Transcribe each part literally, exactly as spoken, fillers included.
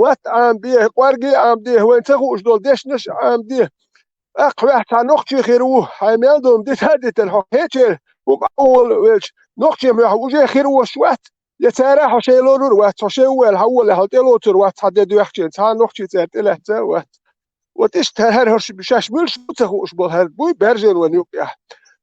Матт Ӏамаде, кӀорге Ӏамаде, вайн ца хууш долу дешнаш Ӏамаде. ТӀаккха хьоьх цхьа нохчи хир ву, хьайн мел долу дита а дитина, хьо кхечеран хӀума Ӏамавала велча, нохчи хьоьх уже хир вош вац, я цара хьо шайн лорур вац, хьо шайн ву аьлла, хьан ву аьлла, хьо тӀелоцур вац, цхьа де доьхкичийн, цхьа нохчи цара тӀелаьцна вац. Вот иштта хӀара, хӀара хӀорш шаьш муьлш бу ца хууш болу хӀара буй баьржина ван юкъехь.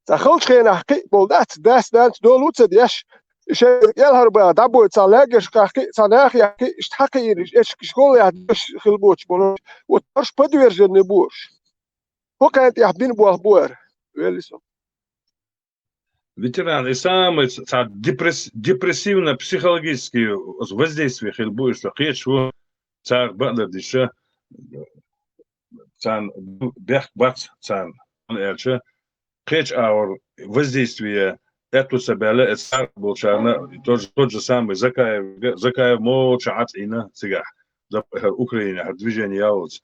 Цхьа халчу хенахь кхиъ болу дац, дас-нанас долу ца деш, и шайн кӀелхьарбан дӀабой цхьа лагершкахь кхиъ, цхьа нахехь кхиъ, иштта хьакхиира, эчиг школехь деш хила боцуш болу. Вот хӀорш подверженный бу уьш. ХӀокхарна тӀехь бина болх бу хӀара. Вели со. Ветеран, и самый ц-, цхьа депресс-, депрессивно-психологический воздействие хила бу, иштта кхечу ву, цара баъдар диша, царна бехк бац царна, хӀунда аьлча кхечу агӀор воздействие аьтту ца баьлла, эцхьара болчарна, тот же, тот же самый Закаев, Закаев молча Ӏацийна цигахь, за-, Украинехь движение яллалц.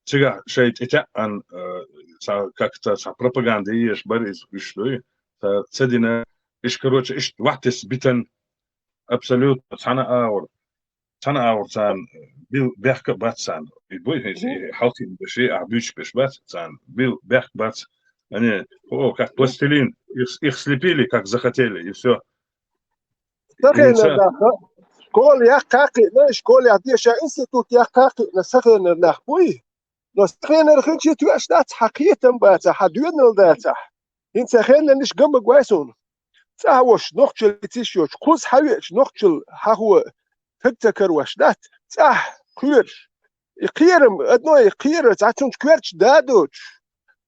Цигахь шайн тӀетаьӀан, э, цхьа, как-то цхьа пропаганда еш бара иза уьш дуй. Ца, ца дина, иш, короче, иш вахтес битан абсолютно цхьана агӀор, цхьана агӀор царна бил бехка а бац царна. И буй, и, и хьалхийна беши, а буьйцуш беш бац царна. Бил бехка бац. Они, о, как пластилин, их, их слепили, как захотели, и всё. Сахенар нах, школа яккха кхиъна, школехь деша институт яккха кхиъна сахенар нах буй. Но сахенар хилча тоьаш дац, хьан кхетам бацахь, хьан доьналла дацахь. ХӀинца хеннарниш гамаг вай суна. ЦӀахь волуш нохчалла йициш йоцуш, кхуза хьан веача нохчалла хьахо таг ца карош дац, цӀахь кхоьруш. И кхерам, одно и кхера, цхьа цунчу коьртачу да а доцуш.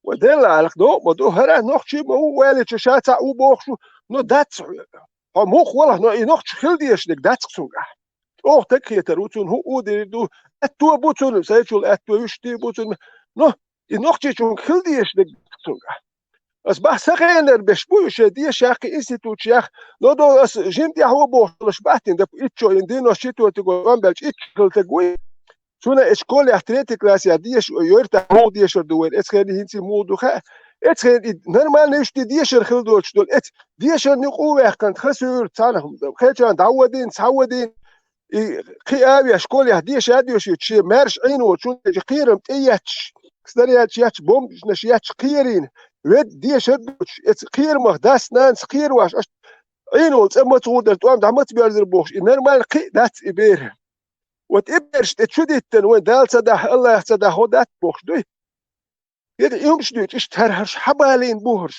Вай Делан Ӏалашо ма ду, хӀара нохчий ма ву, валича ша цхьаъ ву бохуш ву, но дац хьоьга. Хьо муха валахь, но и нохча хила дезаш дерг дац-кх цуьнгахь. ЧӀогӀа таг хетар ву цунна, хӀун а дийр ду, аьтто бу цунна, сайчул аьтто вуьшта бу цунна. Но и нохчичунга хила дезаш дерг дац-кх цуьнгахь. Ас бахьа сахенар беш бу уьш шайн дешах, кхин институташкахь, но до ас жима тӀаьхьо бохуш долуш баттина, дап итт шо, ин девяносто четвёртый год тӀом баьлча итт шо хила таг вуй. Цуьнан эцу школехь третий классехь дешаш йойтахь, муха дешар ду вайн, эцу хенахь хӀинца муха ду хаьа. Эцу хенахь и нормальный уьш де дешар хила доцуш долу, эцу дешарна юкъа а ваьккхина, тхан суьйра цхьаьна, кхечарна дӀавадийна, цхьа вадийна, и кхин а веш, школехь деша а доьшуьйтуш, шен маьрша Ӏийна волчун, кхерам тӀе етташ, снарядаш етташ, бомбанаш етташ кхерийна, ведда дешар а доцуш, эцу кхерамах дас-нанас кхеравеш, аша Ӏийна волу цӀа маца гӀур дара, тӀом дӀа маца боьрзура бохуш, и нормальный кхин а дац и бер. Вот и бераш тӀе чу диттина, вайн Дала ца дахь, Аллах ца дахь, хӀун дац бохуш дуй? ХӀета и хӀумаш дуьйцу, иштта хӀара хӀорш хьабалийна бу хӀорш.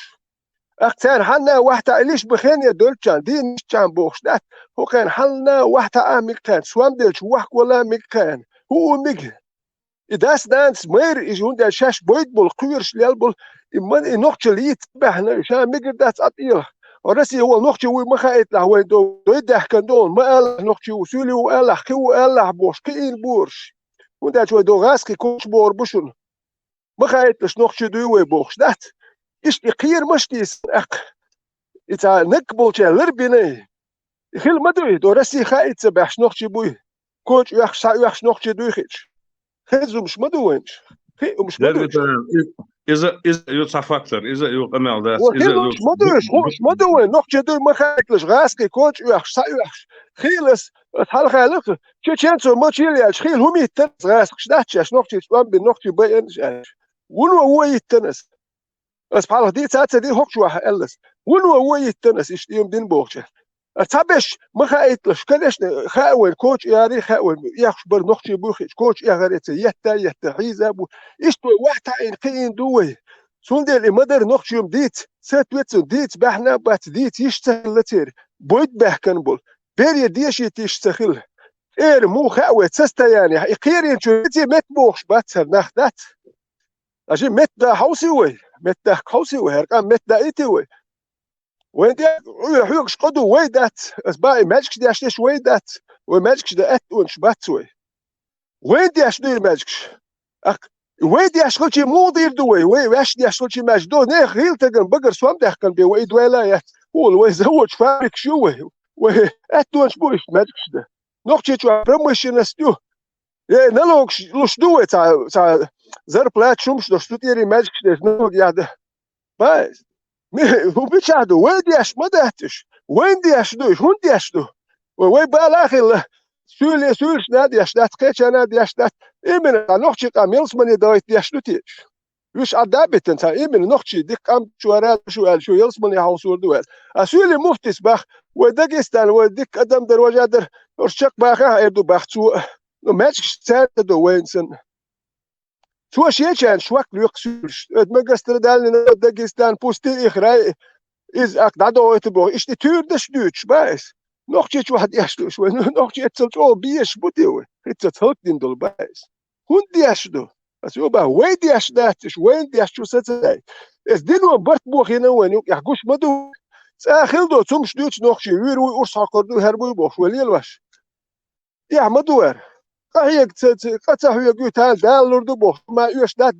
Ахь царна хьанна вахьта а илиш бу хене доьлччан, дийна ишчан бохуш дац, хӀокхарна хьанна вахьта а мега кхарна, сом делча вохквала мега кхарна, хӀу а мега. И дас-нанас майра, и хӀунда аьлча шаьш бойда болу, кхоьруш лел болу, и ма, и нохчалла йийца баьхна, ша мегар дац а тӀелахь. Россия волу нохчи вуй ма хаийталахь, вайн до, дой даьхкина долу, ма алалахь нохчи ву, суьйли ву алалахь, кхин ву алалахь бохуш, кхиийна бу хӀорш. ХӀунда аьлча вай до гӀазкхи коча богӀур бу шуна. Ма хаийталаш нохчи дуй вай бохуш дац. Иштта и кхерамаш тийсина аккха. И цхьа наггахь болчаьрга лар бина. И хила ма дуй, до Россия хаийта ца баьхьаш нохчи буй. Коча оьхуш, схьаоьхуш нохчи дуй хиъча. Хеза хӀумаш ма ду вайнаш. Хи хӀумаш ма ду. Иза, иза ю цхьа фактор, иза ю къамел дац, иза ю хӀумаш ма ду, хӀумаш ма ду вайн. Нохчи дуй ма хаийталаш, гӀазкхи коча оьхуш, схьаоьхуш. Хийла ас, ас хьалха лаха, чеченцо мочил яьлча, хийла хӀума йиттина ас гӀазкхаш дац шаьш, нохчи тӀом бина, нохчи байина аьлча. Вуно вон йиттина ас. Ас пхьалха дийца а ца дий, хӀокхуш ваха аьлла ас. Вуно вон йиттина ас, иштта ийман дина бохуча. Ас цхьаберш ма хаийталаш, конечно, хаьа вайн, коча яри хаьа вайн, эхуш бара нохчий буй хиъча, коча эхар эца, етта, етта, хьийза а бу. Иштта вай вахьта а Ӏийна, кхиийна ду вай. Цундела и ма-дарра нохчий дийца, сатвецун дийца, баьхьна а бац, дийца йиш ца хилла церан. Бойда баьхкина болу. Бере дешийта йиш ца хилла. ТӀера муха хаьа вай состояние, и кхерийначу метта бохуш бац хӀара нах дац. Аша метта да хьовсий вай? Метта дахка хьовсий вай? ХӀара къам метта даийти вай? Вайн тӀе хьоьгуш къа ду вай дац. Ас баа и маьжгаш деш деш вай дац. Вай маьжгаш дан аьттонаш бац вай. Вайн деш ду и маьжгаш. Ах, вай деш хилчий муха дийр ду вай? Вай ваьш деш хилчий маьжгаш ду? Нехан хийла таган багара сом даьккхина бен вай и дойла а яц. ХӀула вай заводаш, фабрикаш ю вай. Вай аьттонаш бу иштта маьжгаш дан. Нохчийчохь промышленность ю. Э, налогаш луш ду вай, цхьа, цхьа зарплата шумаш долуш, цу тӀера маьжгаш деш, налог яхьда. Ма, ми-, хӀун мичахь ду? Вай деш ма дац уьш. Вайн деш ду уьш, хӀунда деш ду? Вай, вай бала а хилла, суьйле, суьйлаш надеш дац, кхеча надеш дац. Именно нохчий къам ялсмане дагӀайта деш ду те. Уьш а дабитан ца, именно нохчий дика къам чуара шу аьлла, шу ялсмане хьовсур ду аьлла. А суьйле муфтис бах, вай Дагестан, вай дика адам дар, важа дар, уьш чакх баха эр ду бах цо. Ну, мачкаш цаьрда ду вайна сан. Цо шечан швак луьх суьлш. Эд магастра даллина Дагестан, пусти их рай, из ак дӀадойту бох. Ишти туьрдаш дуьйцуш ба эс. Нохчи чу хьад еш душ вай. Нохчи эцал чӀо биеш бу те вай. Хица цалк дин дол ба эс. ХӀун деш ду? Ас ю ба, вай деш дац, иш вайн деш чу сацай. Эс дино барт бохина вайн, юк, я гуш ма ду. Цахил до, цумш дуьч нохчи, вир уй урс хакор ду, хер буй бохш, вай лелваш. Яхь ма дуар. Къа хьега ца, ца, къа ца хьега ю тан Дала лур ду боху, ма оьш дат,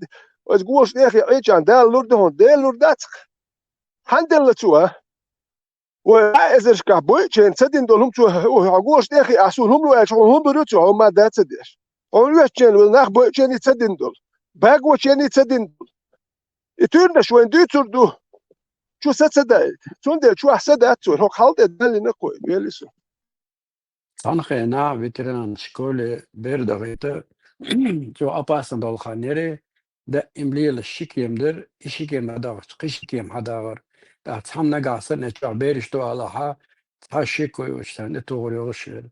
оцу гош тӀехи Ӏечан Дала лур ду хьуна, Дела лур дац-кх. Хьан делла цо, а? Вай а эзаршкахь бойчен ца дин долу хӀум цо, хьо гош тӀехи а сун хӀум лу аьлча, хьуна хӀун бур ю цо, хьо ма да ца деш. Хьуна оьшчен вала нах бойчен и ца дин долу. Багочен и ца дин долу. И туьрнаш вайн дуьйцур ду. Чу са ца даийта. Цундела чохь са дац цо, хьо хьал тӀе даллина кхой, вели со. Цхьана хенахь ветеран школе бер дахийта, цо опасно долу хан яре, даим лела ши кема дара, и ши кема хьадагӀарчу, кхин ши кема хьадагӀара. ТӀаккха цхьана нагахь санна, чохь бераш ду алахьа, цхьа ши кой уьш санна, тӀе тухур йогӀуш яра.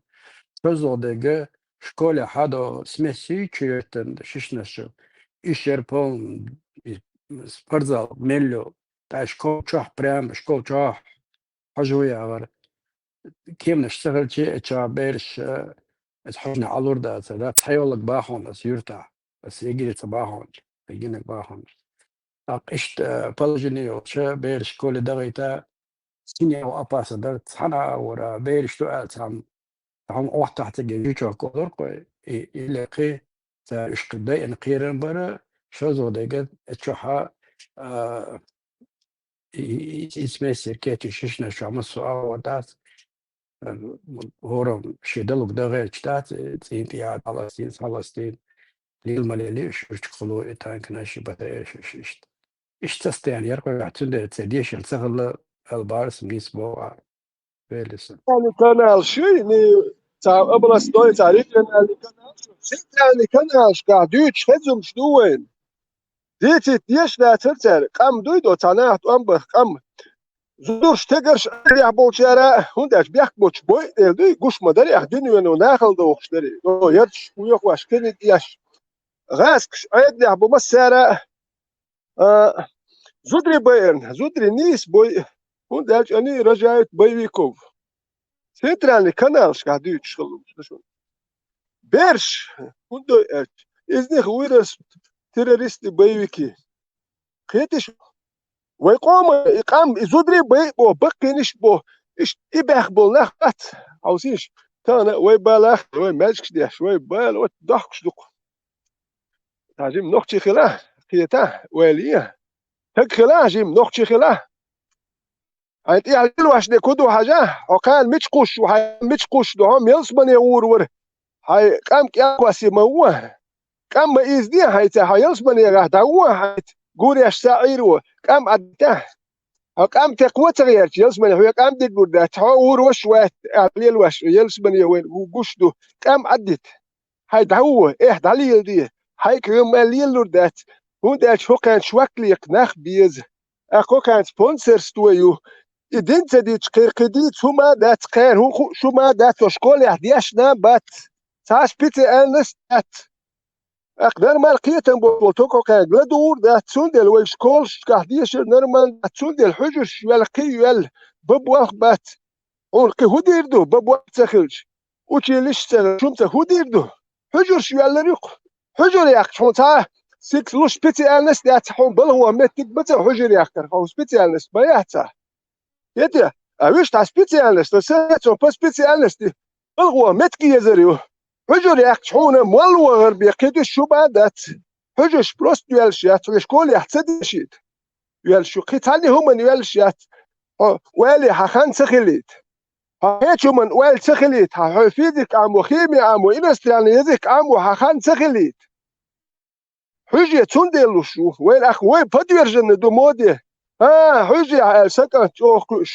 ШозлагӀа дерг школе хьадо смеси чуьйттан шишнаш чу. И шер полн, и спортзал мелло, тӀаккха школ чохь прямо, школ чохь хьожа ву яхара. Кеманаш ца хилча, а ча бераш, а, аса хьожна Ӏалур даца, да, цхьайоллаг бахьун аса юьртахь, аса эгири ца бахьун, эгинаг бахьун. ТӀаккха иштта, а, положение йолча, бераш школе дагӀийта, синяв опасно дара, цхьана а вара, бераш ду аьлла, цхьана, цхьана охьатахь ца гей жучок олур кхой, и, и лекхи, ца уьш кхин дайина кхеран бара, шозлагӀа дерг, а чохьа, а, и, и, и, и смесер кечи шишнаш чохь массо а агӀор дац. ХӀора шен далуг дан гӀерташ дац, цӀийна тӀе яа дӀаластийна, схьаластийна. Лела ма лели, шурчу кхуло и танканаш, и батареяш, иштта. Иштта состояние яра кхойгахь, цундела церан дешар ца хилла, аьлла бара сан нийса боху ахь. Велиса. Центральный канал шуй, ни, ца областной, ца региональный канал шуй. Центральный каналшкахь дуьйцуш хезумаш ду вайн. Дийцийта деш дацара цара, къам дуй до, цхьа наха тӀом баха къам. Зударш, тегарш Ӏедехь болчара, хӀунда аьлча бехк боцуш бойъу дела дуй, гуш ма дарехь, дуьнено нахала дохуш даре. О, ярташ, вехош, кхиниг еш. ГӀаскаш Ӏедехь бу массара, а, зударий байарна, зударий нийса бойъу, хӀунда аьлча они рожают боевиков. Центральный каналшкахь дуьйцуш хилла шуна. Берш, хӀунда аьлча, из них вырастут террористы, боевики. Кхетиш, вай къоман и къам, и зударий байъу бо, баккхийнаш бо, иштта и баьхна болу нах бац, хьовсийша, тахана вай балахь, вай маьжгаш деш, вай бала, вот дохкуш дукха. Цхьа жима нохчий хилахь, кхетахь, вай ле. Стаг хилахь, жима нохчий хилахь. Хьайн тӀехь лелош де ку ду хьажа, хьо кхана мича кхуш ву, хьайн мича кхуш ду, хьо ялсмане гӀур вара. Хьайн къам кӀел кхоссий ма ву. КӀам ма изде хьайца, хьо ялсманегахь дӀаву хьайца, гуреш са Ӏийр ву, къам Ӏадитахь. Хьо къам текхо ца гӀерташ, ялсмане хьоьга къам дигур дац, хьо гӀур ваша вац, аьлла лелош, ялсмане вайн гу-, гуш ду, къам Ӏаддита. Хьай дӀаву, эхь, дӀалеладе. Хьайга хьоьга ма лелалур дац, хӀунда аьлча хӀокхаьнца швак лекха нах беза. Ахьа хӀокхаьнца спонсорство ю. И дин ца дича, кхера кхин дийца хӀума а дац, кхера хӀун хуу шу ма а дац, со школехь дешна а бац. Цхьа специальность а дац. Ахьа нормально кхетам болу, тока хӀокхаьнга ладугӀур дац, цундела вай школашкахь дешар нормально дац, цундела хьуьжарш йоьлла, кхин йоьлла, бан болх бац. Хьуна кхин хӀун дийр ду, бан болх ца хилча? Училища ца хилча, хӀун ца хӀун дийр ду? Хьуьжарш йоьллар ю-кх. Хьуьжар яьккхича хьуна цхьа сикс луш специальность яц, хьуна балхо меттиг бац хьуьжар яьккхар, хьуна специальность ма яц цхьа. Хета, а вуьш тхан специальность, то сецо по специальности балхо меттиг езар ю. Хьуьжар яьккхича хьуна молла вахар бен кхин дуьш шу бан дац. Хьуьжарш просто йоьллаш яц, хьуьна школехь ца дешийта. Йоьллаш ю, кхин цхьанне хӀуманна йоьллаш яц. Хьо ойла хьан хан ца хилийта. Хьо кхечу хӀуманна ойла ца хилийта, хьан хьо физика Ӏамо, хими Ӏамо, иностранный язык Ӏамо хьан хан ца хилийта. Хьуьже цундела луш ву, вайн ах вай подвержены ду моде. А, хьуьжехь аьлла, сан кӀант чӀогӀа кхуьуш.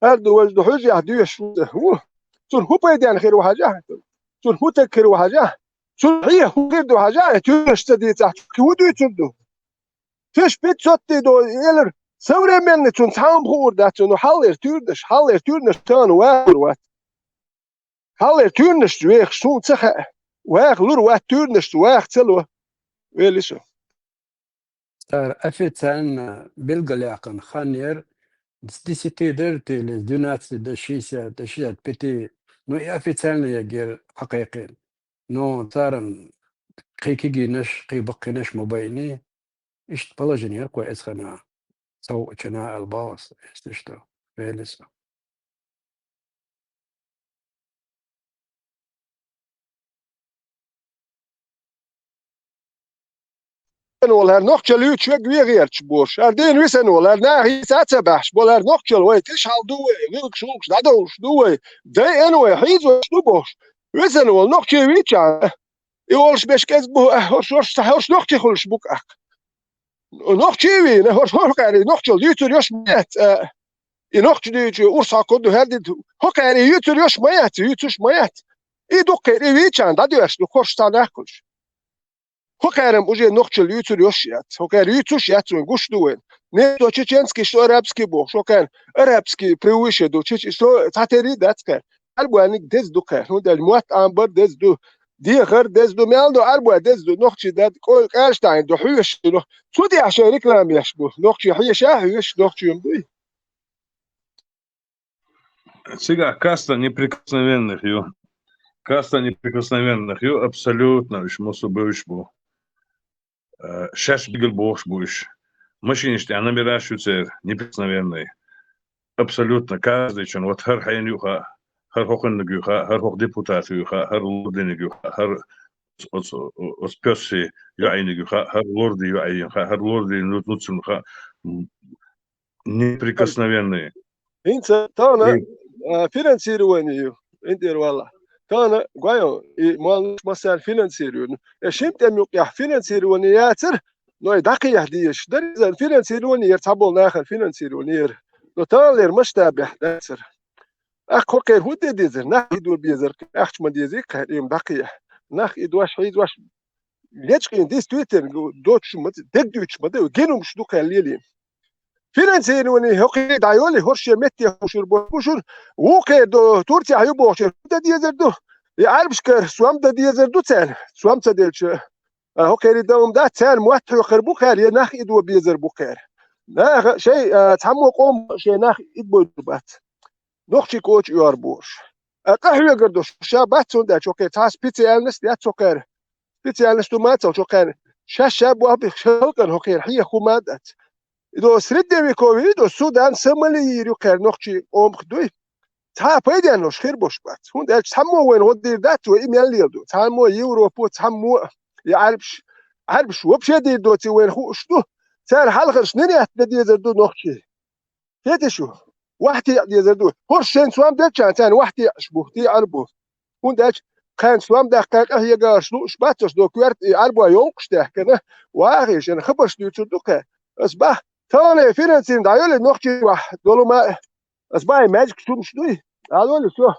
ХӀара ду важа ду, хьуьжехь доьшуш ву. Цунна хӀун пайденна хир ву хьажахьа? цунна хӀун таг хир ву хьажахь, цунна хьеха хӀун хир ду хьажахь, э, туьйранаш ца дийцахь, цу кхин хӀун дуьйцур ду? Тыш пятьсот ду, элар, современный цунна цхьа хӀума хуур дац, ну, хьаллера туьйранаш, хьаллера туьйранаш тахана вахар вац. Хьаллера туьйранашца вехаш суна ца хаьа. Ваха лур вац туьйранашца, ваха ца ло. Вели со. Цара официально билгалъяьккхина хан яра с десяти дара, или с двенадцати до шестидесяти, до шестидесяти пяти. Ну, и официально яггера хьакхайкхина. Ну, царна кхин кегийнаш, кхин баккхийнаш ма байиний. Иштта положение яра кхо эцхана. Сов чана албаус, если что. Вели со. Висен волу хӀара нохчалла юьйцуш верг вен гӀерташ бохуш. ХӀара дийна висен волу, хӀара наха хӀинца а ца баьхьаш болу, хӀара нохчалла вай тиша хьал ду вай, гӀиллакхаш-гӀуллакхаш дӀадовлуш ду вай, дайъина вай, хьийзош ду бохуш. Висен волу нохчий вийча, и олуш беш кӀезиг бу, а, хӀорш, хӀорш, хӀорш нохчий хуьлуш бу-кх. Нохчий вийна, хӀорш хӀокхаьрий нохчалла дуьйцур йош ма яц, а, и нохчий дуьйцу, урс хьокхур ду, хӀара ди ду. ХӀокхаьрий юьйцур йош ма яц, юьйцуш ма яц. И дуккха и вийча, дӀадоьрзуш ду, хӀорш цхьа нах хуьлуш. ХӀокхаьрам уже нохчалла юьйцур йош яц. ХӀокхаьрам юьйцуш яц вайн, гуш ду вайн. Не то чеченский, что арабский бохуш, хӀокхаьрам арабский превыше ду, чечен, что цхьатерий дац кхаьр. Арбуаниг деза ду кхаьр. ХӀунда аьлча мотт амбар деза ду, дехар деза ду, мел ду арбуа деза ду, нохчий дад, кой, кӀаьрш тайна ду, хьоьшуш ду. Цу тӀехь шайн реклама еш бу. Нохчий хьеша а хьоьшуш, нохчий ма дуй. Цигахь каста неприкосновенных ю. Каста неприкосновенных ю, абсолютно уьш массо бевзаш бу. Э, шаьш билгал бохуш бу уьш. Машинаш тӀехь номераш ю церан, неприкосновенный. Абсолютно каждый чун, вот хӀара хьенан ю хаьа, хӀара хӀокхуьнниг ю хаьа, хӀара хӀокху депутата ю хаьа, хӀара лординиг ю хаьа, хӀара оц-, оц-, оц-, оцу пёсси йоӀийниг ю хаьа, хӀара лорди йоӀийна хаьа, хӀара лорди ну-, нуцурна хаьа. М, неприкосновенный. ХӀинца тахана, Эй. А, финансирование ю, ин тӀера валла. Тахана, гой хьо, и молланаш массарна финансирование. Э, шим тӀем юкъехь финансирование яцара, но и дӀакхехьа дезаш дара иза, финансирование яра, цхьаболу нахана финансирование яра. Но таханлера масштабехь дацара. Ахь кхо кхера хӀун де дезара? Нах идо безара, ахча ма дезий кхаьр, и-м дӀакхехьа. Нах идош, хьийзош, лечкъийна, действительно, доцуш ма ца, дегдуьйцуш ма ду, генумаш ду кхел лелийна. Финансирование хӀокхе дӀайолий, хӀорш шен метте хӀушур бохуш бу шуна, вукхе до Турцехь ю бохучуьра дан дезар ду, и Ӏаьрбашкара сом дан дезар ду царна, сом ца делча, а, хӀокхерий дан хӀума дац, царна мотт хьоькхур бу кхаьр, я нах идо безар бу кхаьр. Наха шайн, а, цхьаммо къоман шайн нах идбойдур бац. Нохчий коча оьгӀар бохуш. А, къахьоьгур ду ша бац, хӀунда аьлча хӀокхеран цхьа специальность яц хӀокхеран. Специальность ду мацалла хӀокхеран. Шаьш ша боху бих, ша халкъана хӀокхеран хьеха хӀума а дац. И до средневековье, и до Судан, Сомали йийр ю кхаьр нохчий къомах дуй. Цхьа а пайденнош хир болуш бац. ХӀунда аьлча цхьаммо вайна гӀо дийр дац вай, и мел леладо. Цхьаммо Европо, цхьаммо я Ӏаьрбаш. Ӏаьрбаш вообще дийр доций вайна хууш ду. Цара хьалхарчу нинетта дан дезар ду нохчий. Хеташ ю? Вахь теӀа дезар ду. ХӀорш шайн сом делчарна царна вахь теӀаш бу, теӀар бу. ХӀунда аьлча кхаьнца сом даккха къахьегарш лууш бац, аш до коьрта и Ӏарбой йовкъаш даьхкина, вахий шайн хабарш дуьйцур ду кхаьр. Ас бах, тахана финансирование дӀайолий нохчий вахь долу ма, ас бахьий маьжгаш хӀумаш дуй? ДӀайолий со.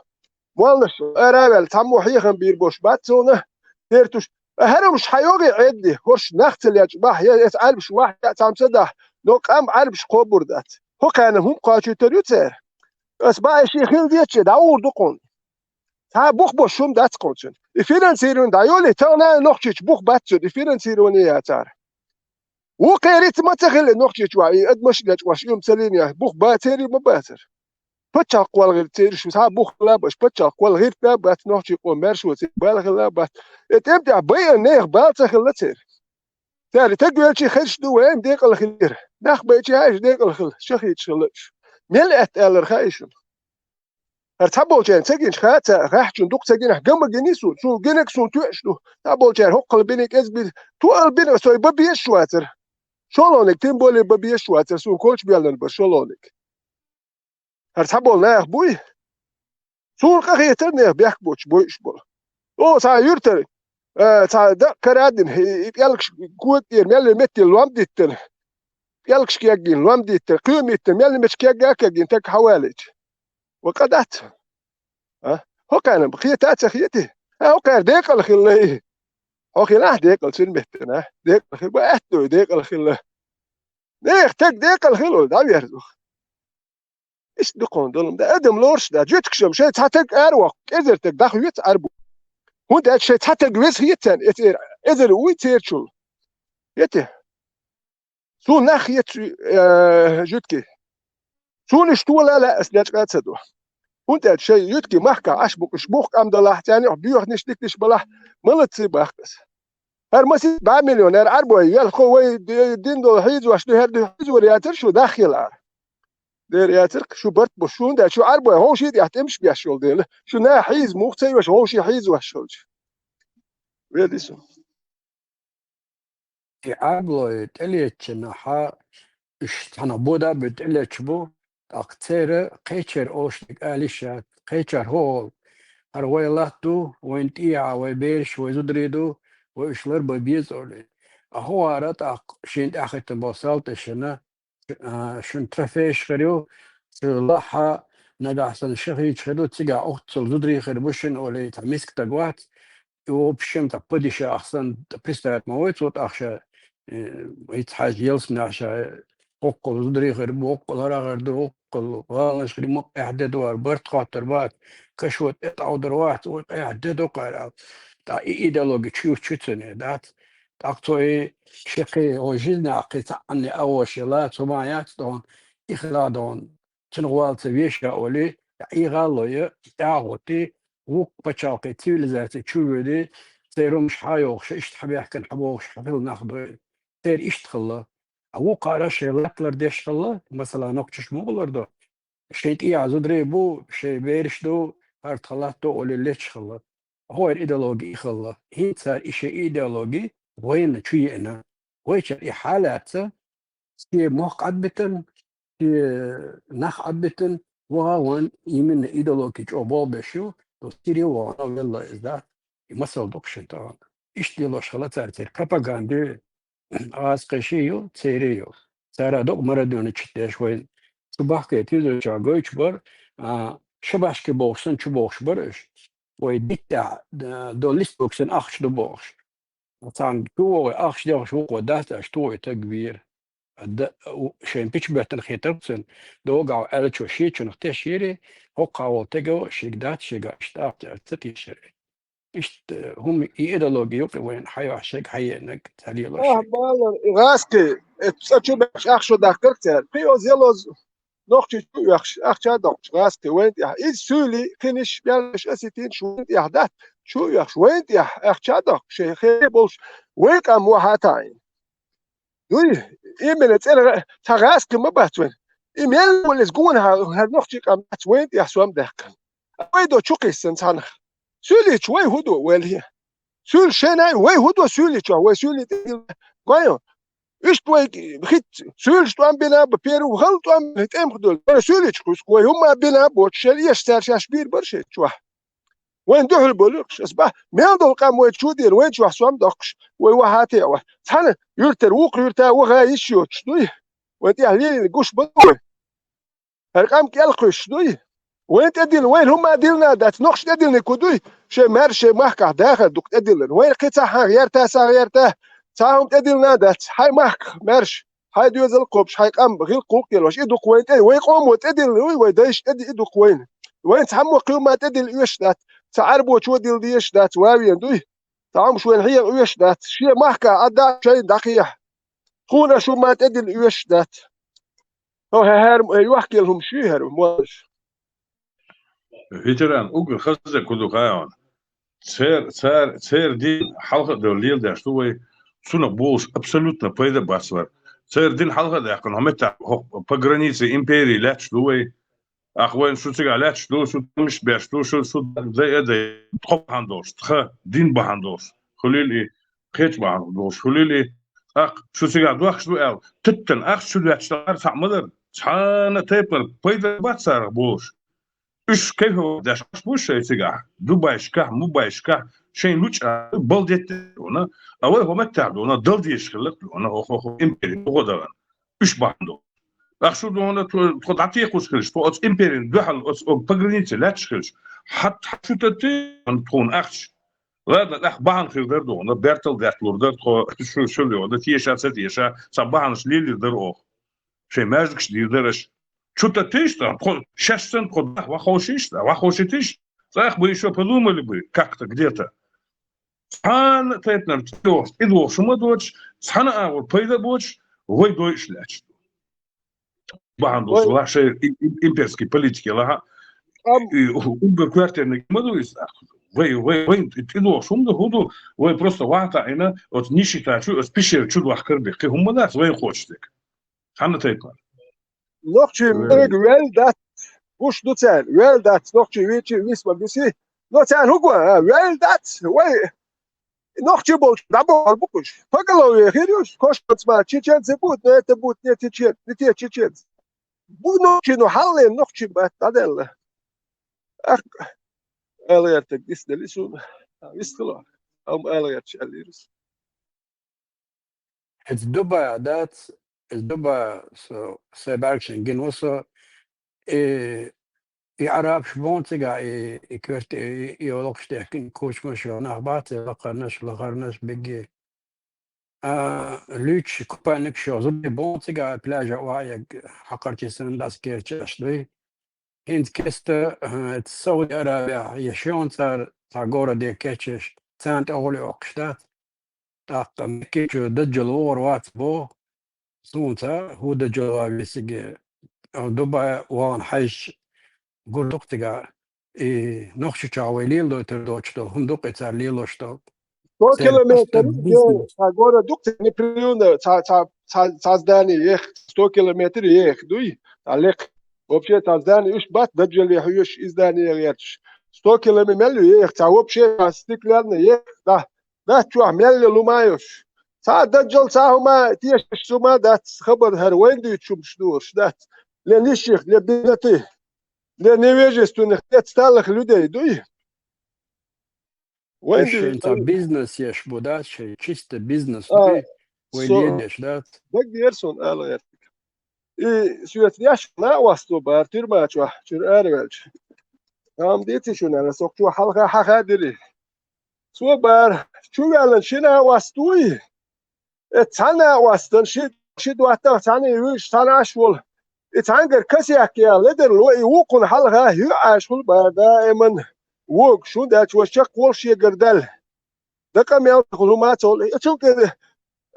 Молланаш ара а ваьлла, цхьаммо хьехам бийр болуш бац суна, тертуш. ХӀара хӀумаш хьан йогӀий Ӏедди, хӀорш нах ца лечкъа бахь, я эца Ӏаьрбаш вахь яа цхьамма ца дахь, но къам Ӏаьрбаш кхобур дац. ХӀокхарна хӀума кхочуьйтур ю цара. Ас бахьий шен хила дезаче, дӀагӀур ду кхунна. Цхьа бух болуш хӀума дац кхунна цуьнан. И финансирование дӀайолий, тахана а Нохчийчу бух бац цуьнан, и финансирование яцара. Вукхерца ма ца хилла Нохчийчу вахь, и адамаш а лечкъош, и хӀума ца лийна, бух бацара, ма бацара. Пачхьалкх кхолла гӀиртира шу, цхьа а бух хилла а бац, пачхьалкх кхолла гӀирта а бац, нохчий къоман маьршо церан бала хилла а бац. И тӀемтӀехь байина нехан бала ца хилла церан. Цара и тагвелчий хезаш ду вайна декъала хилира. Нах байчий хьаьжа декъала хилла, шахидаш хилла уьш. Мел аьтта аьллара хаьий шуна? ХӀара цхьаболчарна ца гинчу хаьа ца, гӀаьхчун дукха ца гинахь, ган ма гиний суна, суна гинарг суна тоьаш ду. Цхьаболчара хӀоккхал бина, кӀезиг бина, тоъал бина, со и бан безаш вацара. ШолгӀаниг, тем более, бан безаш вацара, суна колчу беллан бара шолгӀаниг. ХӀара цхьаболу нах буй? Суна къахетара нехан бехк боцуш бойуш болу. О, цхьа юьртара, э, цхьа дакъа кара а дина, и, и пӀелгаш кога тӀера мелле метте лом диттина, пӀелгаш кегйина, лом диттина, кхоьмиттина, мелле меча кегга а кегйина, таг хьавалийча. Ва къа дац? А? ХӀокхарна кхета а ца хетий? Хьо кхаьра декъала хилла и. Хьо хилахь декъала цуьнан меттана. Декъала хила ба аьтто, декъала хилла. Нехан таг декъала хилла, дӀаверзух. Иштта дукха долу да. Адам лоруш да. Жуьтигашам шайн цхьа таг аравоккху, эзар таг дӀахоьцу Ӏарбо. ХӀунда аьлча шайн цхьа таг веза хетта царна, эцера, эзар вуй церачул. Яте? Суна нах хеташ, э, жуьтиге. Суна иштта вала лаьа ас дечкъа а ца до. ХӀунда аьлча шайн жуьтиге махкахь Ӏаш бу-, уьш бух къам далахь, царна юкъа боьханаш, диканаш балахь, молодцы бах ас. ХӀара масийтта бӀе миллион, хӀара Ӏарбой, ялхо вай ди-, дин долу хьийзош ду, хӀара ду хьийзор яцара шу даххилара. Дера яцара шу барт бу, шу хӀунда аьлча шу Ӏарбой, хӀовший тӀехь тӀемаш беш йолу дела. Шу наха хьийза муха ца йош, хӀовший хьийзош йолчу. Велли со. И Ӏарбой тӀелечча нахьа, уьш цхьана бода а бу тӀелечча бу, тӀаккха церан кхечеран ошниг алиша, кхечар хӀо олу. ХӀара вай латта ду, вайна тӀехьа вай бераш, вай зударий ду, вай уьш ларбан беза олий. А хӀо гӀара тӀаккха шен тӀаьхьахӀиттина болу салташна, а, шун трофейш хир ю, шу лахьа, нагахь санна ша хийча хир ду, цигахь оццул зударий хир бу шуна олий, цхьа миска таг вац, и вообще-м цхьа падишах санна представить ма вай цо тӀаккха ша, э, вайца хьаьжа ялсаманехь ша, э, хӀоккхул зударий хир бу, хӀоккхул хӀара хир ду, хӀоккхул гӀаланаш хир ма къаьхьа де ду, хӀара барт хоттур бац, кашо тӀе тӀовдар вац, вай къаьхьа де ду кхара аьлла. ТӀаккха и идеологи чу, чу ца не дац. ТӀаккха цо и ши кхин, хӀо жизнь кхин цхьаъ а агӀош яла, цу ма яц дохун, и хила дохун. Цуьнан гӀала ца веша олий, ӀийгӀа а лой, тӀаьхьа гӀоттий, вукху пачхьалкхе цивилизаци чу а воьдий, церан хӀумаш хьан йохуш, иштта хьан бехкана хьан бохуш, хьан хила нах дой. Церан иштта хилла. А вукхара шайн латталар деш хилла, масала, нохчаш муха лар до. Шайн тӀехьа зударий бу, шайн бераш ду, хӀара тхан латто олий леташ хилла. ХӀора идеологи и хилла. ХӀинца и шайн идеологи вайна чу еана. Вайчара и хьалаьцна, шен мохк Ӏадбитина, шен нах Ӏадбитина, ваха ван именно идеологи чӀогӀа болх беш ю, то Сири вахана велла иза дац. И масал доккху шен тӀехь. Иштта лелош хилла цара церан пропаганди, гӀазкхи ши ю, церан ю. Цара доккху Марадоначу деш вай. Цу бахкийча телевизор чохь гойтуш бара, а, шабашки бохуш санна чу бохуш бара уьш. Вай диттехь, а, долу листок санна ахча ду бохуш. Царна чу вогӀий ахча дехаш вукхо дац аьлча, тухий таг вийра. Д-, у, шайн пича беттан хетарх цуьнан, догахь аьллачо шечунах тешйирий, хӀокхахь волу тего шега дац, шега иштта ахча аьлча ца тешарий. Иштта, э, хӀума и идеологи юкъа вайна хьайохь шега хьаенаг ца лелош. Ах, балар, и гӀазкхи, э, цӀа чу бехкаш ахча дахкарх цара. Кхин оз ялоз нохчий чу оьхуш, ахча а доккхуш, гӀазкхи вайна тӀехь. Иза суьйлий, кхиниш, бяьллаш, осетинаш вайна тӀехь дац, чу оьхуш вайна тӀехь, ахча а доккхуш, шайн хере болуш, вай къам вахьа таӀийна. Дуй, именно цӀера гӀа-, цхьа гӀазкхи ма бац вайн. И мел валлица гонах хьан, хӀара нохчий къам дац вайна тӀехь сом даьккхина. Вай до чу кхиссина цхьанах. Суьйлича вай хӀун ду, вай ле? Суьйлаш шайна а, вай хӀун до суьйлича, вай суьйлий тӀедилла. Гой, иштта вай хӀинца суьйлаш тӀом бина а ба, первый хала тӀом тӀемах долу. Вай суьйлича кхуьску, вай хӀумма а бина а боцуш, шел эш цара шаьш бийр бара шайн чохь. Вайн дуьхьал болуш, ас бах, мел долу къам вай чу дийр, вайн чохь сом доккхуш, вай вахьа теӀа. Цхьана юьртара вукху юьрта ваха йиш йоцуш дуй? Вайн тӀехь лелийна гуш бан вай. ХӀара къам кӀел кхуьссуш дуй? Вайн тӀедилла, вайн хӀумма а диллина а дац, нохча тӀедиллиниг хӀун дуй? Шайн маьрша шайн махкахь дахар дукха тӀедиллина. Вайн кхин цхьа хьан гӀерта, сагӀа гӀерта, цхьа хӀума тӀедиллина а дац, хьайн махках маьрша. Хьайн доьзал кхобуш, хьайн къам гӀиллакх-гӀуллакх елош, и дукха вайн тӀе, вайн къомо тӀедиллина вуй, вайн дайша тӀеди и дукха вайна. Вайн цхьаммо кхин хӀума тӀедилла оьшуш дац, цхьа Ӏарбочо дилла дезаш дац, ван вен дуй. Цхьа хӀумаш вайна хьеха оьшуш дац, шен махкахь Ӏадда а шайна дӀакхехьа. Тхуна аша хӀума тӀедилла оьшуш дац. ХӀо, хӀе, хӀара, э, йохкел хӀума шуй хӀара, моллаш. Ветеран, уггар хаза куду хаьон. Цер, цер, цер дин хьалха а девлла леладеш ду вай, цунах болуш абсолютно пайда бац вара. Цер дин хьалха а даьккхина, хӀо меттахь хӀокху погранице империи лаьтташ ду вай. Ах вайн шу цигахь лаьтташ ду, шу тӀемаш беш ду, шу, шу дай а дай, тхо бахьана долуш, тхан дин бахьана долуш, хуьлийла и, кхечу бахьана долуш, хуьлийла и, тӀаккха шу цигахь дохкуш ду аьлла, титтан ахча чу доьтташ дахара цхьаъ ма дара. Цхьана тайпара пайда бац царах болуш. Уьш кайфа деш Ӏаш бу шайн цигахь, Дубайшкахь, Мубайшкахь, шайн лучкъа балдетта дуна, а вай хӀо меттахь дуна, дал дезаш хилларг дуна, хӀо, хӀо, хӀо импери, хӀо дахана. Уьш бахьана ду. Ах шу дуна, тхо, тхо дӀатекхуш хилаш, тхо оцу империн дуьхьал, оцу, оцу погранице лаьтташ хилаш. Хьат, хьат шу тати, тхуна ахча. Ладно, тӀаккха бахьана хир дара духьа, бертал детталур дара тхо, шу, шу лева, да теша, ца теша, цхьа бахьанаш лелийр дара оха. Шайн маьждигаш дийр дара аша. Чу та тиштта, тхо шаьш санна тхо даха ваховшиш, ваховши тиштта, цӀаьхха бы ещё подумали бы как-то где-то. Цхьана тайпанара тӀедогӀуш, тӀедогӀуш хӀума доцуш, цхьана агӀор пайда боцуш, вай дойуш лаьтташ. Бахьана долуш Вай лахьа шайн и-, и-, имперский политике лахьа, ам и у-, уггар квартирник ма ду иза нах. Вай, вай, вай тӀедогӀуш хӀума ду, хӀун ду, вай просто вахта Ӏина, оцу нищета чу, оцу пещера чу дохкар бе, кхин хӀума дац вайн кхочушдерг. Цхьана тайпа. Нохчий Э. мега вел дац, гуш ду царна, вел дац, нохчий вичи висма биси, но царна хӀуго, а, вел дац, вай, нохчий болчу дӀабохур бу кхуш. Поголовье хир ю, кошанца ма чеченцы будут, но это будут не чечен-, не те чеченцы. Бу нохчий, но хьалле нохчий бац дӀадаьлла. Ах, ала гӀертарг дисдели суна. Вистхила. Амма ала гӀерташ аьллийра. Иза Дубай дац, иза Дубай со, сайн бӀаьргашна гина ву со. И, и арабаш бу цигахь, и, и коьрта, и, и, и олхаш дехкина кучамаш йолу нах бац, и лакхарнаш, лахарнаш, бигги. А, луьйчу купальникаш йолу зударий бу цигахь, пляжа охьа а егга, хьакхарчий санна дӀасакерчаш дуй. ХӀинца кеста, а, Сауди Арабияхь я шайна цара цхьа городе кечъеш, царна тӀе гӀур йоккхуш дац. ТӀаккха Мекке чу даджал вогӀур вац боху, суна ца хӀу даджал ван весиге, а, Дубай вахана хьаьжча гур ду-кх цигахь, и Нохчийчохь вай леладойтур доцуш долу, хӀун ду-кх и цара лелош долу? Сто Церан километр, просто бизнес. Цхьа гора ду-кх, неприлюдно, цхьа, цхьа, цхьа, цхьа здание ех, сто километр ех дуй, цхьа лекха. Вообще, цхьа здание уьш бац, даджале хьоьжуш, и здание гӀерташ. Сто километр мел ю ех, цхьа вообще, цхьа стеклянный ех, да. Дац чохь мел лума йолуш. Цхьа а даджал, цхьа а хӀума тешаш цу ма дац, хабар хӀара вайн дуьйцуш хӀумаш ду уьш дац. Ле ниших, ле бинати, ле невежественных, ле сталых людей дуй. Вайн Уьш дуьйцуш шайн цхьа бизнес еш бу дац, шайн чисто бизнес А, дуй, вай со-, ледеш дац. Даггера суна ала гӀертиг. И соьца деш накъост ву бара тюрьма чохь, чуьра араваьлча. Амма дийци шуна аьлла, сох чохь хьалха хьаха дили. Цо бара, чу ваьллан ши накъост вуй? Э, цхьа накъостан ши, ши доттагӀа цхьаьна вуьйш цхьаьна Ӏаш волу. И цхьаьнгара косяк яла ледарло, и вукхунна хьалха хӀуьа Ӏаш хуьлу бара даиман. Вогуш, хӀунда аьлча ваш чекхволуш шегара даьлла. Дакъа мел хуьлу ма ца волу. И цуьнгара,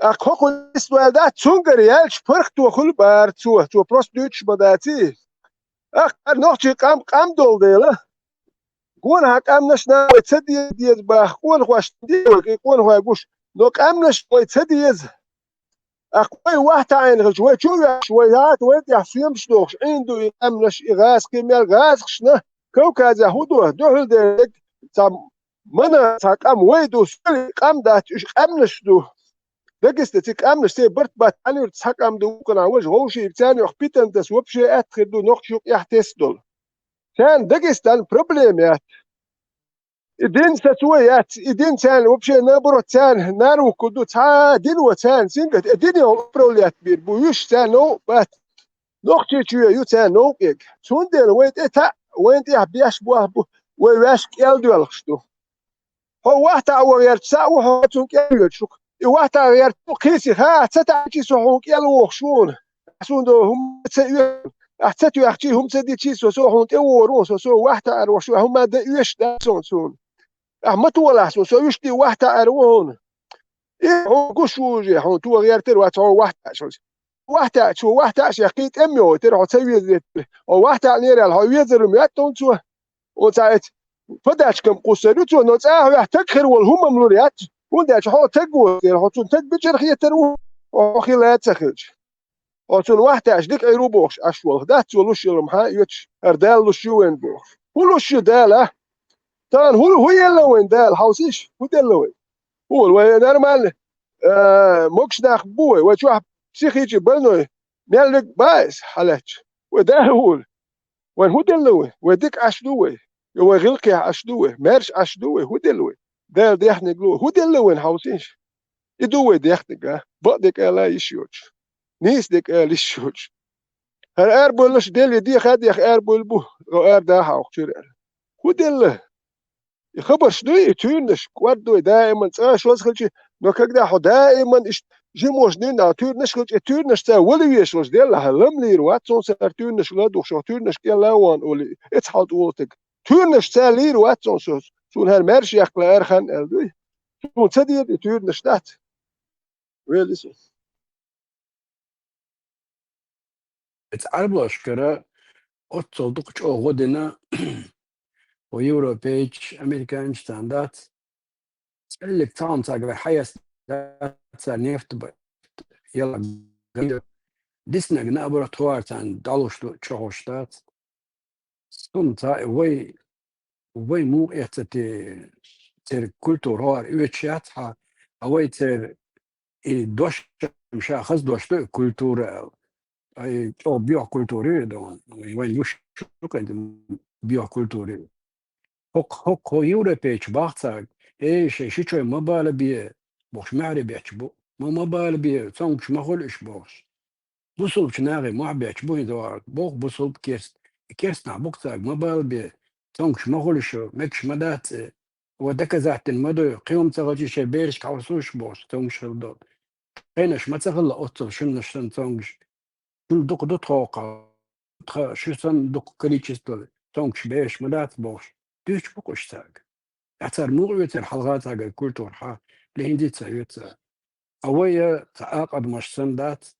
а, кхо-кхо нисдойла дац, цуьнгара яьлча паргӀато хуьлу бара цо. Цо просто дуьйцуш ма даций. Ахкъа нохчий къам, къам долу дела. Гонахьа къаьмнаш нах вай ца деза деза баха, къонахошна деза вай, и къонахой гуш, но къаьмнаш вай ца деза. Ахкъа вай вахьтаӀийна хилча, вай чу а ваьхьаш, вай хӀата вайн тӀехь соьмаш дохуш, Ӏийна ду и къаьмнаш, и гӀазакхий мел гӀазакхашна, Кавказехь хӀун ду, дуьхьал дерг, цхьа мана, цхьа къам вай ду, соьлий къам дац, уьш къаьмнаш ду. Дагестан ци къаьмнаш, церан барт бац, Ӏануьрца цхьа къам ду, вукхунахь важа вовшийн, царна юкъахь питана таса вообще аьтта хир ду, нохчо юкъ яхь тесна долу. Царна Дагестан проблема яц. И дин сацо яц, и дин царна вообще наоборот, царна нарухку ду, цхьа а дин ван царна сингат, и дине управлять бийр бу, уьш царна новкъа бац. Нохчийчоь ю царна новкъа егга. Цундела вай тӀе таӀ, вайн тӀехь беш бохь бу, вай ваьш кӀел доьлхуш ду. Хьо вахьтаӀа ван гӀерташ схьа а ву хьо цунна кӀел йоьдуш. И вахьтаӀа гӀерташ ву кхийсий, ха, ца таьӀчий со хьуна кӀел вохуш ву хьуна. Ахь суна до хӀума ца оьшу, ахь ца тоьхчий хӀума ца дичий со, со хьуна тӀе вогӀур ву, со, со вахьтаӀара вохуш ву, хӀума дан оьшуш дац суна суна. Ахь ма толахь суна, со уьш тӀе вахьтаӀара ву хьуна. И хьуна гуш ву уже, хьуна тӀе гӀертар вац хьо вахьтаӀаш. ВахьтаӀа, цо вахьтаӀаш яьккхий, тӀем йойтира, хьо ца веза леттара. Хьо вахьтаӀанера аьлла, хьо везар ма яц хьуна цо. Оцу цхьа эца подачкам кхуссур ю цо, но цӀа а хьоьхь таг хир волу хӀума лур яц. ХӀунда аьлча хьо таг воцура, хьо цунна таг бичара хетар ву, хьо хила а ца хилча. Хьо цунна вахьтаӀаш дика Ӏийр ву бохуш Ӏаш волу. Дац цо луш йолу хӀума хьан а оьцуш, хӀара Дала луш ю вайн бохуш. ХӀун луш ю Дала, а? Тахана хӀун, хӀун елла вайн Дала, хьовсийша? ХӀун делла вайн? ХӀуна вай нормально, а, могуш нах бу вай, вай чохь психически больной, мел верг бац иза хьалаьтташ. Вай Дала вуна. Вайн хӀун делла вай? Вай дика Ӏаш ду вай? Я вай гӀиллакхехь Ӏаш ду вай? Маьрша Ӏаш ду вай? ХӀун делла вай? Дала дехниг ло, хӀун делла вайн хьовсийша? И ду вай дехниг, а? Бакъдерг ала йиш йоцуш. Нийса дерг ала йиш йоцуш. ХӀара арабевлларш делли деха а деха арабевлла бу, хьо ара дахьа хьо кху чуьра аьлла. ХӀун делла? И хабарш дуй, и туьйранаш кӀордадой даиман цӀа шозза хилча, но когда хьо даиман иштта жимош дуьйна туьйранаш хилча, и туьйранаш цара вала везаш волча Деллахь, лам лийр вац цунна цара туьйранаш ладувгӀаш, хьо туьйранаш кӀел а вахана олий, эцхьалта волу стаг. Туьйранаш цара лийр вац цунна со, суна хӀара маьрша яккха лаьара хан аьлла дуй. Суна ца деза и туьйранаш дац. Вели со. Эца Ӏарбошкара оццул дукха чӀогӀа гӀо дина, хӀо европейчу, американчу царна дац, цӀеллиг цхьа хӀума цаьрга вай хьаэцна дац, цара нефть ба-, яла га-, диснарг, наоборот, тховар царна дӀалуш ду, чохуш дац. Суна ца вай, вай муха эццати церан культура хӀора оьцуш яц хьа, а вай церан и дош ша хаза дош ду и культура аьлла. Ай, чӀогӀа боьха культура ю и дан. Вайн гуш ду кхин боьха культура ю. ХӀокху, хӀокху европейчу бахцарг, эй, шайн ши чой ма бала бе, бохуш маьхьарий бетташ бу. Ма, ма бала бе, цомгуш ма хуьлу уьш бохуш. Бусулбачу нахе мохь бетташ бу хӀинца вахарг, боху бусулба керст. И керст нах бу-кх цаьрга ма бала бе, цомгуш ма хуьлу шу, мегаш ма дац цӀе. Ва доказательно ма ду, кхин хӀума ца хилча шайн берашка хьовсуш бохуш, цомгуш хила долу. Кхенаш ма ца хилла оццул шиннаш санна цомгуш. Шуна дукха ду тхо кху, тхан шу санна дукха количество цомгуш бераш ма дац бохуш. Дуьйцуш бу-кх уьш цаьрга. Ахьа цара муха оьцура хьалха цаьргара культура хьа, ле хӀинца а ца оьцу цара. А вай а цхьа акъадамаш санна дац,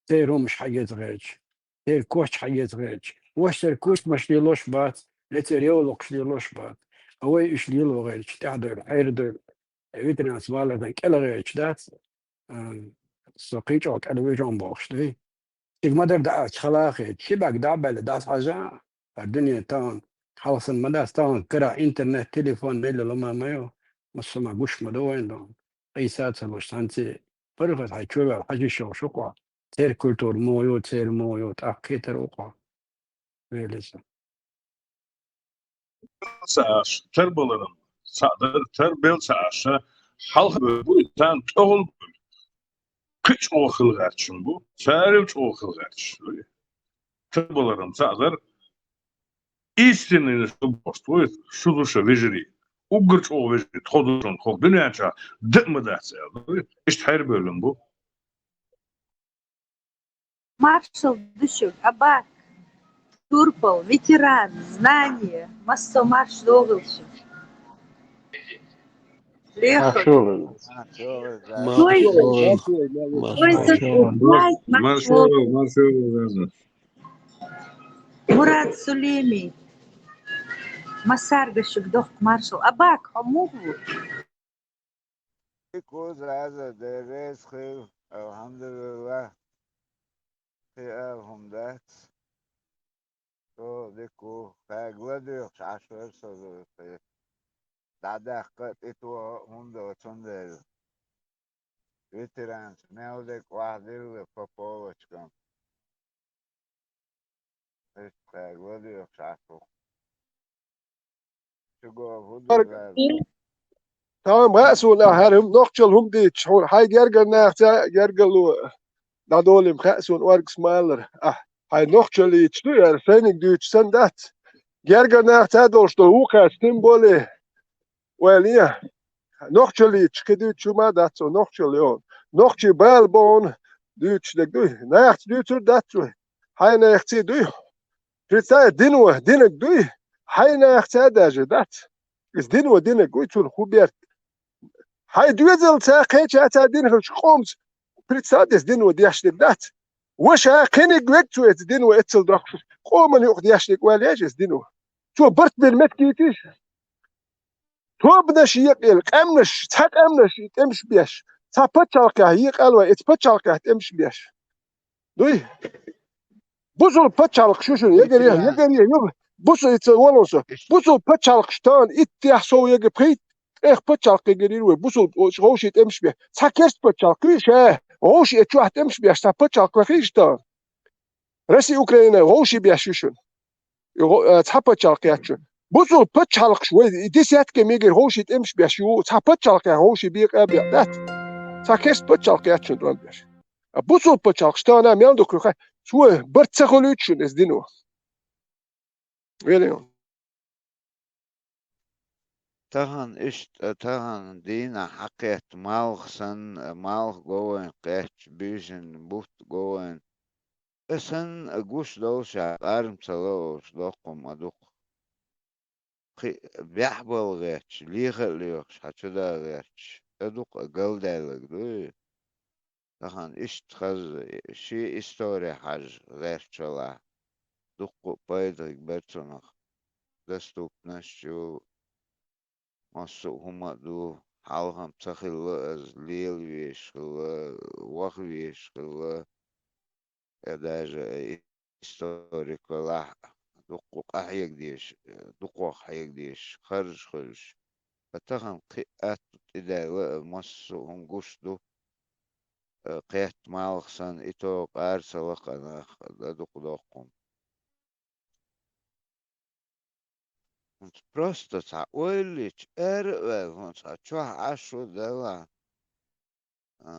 церан хӀумаш хьаэца гӀерташ, церан коч хьаэца гӀерташ, ваша церан куртамаш лелош бац, ле церан евлакхаш лелош бац. А вай уьш лело гӀерташ, тӀаьхьадевлла, хьерадевлла, ветеранца валардан кӀел гӀерташ дац, а, со кхин чӀогӀа кӀел вижон бохуш дуй. Цига ма-дарра даьӀахча хала а хеташ, ши бӀаьрг дӀа а баьлла, дӀасахьажа, хӀара дуьне тахана хьалха санна ма дац, тахана кара интернет, телефон мелла лома ма ю, массо а ма гуш ма ду вайна дан. Къийса а ца луш, цхьаьнций паргӀат хьайн чу а ваьлла, хьажа йиш йолуш ву-кх хьо. Церан культура муха ю, церан муха ю, тӀаккха кхетар ву-кх хьо. Велиса. Ца Ӏаш, тарбаларан ца дара, тарбел ца Ӏаш, хьалха буй, царна тӀехула буй. Кхин чӀогӀа хила гӀерташ бу, царел чӀогӀа хила гӀерташ бу. Тарбаларан ца дара, истинный шу бохуш вуй, шу ду ша вежарий. Уггар чӀогӀа вежарий, тхо ду шуна, тхо дуьнен чохь даа ма дац аьлла. Иштта хьерабевлла бу. Маршалла ду шуьга, Абак, турпал, ветеран, знание, массо а марш догӀийла шу. Леха. Маршалла. Маршалла. Стой. Маршалла. Стой, маршалла. Маршалла, маршалла. Мурад Сулейми. Массаьрга шуьга дохку маршалла. Абак, хьо муха ву? Дика ву, Заза, Дела реза хуьлда, алхьамдулиллахӀ. Кхин ала хӀума дац. Со дика ву, кхаьрга ладоьгӀуш Ӏаш вара со, тхе дӀадаккха а, тӀетоха а хӀума ду, цундела. Ветеранца мел дерг охьадилла Поповочкам. Иштта кхаьрга ладоьгӀуш Ӏаш ву. Шуьга хӀун ду, Заза? Тахана хаьа суна ахь, хӀара хӀума нохчалла хӀума дийцча, хьуна хьайн гергара нахаца а гергарло дӀадолийна хаьа суна, оргас ма-аллара. Ахь хьайн нохчалла йийцча дуй, хӀара сайниг дуьйцуш санна дац. Гергара нахаца а долуш долу вукхаьрца тем более, ойла е, нохчалла йийцча кхин дуьйцуш хӀума а дац цо, нохчалла йогӀу. Нохчий бала бохуна дуьйцуш дерг дуй. Нахаца дуьйцур дац вай. Хьайн нахаца а дуй. Представь, дино динарг дуй, хьайн нахаца а даже дац. Иза дино динарг вуй, цунах хӀун берг? Хьайн доьзалца, кхечаьрца дина хилча къомца, представь, иза дино деш дерг дац. Ваша кхиниг вег цо иза дино эццал доккхуш, къоман юкъа деш дерг ваьлла еш иза дино. Цо барт бина меттиг йитийша. Тобанаш екъаелла, къаьмнаш, цхьа къаьмнаш тӀемаш беш, цхьа пачхьалкхехь екъаелла вай, эца пачхьалкхехь тӀемаш беш. Дуй? Бусул пачхьалкхаш ю шуна, ягаре, ягаре, ю. Бусул, ица волун со. Бусул пачхьалкхаш тахана иттех сов яга пхийтта, тӀех пачхьалкх ягар йира вай. Бусул вовшийн тӀемаш беш. Цхьа керста пачхьалкх ю ша, вовшийн чохь тӀемаш беш, цхьа пачхьалкх вахийша тахана. Россия, Украина вовшийн беш ю шуна. И гӀо-, а, цхьа пачхьалкх яц шуна. Бусул пачхьалкхаш вай, и десятка мегар вовшийн тӀемаш беш ю, цхьа пачхьалкх вовшийн бекъа а бекъа дац. Цхьа керста пачхьалкх яц шуна тӀом беш. А бусул пачхьалкхаш тахана мел ду кхуьха, цо барт ца хуьлуьйту шуна иза дино. Велин. Тахан иштта, тахан дийнахь хьакхетта малх санна, малх го вайн кхетча, буьйсанна бутт го вайн. Сан а гуш долуш а къарма ца ло олуш доккхум а дукха. Кхин а бехбала гӀерташ, леха а лоьхуш, хьан чу да гӀерташ, а дукха а галдаьллаг дуй? Тахана иштта хаза, шен истори хьажа гӀерташ валахь, дуккха а пайда хиг бара цунах. Доступность ю, массо а хӀума а ду, хьалха-м ца хилла, аса лела везаш хилла, ваха везаш хилла. Я даже историк велахь а, дуккха къахьега дезаш, дукхох хьега дезаш, харжа хуьлуш. Ткъа тахана кхин а атта тӀедаьлла а, массо а хӀума гуш ду, кхетта малх санна, и то къара ца лакха нах, дан дукха доккхун. ХӀунца просто цхьа ойла йича, ара а ваьлла, хӀунца хьан чохь Ӏаш ву делахь, а,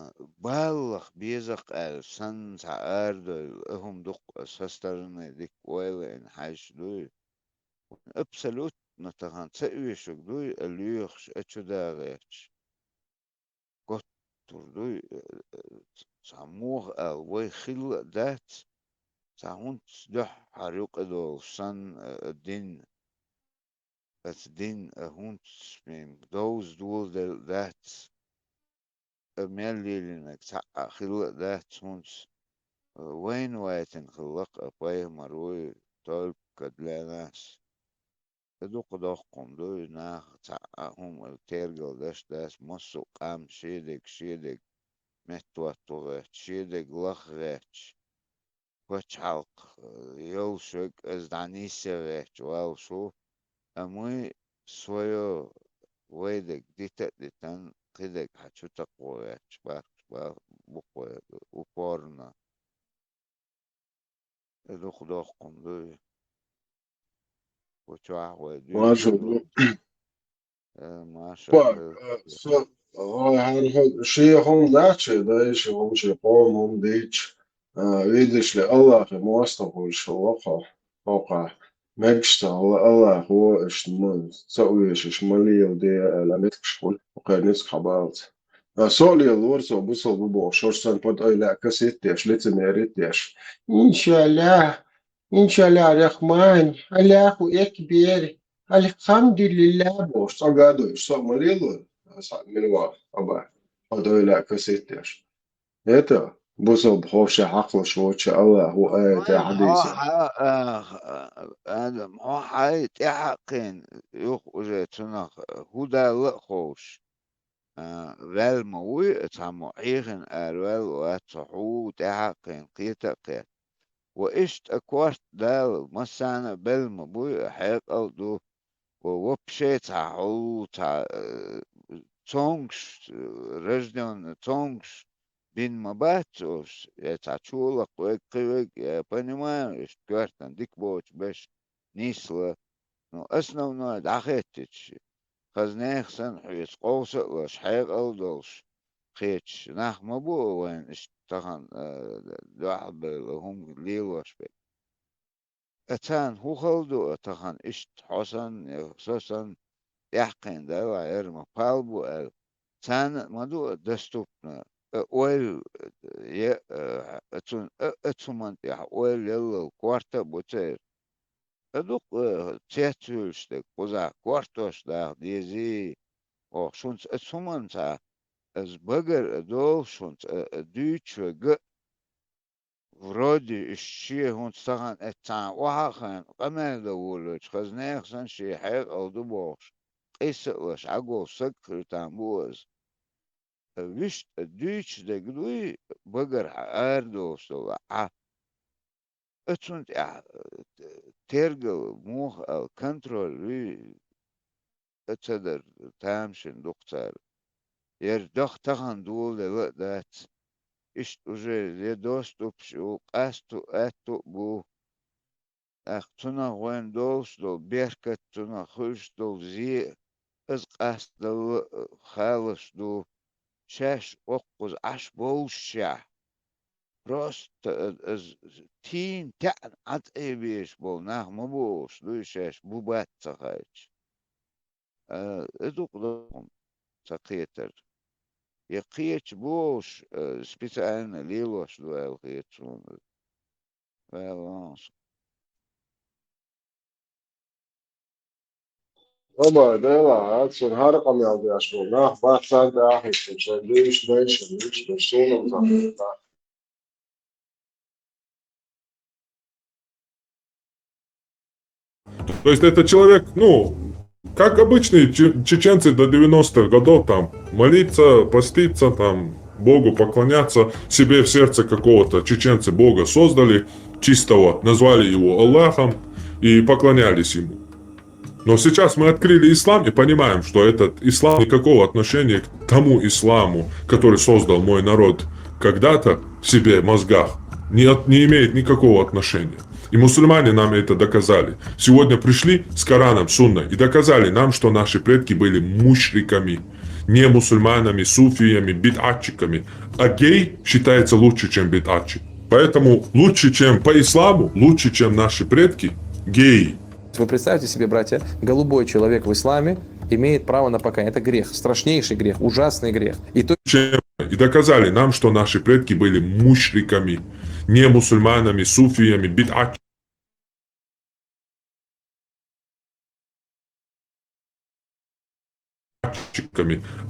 баллах безах аьлла, санна цхьа арадойла, а хӀума дуккха а со стороны дика ойла йина хьаьжча дуй. Абсолютно тахана ца оьшург дуй, а лоьхуш, а чу да гӀерташ. Готтур дуй, э, э, цхьа муха аьлла, вай хилла а дац, цхьа хӀунца дуьххьара юкъа долуш санна, э, дин, аса дин, а хӀунца мем довза доладелла а дац, а мел лелийнарг цхьаъ а хилла а дац хӀунца, э, вайна вайтина хилла-кх а пайхамар вуй, только для нас. И дукха доккхун дуй, наха цхьаъ а хӀума тергал даш дац, массо а къам шен дерг, шен дерг меттахӀотто гӀерташ, шен дерг лаха гӀерташ, пачхьалкх, э, йолуш верг, аса дӀанисъян гӀерташ валлаш ву, амма свое вай дерг дита а дитан, кхин дерг хьан чу такхо гӀерташ бахкаш бал-, бу-кх вай упорно. И дукха доккхун дуй. Ву чохь вай дуьйцуш ду. Э, маша, Пак, э, э, со, гӀой хьархо шен хӀума дац, шен дайша хӀума, шен къоман хӀума дийцча, а, видишь ли, Аллахе мостагӀа хуьлуш хилла хьо, хьо кхахь. Мегаш ца хилла, Аллах ву, иштта ма, ца оьшуш, ма леладе аьлла, меттигаш хуьлу, кхеран ницкъ хьабалаца. А, со а лелора, со бусалба бу бохуш, хӀорш санна под ойла а касетта деш, лицемерить деш. Иншаллах, иншаллах рахман, Аллаху экбер, Алхамдулиллах бохуш, цӀа гадойш, со а ма лелора, аса мила ваха, аба, под ойла а касетта деш. Это бусалба ховша хьакхалуш воцча Аллах ву аята, хьадийса. Хьо хьа-, а, а, Адам, хьо хьай тӀаьхьакхийна юха уже цунах хӀу далла а ховш, а, ваьлла ма вуй, цхьаммо хьехина араваьлла вац, цо хьу тӀаьхьакхийна кхета а кхетта. Ва иштта корта Дала массарна а белла ма буй, хьекъал а ду, ва вообще цхьа хьул, цхьа, э, цомгуш, э, рождённый цомгуш бина ма бац уьш, я цхьа чолакх верг, кхин верг, я понимаю, иштта коьртана дика боцуш берш нисло. Ну, основное дӀахеттича, хаза нехан санна хьоьца къовса а лаш, хьекъал а долуш кхеташ нах ма бу вайна иштта тахана, э, дуьхьалбевлла хӀума лелош берг. Э, царна хӀун хала ду, э, тахана иштта хьо санна, я со санна тӀаьхкхийна далахь, яра ма пал бу аьлла, царна а ма ду, э, доступно, э, ойла, э, е, э, цунна, э, э, цу хӀуманна тӀехь ойла еллал корта а бу церан. Э, дукха, э, цецвуьйлуш дерг кхузахь кортош даха дезий, оха шунца, э, цу хӀуманца, аса багара, э, долуш хӀунца, э, э, дуьйцуш верг а, вроде иштта шен хӀунца тахана эццахьа охьа а хайна, къамел дан волавелча, хаза нехан санна шен хьекъал ду бохуш, къийса а лаш, Ӏаголла саг хир там бу аса. Вуьшта дуьйцуш дерг дуй, багара хьан арадолуш долу Ӏа. Оцунна тӀехь, э, тергал муха аьлла, контроль вуй, оцу дар тамашийна ду-кх цара. Яра даха тахана доладелла а дац. Иштта уже я доступаш ю, къасто а, аьтто а бу. ТӀаккха цунах вайна долуш долу беркат, цунах хуьлуш долу зе а, иза къастадалла а халаш ду, шаьш оккхуза Ӏаш боллушехь. Просто, э, иза тийна теӀна Ӏа тӀе безаш болу нах ма бу олуш дуй шаьш, бу бац ца хаьттича. э, из дукха ду ца кхетар. Я кхеча болуш, э, специально лелош ду аьлла хета суна. Валлахьи. Бабай, Дела, а, цун хӀара къамел деш волу нах бац царна тӀе а хӀиттина, шайн дуьйцуш дайшина, дуьйцуш дайшина, суна ма ца хетта. То есть это человек, ну, как обычные че- чеченцы до девяностых годов, там, молиться, поститься, там, Богу поклоняться, себе в сердце какого-то чеченцы Бога создали, чистого, назвали его Аллахом и поклонялись ему. Но сейчас мы открыли ислам и понимаем, что этот ислам никакого отношения к тому исламу, который создал мой народ когда-то в себе, в мозгах, не, от- не имеет никакого отношения. И мусульмане нам это доказали. Сегодня пришли с Кораном, Сунной и доказали нам, что наши предки были мушриками, не мусульманами, суфиями, бидатчиками. А гей считается лучше, чем бидатчик. Поэтому лучше, чем по исламу, лучше, чем наши предки, геи. Вы представьте себе, братья, голубой человек в исламе имеет право на покаяние. Это грех, страшнейший грех, ужасный грех. И то Чем и доказали нам, что наши предки были мушриками, не мусульманами, суфиями, бидатчиками.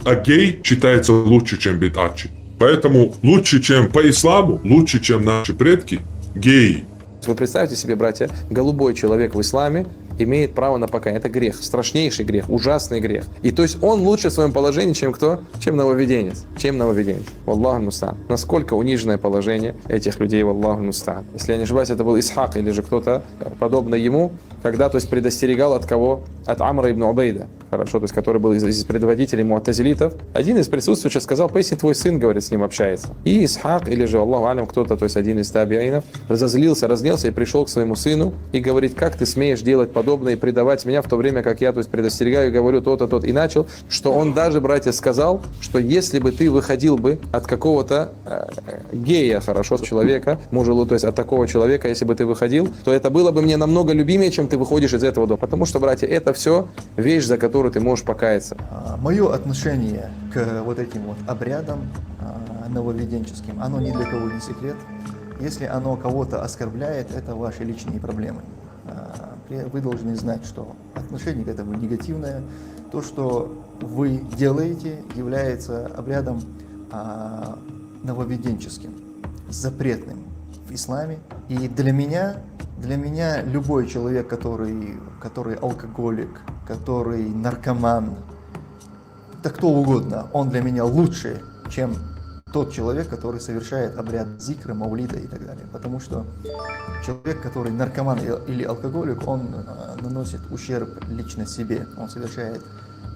А гей считается лучше, чем бидатчик. Поэтому лучше, чем по исламу, лучше, чем наши предки, геи. Вы представьте себе, братья, голубой человек в исламе имеет право на покаяние. Это грех, страшнейший грех, ужасный грех. И то есть он лучше в своем положении, чем кто? Чем нововведенец. Чем нововведенец. Валлаху мустаан. Насколько униженное положение этих людей, валлаху мустаан. Если я не ошибаюсь, это был Исхак или же кто-то, э, подобный ему, когда, то есть, предостерегал от кого? От Амра ибн Убайда. Хорошо, то есть, который был из, из предводителей муатазилитов. Один из присутствующих сказал: «Поистине твой сын, говорит, с ним общается». И Исхак, или же, Аллаху алям, кто-то, то есть один из табиинов, разозлился, разнелся и пришел к своему сыну и говорит: «Как ты смеешь делать подобное и предавать меня, в то время как я, то есть, предостерегаю и говорю то-то, то-то». И начал, что он даже, братья, сказал, что если бы ты выходил бы от какого-то, э, гея, хорошо, человека, мужа, то есть от такого человека, если бы ты выходил, то это было бы мне намного любимее, чем ты выходишь из этого дома. Потому что, братья, это все вещь, за которую ты можешь покаяться. Мое отношение к вот этим вот обрядам, а, нововведенческим, оно ни для кого не секрет. Если оно кого-то оскорбляет, это ваши личные проблемы. А, при- вы должны знать, что отношение к этому негативное. То, что вы делаете, является обрядом, а, нововведенческим, запретным в исламе. И для меня, для меня любой человек, который, который алкоголик, который наркоман, да кто угодно, он для меня лучше, чем тот человек, который совершает обряд зикра, маулида и так далее. Потому что человек, который наркоман и- или алкоголик, он, э, наносит ущерб лично себе. Он совершает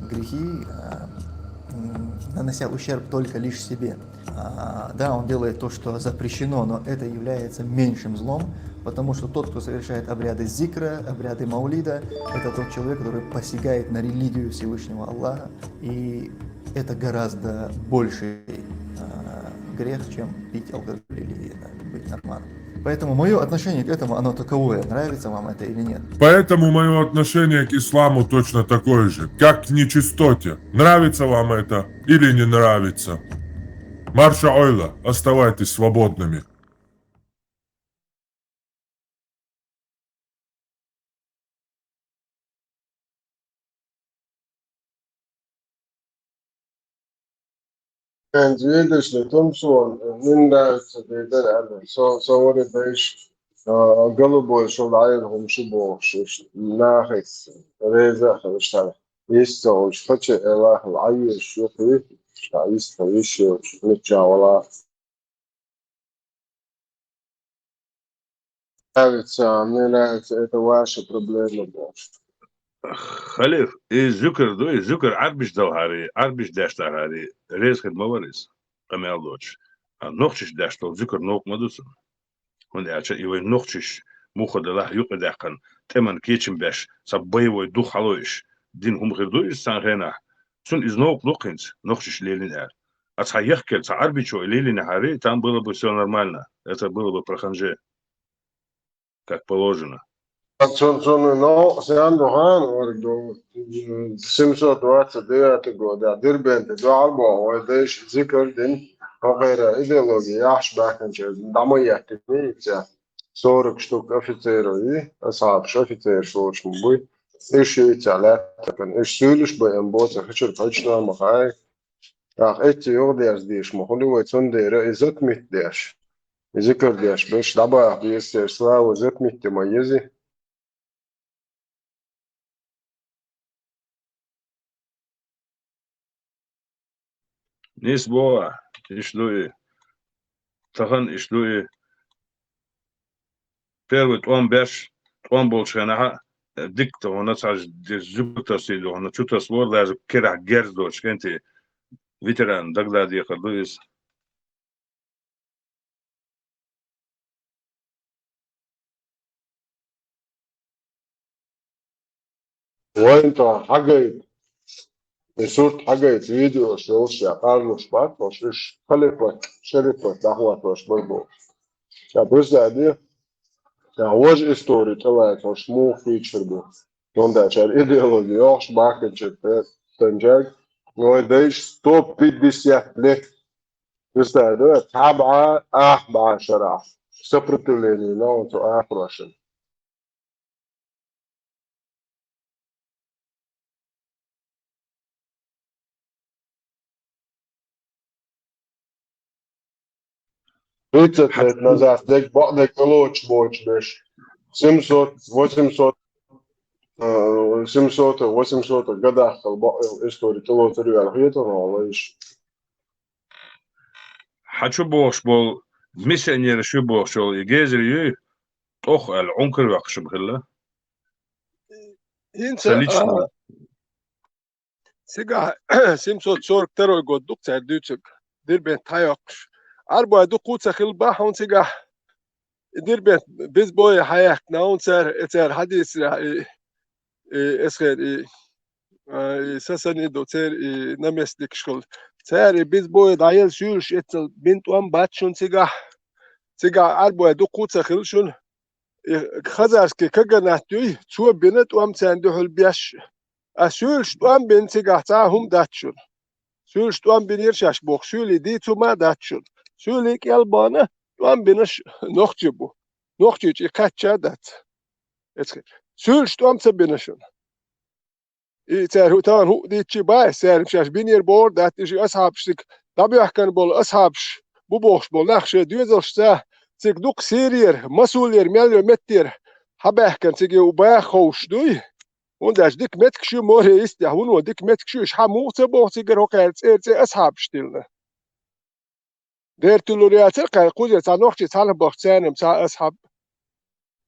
грехи, э, м, нанося ущерб только лишь себе. А, да, он делает то, что запрещено, но это является меньшим злом, потому что тот, кто совершает обряды зикра, обряды маулида, это тот человек, который посягает на религию Всевышнего Аллаха, и это гораздо больший, а, грех, чем пить алкоголь или, да, быть наркоманом. Поэтому мое отношение к этому, оно таковое, нравится вам это или нет. Поэтому мое отношение к исламу точно такое же, как к нечистоте. Нравится вам это или не нравится. Марша ойла, оставайтесь свободными. Хьайн зен дешна тумсо, мин нравится дедер аьлла. Со, со вари дайш, а, голубой шул Ӏайр хӀума шу бохуш, иштта нахаца реза а хилаш цхьа йист ца хуьлуш, паччахьан элахь Ӏаййеш юххе, ша йист ца йиш йолуш, миччахь вала. Нравится, мне нравится, это ваша проблема, бохуш. Халиф, и зуькар ду, и зуькар Ӏарбиш далахьара, Ӏарбиш деш дахьара, реза хир ма вара иза, къамел доцуш. А нохчаш деш долу зуькар новкъа ма ду цунна. ХӀунда аьлча и вайн нохчаш муха делахь юкъадаьккхина, тӀеман кечам беш, цхьа боевой дух хьалойуш, дина хӀума хир ду иза цхьана хенахь. Цунна иза новкъа ду-кх хӀинца, нохчаш лелийна аьлла. А цхьа яхкелла, цхьа Ӏарбичо и лелийнехьара, там было бы всё нормально. Это было бы про ханже, как положено. Цун, цун новкъа сен ду хана, варг ду, семьсот двадцать девятый года, Дербенте дуьхьал боху, вай дайша зикар дина, хӀокхеран идеология яхьаш баьхкинчара дӀа ма еттина, ица. Сорок штук офицеров и, асхьабаш офицераш волуш ма буй. Уьш ю ица лаьттакан, уьш суьйлуш баьӀна боцу хи чуьра кхечна ма хаьа. ТӀаккха эцца юха дерза дезаш ма хуьлу вай, цундела и затмить деш, и зикар деш, берш дӀабаха беза церан слава затмить ма еза. Нийса боху, иштта ду и. Тахана иштта ду и. Первый тӀом беш, тӀом болчу хенахь а, дика ду хьуна, цхьа зуьгур тасийла ду хьуна, чу тасабора, лажа керахь герз доцуш кӀентий, ветеран дагадеха декхар ду иза. Вайн тӀа хьагайта, и сурт хьагайта, видеош йолуш я къарлуш бац, хӀорш уьш халипат, шерифат дӀахӀоттош бар бохуш. Ша бусаде, ша важа истори тӀелаьцна хӀорш муха кхечира бу. Цундела цара идеологи йохуш бахканчуьра тӀанчаьрга, вай дайша сто пятьдесят лет. Представь, да, цхьа бӀа, ах бӀа шарахь. Сопротивление на оцу ахарошна. Тридцать лет назад дерг бакъдерг тӀелоцуш боцуш берш. Семьсот, восемьсот, э, семьсот, восемьсот годах бакъ истори тӀелоцур ю аьлла хетара хьуна, вайша. Хьан чу бохуш болу миссионераш ю бохуш йолу и гезар юй, тӀох аьлла, Ӏункар ваьккхаш ма хилла. ХӀинца, Ца лично. А, цигахь семьсот сорок второй год ду-кх цара дуьйцург, Дербент хьайоккхуш. Ӏарбой дукха ца хилла бахьана цигахь. И Дербент без боя хьаяьккхина хьуна цара, и цара хьадийцарехь, и, и эсхер, и, а, и са санна ду церан и наместникаш хилла. Цара и без боя дӀаелла суьйлуш эццал бина тӀом бац шуна цигахь. Цигахь Ӏарбой дукха ца хилла шуна. И хазарский каганат юй, цо бина тӀом царна дуьхьал беш. Ткъа суьйлуш тӀом бина цигахь цхьа а хӀума дац шуна. Суьйлуш тӀом бинера шаьш боху, суьйлий дийцума а дац шуна. Суьйлий кӀел бахана, тӀом бинарш нохчий бу. Нохчий чӀогӀа кхаьчча а дац. Эцхи. Суьйлуш тӀом ца бина шуна. И цара хӀу-, тахана хӀуъа дийцчи баьхьа, цара шаьш бинера бохур дац, и ши асхьабаш цига дӀабоьхкина болу асхьабаш бу бохуш болу нах шайн доьзалшца, цига дукха Сирера, Масулера, мел йо меттера, хьабаьхкина цига у баха ховш дуй. ХӀунда аьлча дика меттигаш ю море йистехь, вуно дика меттигаш ю, иша хьан муха ца боху цигара хӀокхара цӀера цӀе асхьабаш тилла. Дера туьллур яцара кхаьрга кхузара цхьа нохчий цхьаьна бахча царна цхьа асхьаб.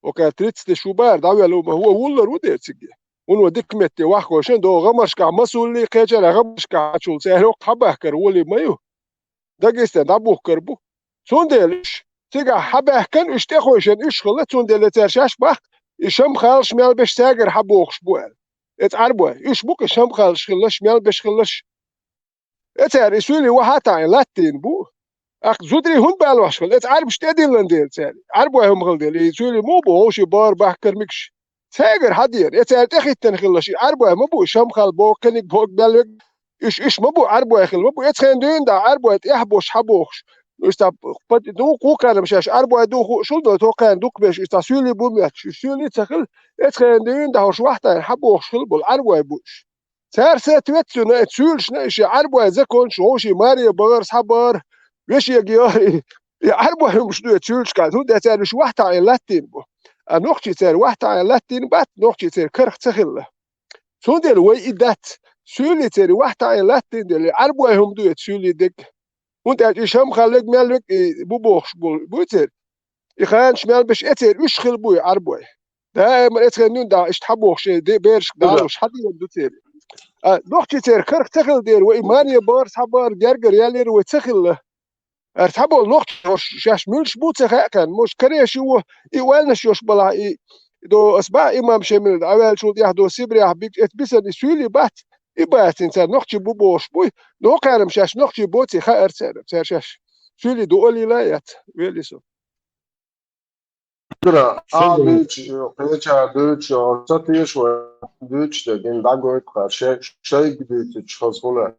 ХӀокхара тридцать шу бара, дӀавелла ву, вуллар ву дера цига. Вуно дика метте ваххойшина, догӀу гӀамаршкахь Масулли кхечара гӀамаршкахь чул цӀера хӀокху хьабахкар волий ма ю. Дагестан дӀабухкар бу. Цундела уьш, цигахь хьабаьхкан уьш тӀехойшан уьш хилла, цундела цара шаьш баккха, и шамхалш мел беш цаьргара хьабохуш бу аьлла. Эца Ӏарбой, уьш бу-кх и шамхалш хиллаш, мел беш хиллаш. Эцара и суьйлий вахьа а таӀийна латтийна бу. Аккха зударий хӀунда балош хилла? Эца Ӏарбаш тӀедиллина дела цара. Ӏарбой хӀума хилла дела, и суьйлий муха бу, хӀовший бара бахкар мигаш. Цаьргара хьан дера? Эцара тӀехӀиттина хиллаш, и Ӏарбой ма бу, и шамхал боху, кхиниг боху, мел вег. Уьш, уьш ма бу, Ӏарбой хилла ма бу. Эцхен дуьйна да, Ӏарбой тӀехь бохуш, хьан бохуш. Уьш цхьа пати-, ду, кху кхаьрам шаьш Ӏарбой ду ху-, шул до, тхо кхаьрна дукха беш, уьш цхьа суьйлий бу моьттуш. Уьш суьйлий ца хилла, эцхен дуьйна да, хӀорш вахьтайна хьан бохуш хилла болу, Ӏарбой бу уьш. Цара са тӀе веттина, и суьйлашна, и ши Ӏарбой законаш, вовший маре бахара, схьабахара, вешега яра, и, и Ӏарбой хӀумаш ду, и суьйлашкахь, хӀунда аьлча цара уьш вахьтаӀийна латтийна бу. А нохчий цара вахьтаӀийна латтийна бац, нохчий церан карах ца хилла. Цундела вай и дац, суьйлий церан вахьтаӀийна латтийна дела, и Ӏарбой хӀума ду, и суьйлий дерг. ХӀунда аьлча и шамхаллиг мел вег и бу бохуш бу, буй церан. И ханаш мел беш эцера уьш хилла буй Ӏарбой. Даима эцхен дуьйна да, иштта хьан бохуш, де-, берашка далуш, хьан дийр ду церан. А, нохчий церан карах ца хилла дера, вай и маре бахара, схьабахара, гергара яллера вай ца хилла. Ара цхьаболу нохчий хӀорш шаьш муьлш бу ца хаьа кхаьрна, муш кареш ю, и ойланаш йош балахь, и до ас баьа имам Шемил, Ӏаваьллачул тӀехь до Сибрехь бигча эц бисана и суьйлий бац, и бацин цара нохчий бу бохуш буй, но кхаьрам шаьш нохчий боций хаьара цара, цара шаьш суьйлий ду олийла а яц, вели со. Āndor, ā, Deutsch, Pēčā, Deutsch, ja, satieši, vai Deutsch, der den Dagoit, kā šeit, šeit, Deutsch, kas hula.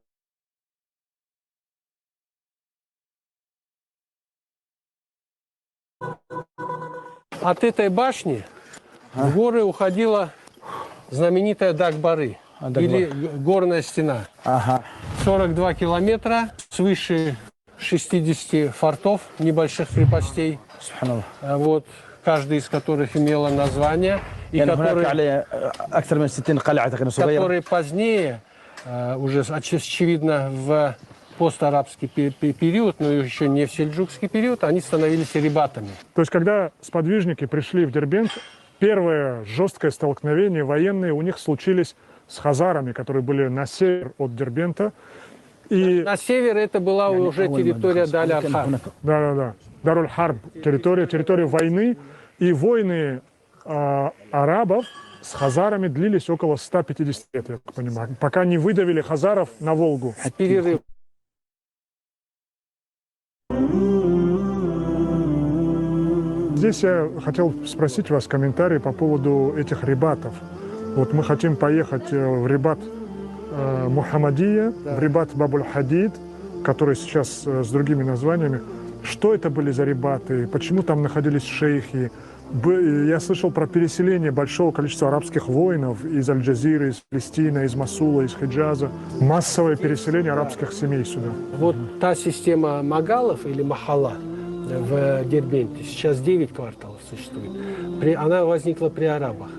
От этой башни в горы уходила знаменитая Дагбары, а, Дагбар. Или г-, горная стена. Ага. Сорок два километра, свыше шестидесяти фортов, небольших крепостей. Субханаллах. А, вот, каждая из которых имела название, и يعني هناك которые, على، آه، أكثر من ستين قلعة تقريبًا صغيرة. Которые позднее, а, уже с-, оч-, очевидно, в постарабский пе-, пе-, период, но еще не в сельджукский период, они становились рибатами. То есть, когда сподвижники пришли в Дербент, первое жёсткое столкновение военные у них случились с хазарами, которые были на север от Дербента. И На север это была уже территория Даль-Архар. Да, да, да. Даруль-Харб, территория, территория войны. И войны, а, арабов с хазарами длились около ста пятидесяти лет, я так понимаю, пока не выдавили хазаров на Волгу. С перерывом. Здесь я хотел спросить вас комментарий по поводу этих рибатов. Вот мы хотим поехать, э, в рибат, э, Мухаммадия, в рибат Бабуль-Хадид, который сейчас, э, с другими названиями. Что это были за рибаты? Почему там находились шейхи? Б-, я слышал про переселение большого количества арабских воинов из Аль-Джазиры, из Палестины, из Масула, из Хиджаза. Массовое переселение арабских семей сюда. Вот та система магалов или махала в Дербенте, сейчас девять кварталов существует. При-, она возникла при арабах.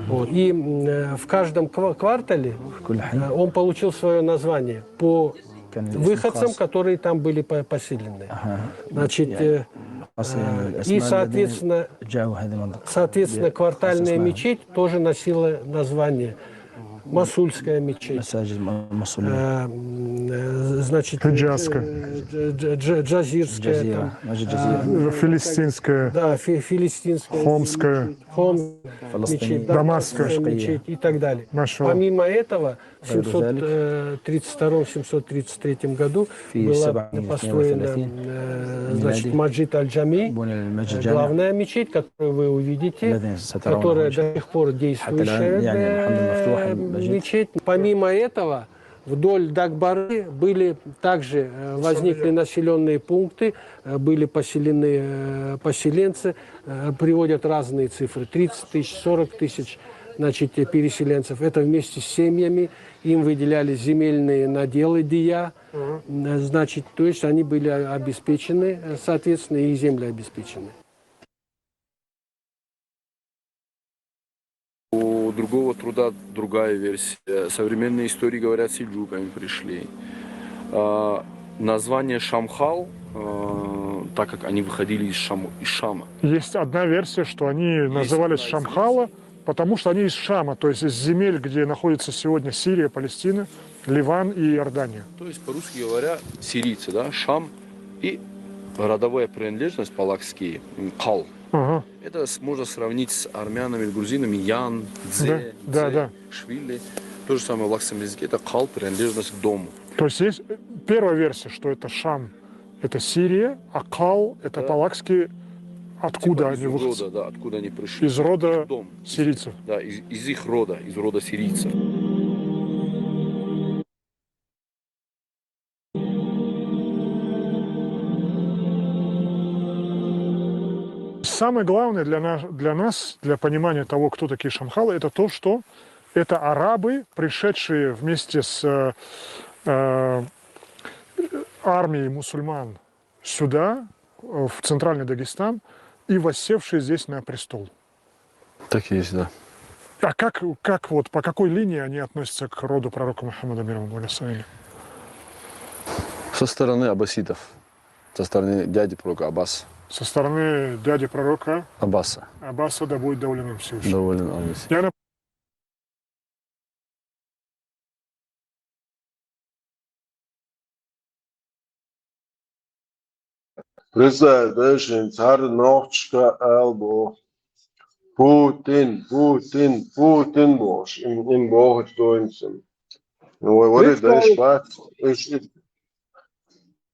Вот. И, м, э, в каждом ква-, квартале, э, он получил свое название по выходцам, которые там были по-, поселены. Значит, э, э, и, соответственно, соответственно, квартальная мечеть тоже носила название. Масульская мечеть. Э, м, э, значит, э, дж-, дж-, дж-, джазирская, там, э, Филистинская. Да, фи-, филистинская. Хомская. Хом-, мечеть, Дамасская. Дамасская мечеть и так далее. Помимо этого, в семьсот тридцать втором, семьсот тридцать третьем году была построена, э, значит, Маджид Аль-Джами, э, главная мечеть, которую вы увидите, которая до сих пор действующая, э, мечеть. Помимо этого, вдоль Дагбары были также, э, возникли населённые пункты, э, были поселены, э, поселенцы, э, приводят разные цифры, тридцать тысяч, сорок тысяч, значит, э, переселенцев. Это вместе с семьями, им выделяли земельные наделы, дия, м, значит, то есть они были о-, обеспечены, э, соответственно, и земли обеспечены. У другого труда другая версия. Современные истории говорят, сельджуками пришли. А, название Шамхал, а, так как они выходили из Шам-, из Шама. Есть одна версия, что они назывались Шамхала, потому что они из Шама, то есть из земель, где находится сегодня Сирия, Палестина, Ливан и Иордания. То есть, по-русски говоря, сирийцы, да, Шам и родовая принадлежность палакские, м, Кал. Ага. Это с-, можно сравнить с армянами или грузинами Ян, Дзе, да, да, Дзе, да. Швили. То же самое в лакском языке, это Кал, принадлежность к дому. То есть есть, э, первая версия, что это Шам, это Сирия, а Кал, это палакские, откуда они выходцы? Типа из рода, да, откуда они пришли. Из рода сирийцев. Да, из, из их рода, из рода сирийцев. Самое главное для нас, для нас, для понимания того, кто такие шамхалы, это то, что это арабы, пришедшие вместе с, э, э, армией мусульман сюда, э, в Центральный Дагестан, и воссевшие здесь на престол. Так и есть, да. А как, как вот, по какой линии они относятся к роду пророка Мухаммада, мир ему, благословение? Со стороны аббасидов. Со стороны дяди пророка Аббаса. Со стороны дяди пророка Аббаса. Аббаса, да будет доволен им Всевышний. Доволен он им. Я нап- Представь, да, šeit sārda nohčka elbo. Putin, Putin, Putin boš. In, in bohet doinsen. Vai, vai, da, es pats. Es, es.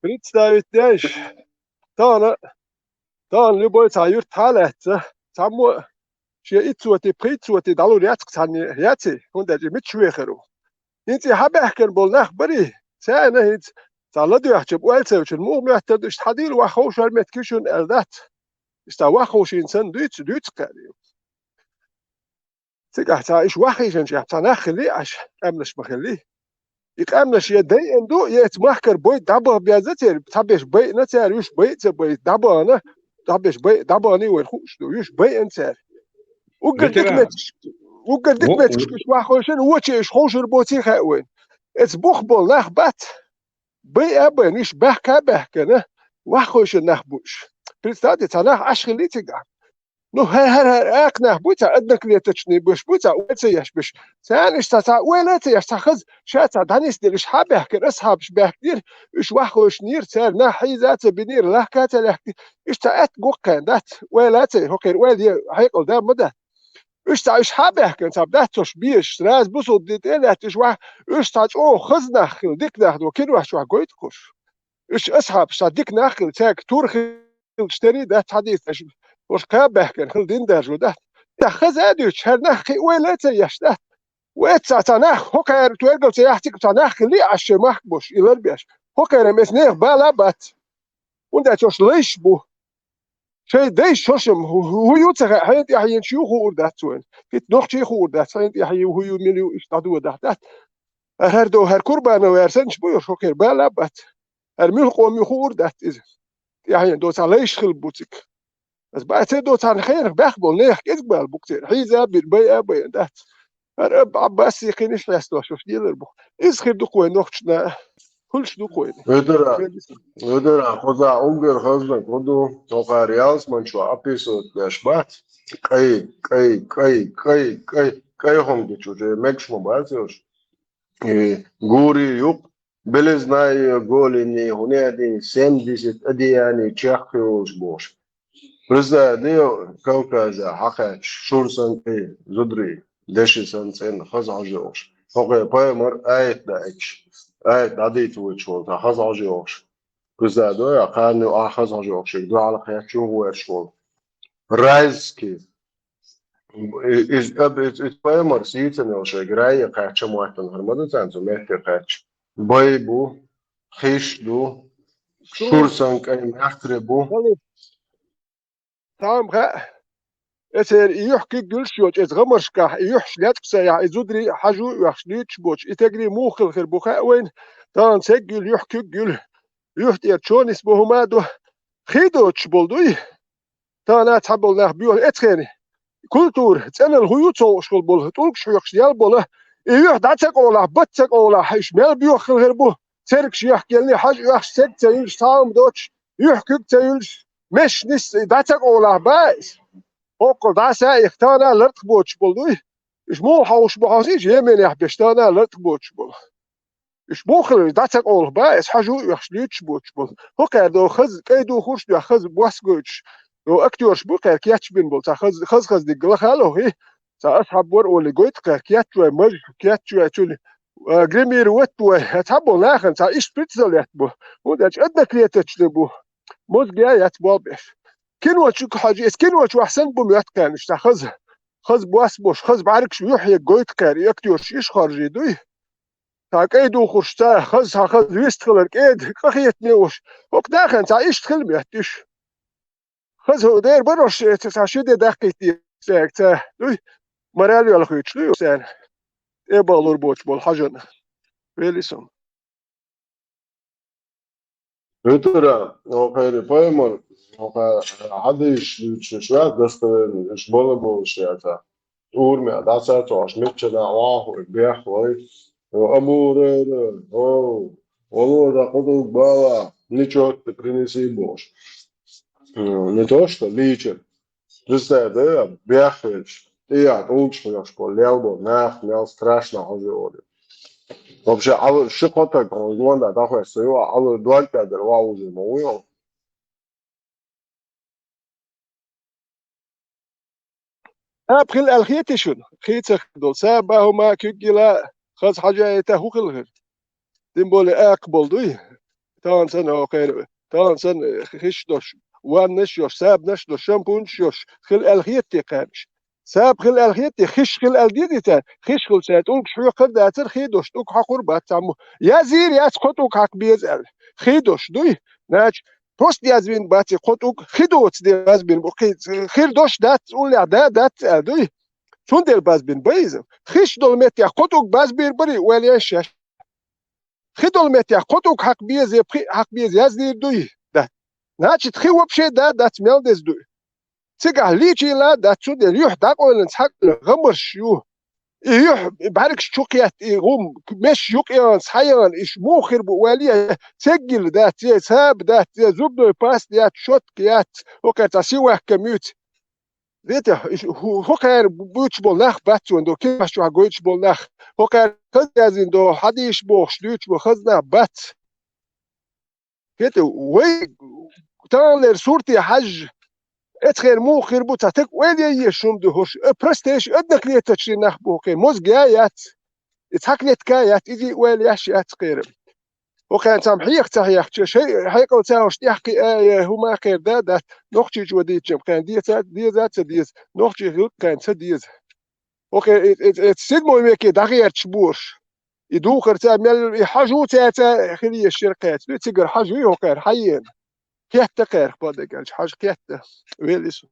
Представить, да, ещё. Tāna, tāna любой цаёр tālētsa. цхьаммо шен иццоти, пхийццоти дӀалур яц-кх цхьанне, яций, хӀунда аьлча мичча вехар ву. ХӀинца и хьабаьхкина болу нах барий, царна хӀинца цхьа ладоьгӀча ойла ца йолчун муха моьттар ду, иштта хьадийла ваха ховшор меттиг ю шуна аьлла дац. Иштта ваха ховшийна санна дуьйцу, дуьйцу кхаьрий. Цигахь цхьа уьш ваха хьийшинчохь цхьа нах хиллий Ӏаш, къаьмнаш ма хиллий. И къаьмнаш я дайина ду, я эца махкара бойта дӀабаха беза церан, цхьаберш байина цара, уьш байа ца байта, дӀабахана, цхьаберш бай-, дӀабаханий вайна хууш ду, уьш байина цара. Уггар дика меттигаш, уггар дика меттигаш уьш ваха хойшина, воча уьш ховшур боций хаьа вайна. Эца бух болу нах бац, байа а байна, уьш баьхка а баьхкина, ваха хойшина нах бу уьш. Представьте, цхьа нах Ӏаш хиллий цигахь. Ну, хӀара, хӀара, хӀара акха нах буй цхьа, одноклеточный беш буй цхьа, ойла ца еш беш. Царна иштта цхьа ойла ца еш, цхьа хаза, ша цхьа дӀанисделла, уьш хьабаьхкира, асхьабаш баьхкинера, уьш ваха хойшинера, цара нах хьийза а ца бинера, лахка а ца лаьхкира, уьш цхьа аьтта гуккхаьн дац, ойла а ца е, хӀокхеран ойла е, хьекъал да ма дац. Уьш цхьа, уьш хьабаьхкина цхьа дац, уьш безаш, сразу бусулба дин тӀе а лаьтташ, уьш, уьш цхьа чӀогӀа хаза нах хилла, дика нах ду, киношчохь гойту-кх уьш. Уьш асхьабаш цхьа дика нах хилла, цаьрга тур хилча терий дац хьадийцаш, уьш кхаба баьхкина хилла дин даржо дац. Цхьа хаза а дуьйцуш, хӀара нах кхин ойла а ца еш дац. Вай цхьа, цхьа нах, хӀокхара тоьргал ца яхьа цига цхьа нах хиллий Ӏаш шайн махка болуш, и ларбеш. ХӀокхеран эца нехан бала а бац. ХӀунда аьлча уьш лайш бу. Шайн дайша шошам хӀу-, хӀу-, хӀу ю ца хаьа, хьайна тӀаьхьенаш ю хуур дац вайна. ХӀинца нохчий хуур дац, хьайна тӀаьхье ю, хӀу ю, мила ю, иштта дӀадоьдахь дац. ХӀара, хӀара до, хӀара Курбанов ваьрсанча бу уьш, хӀокхеран бала а бац. ХӀара муьлха къоман ю хуур дац иза. ТӀаьхьенаш до цхьа лайш хилла бу цига. Аса бац, церан до царна хенах баьхна болу нехан кӀезиг бала бу-кх церан. Хьийза а бина, байа а байна дац. ХӀара Аб-, Ӏаббас сиххинаш хьесталуш уьш лелар бу-кх. Иза хир ду-кх вайн нохчашна, хуьлуш ду-кх вайна. Вуьдара, вуьдара, кхузахь уггар хазаниг хӀун ду, хӀокхара ялсамани чохь описывать деш бац. КӀай, кӀай, кӀай, кӀай, кӀай, кӀай хӀума гича уже мегаш ма бац уьш. И гури юкъ, белизна её голени, хӀунда аьлча семьдесят одеяний чекхйолуш бохуш. Представь, де, Кавказе хьакхаьчча, шура санна кӀай зударий, деши санна цӀена, хаза хьожа йогӀуш. ХӀокхеран пайхамара аят даийташ, аят дӀадийца воьдуш волу, цхьа хаза хьожа йогӀуш. Представь, де, кхарна юкъахь хаза хьожа йогӀуш, шега дуьхьал кхетча юхаверш волу. Райский. И-, иза, иза, иза пайхамар сийцина йолу шайга рай кхаьчча моттана хӀара ма ду царна цу метте кхаьчча. Бай бу, хиш ду, шура санна кӀай мехкарий бу. Цхьамма хаьа, эцеран и юьхь куьг юьллуш йоцу, эцу гӀамаршкахь и юьхьаш лечкъа ца яхь, и зударий хьажа а оьхуш дуьйцуш боцуш, и тегарий муха хилла хир бу хаьа вайна, тахана цегга юьллу, юьхь куьг юьллу, юьхь тӀера чо нисбо хӀума а ду, хи доцуш болу дуй? Тахана цхьаболу нах боьху эцхене. Культура, цӀеналла хӀун ю ца хууш хилла болу, тӀулгаш хьоькхуш ял болу, и юьхь дӀа ца къовлахь, бат ца къовлахь, уьш мел боьха хилла хир бу, цергаш йохкаеллий, хьажа оьхуш, церг ца юьллуш, цхьа хӀума доцуш, юьхь куьг ца юьллуш, мешаш нисса дӀа ца къовлахь бац. ХӀоккхул дӀа са а ихка, тахана лартӀах боцуш болу дуй? Уьш муха хьовсуш бу хьовсийша, Йеменехь берш тахана лартӀах боцуш болу? Уьш муха хилла, дӀа ца къовлахь бац, хьажа а оьхуш дуьйцуш боцуш болу. ХӀокхара до хаза кӀай духурш а доьху, хаза бос гойтуш. До актёрш бу кхара кечбина болу, цхьа хаза, хаза-хазаниг лаха а лохий, цхьа асхьаб вара олий гойту кхара, кечвай маж, кечвай цуьнан, а, гримировать вай, цхьаболу нахана цхьа иштта прицел етта бу. ХӀунда аьлча одноклеточный бу. Мозга яц болх беш. Кино чу хьажа, эс кино чохь санна бу моьтту кхарна уьш цхьа хаза. Хаза бос бош, хаза бӀаьргаш юьхье гойту кхара, и актёрш иштта хоржий дуй? Цхьа кӀай духурш, цхьа хаза, цхьа хаза вистхилар, кӀеда къахетаме уш. ХӀокху нахана цхьа иштта хила моьтту уьш. Хаза хӀу дера барош, цхьа ши де даккхийта цаьрга ца дуй? Мораль йоьлхуьйтуш дуй царна? ТӀебахлур боцуш болу хьажан. Велисом. ХӀуьтара, хӀокхеран пайхамар, хӀокхара хьадисаш дуьйцуш вац достоверный, уьш бала болуш яц. Урамехь дӀасацахьаш, миччанахь вахахь, бехвой. О, Абу Хурайра, о, вало за кутук бала, ничего ты принеси бохуш. М, не то что личер. Представь, да, бехвеш, тӀеяхь тӀулгаш хьоьхуш бо, лел бо, нах, мел страшно хьожа олу. Вообще, Ӏалур ши кхо таг хьо гонда дӀахоьссу ю, Ӏалур дог тӀе дара, вауза ма вуй хьо. Саб хила аьлла хетий шуна? Хийцах долу саба хӀума, куьг йила, хаза хьажа а йита хӀун хила хир? Тем более акха болу дуй? Тахана санна хӀокхеран, тахана санна хиш дош. ваннаш йош, сабнаш дош, шампуньш йош, хила аьлла хетте кхаьраш. Саба хила аьлла хетте, хиш хила аьлла дезий царна? Хиш хила царна тӀулгаш хьоькхар дацар, хи дош тӀулг хьокхур бац цхьаммо. Язйийр яц кхо тӀулг хьакха беза аьлла. Хи дош дуй? Значит, просто язвина бац и кхо тӀулг, хи доцу де вазбина бу. Кхи-, хир дош дац, уллехь да дац аьлла дуй? Цундела базбина ба иза. Хиш долу меттехь кхо тӀулг базбийр барий, ойла еш шаьш. Хи долу меттехь кхо тӀулг хьакха беза, я пхиъ хьакха беза яздийр дуй? Да. Значит, хи вообще да дац мел деза дуй? Цигахь лийчийла дац, цундела юьхь дӀакъойланца хьакъ гӀамарш ю. И юьхь, и бӀаьргаш чу кхетта, и гӀум, меш юкъаяхана, схьаяхана, иш муха хир бу, ойла е, цеггилла дац, я саба дац, я зубной паста яц, щётка яц, хӀокхара цхьа сивахка муьйца. Вете, иш хӀу-, хӀокхара бу-, буьйцуш болу нах бац цунна, до кемаш чохь гойтуш болу нах. ХӀокхара хаза яздина до, хьадийш бохуш, дуьйцуш болу хаза нах бац. Вете, вай таханлера сурте хьаьжжа, эцхера муха хир бу, цхьа таг ойла яйеш хӀума ду хӀорш, э, простейш одноклеточный нах бу хӀокхе, мозга яц, и цхьа клетка яц, изий ойла еш яц кхера. ХӀокхаьрна цхьамма хьеха ца хьехча, шайн хьекъал ца хьош тӀехкхиа, э, хӀума кхера да, дац, нохчийчу вадийча, кхаьрна деза, деза, ца деза, нохчий хилла кхаьрна ца деза. ХӀокхе, э, э, э, седьмой веке дӀагӀерташ бош. И духар ца мел, и хьажу ца, ца хила еш шира кхаьча. Дуй, цигара хьажу, хӀокхаьрна хьаена. Кхетта кхаьрах, баддаггелча, хьажа кхетта. Вел иза.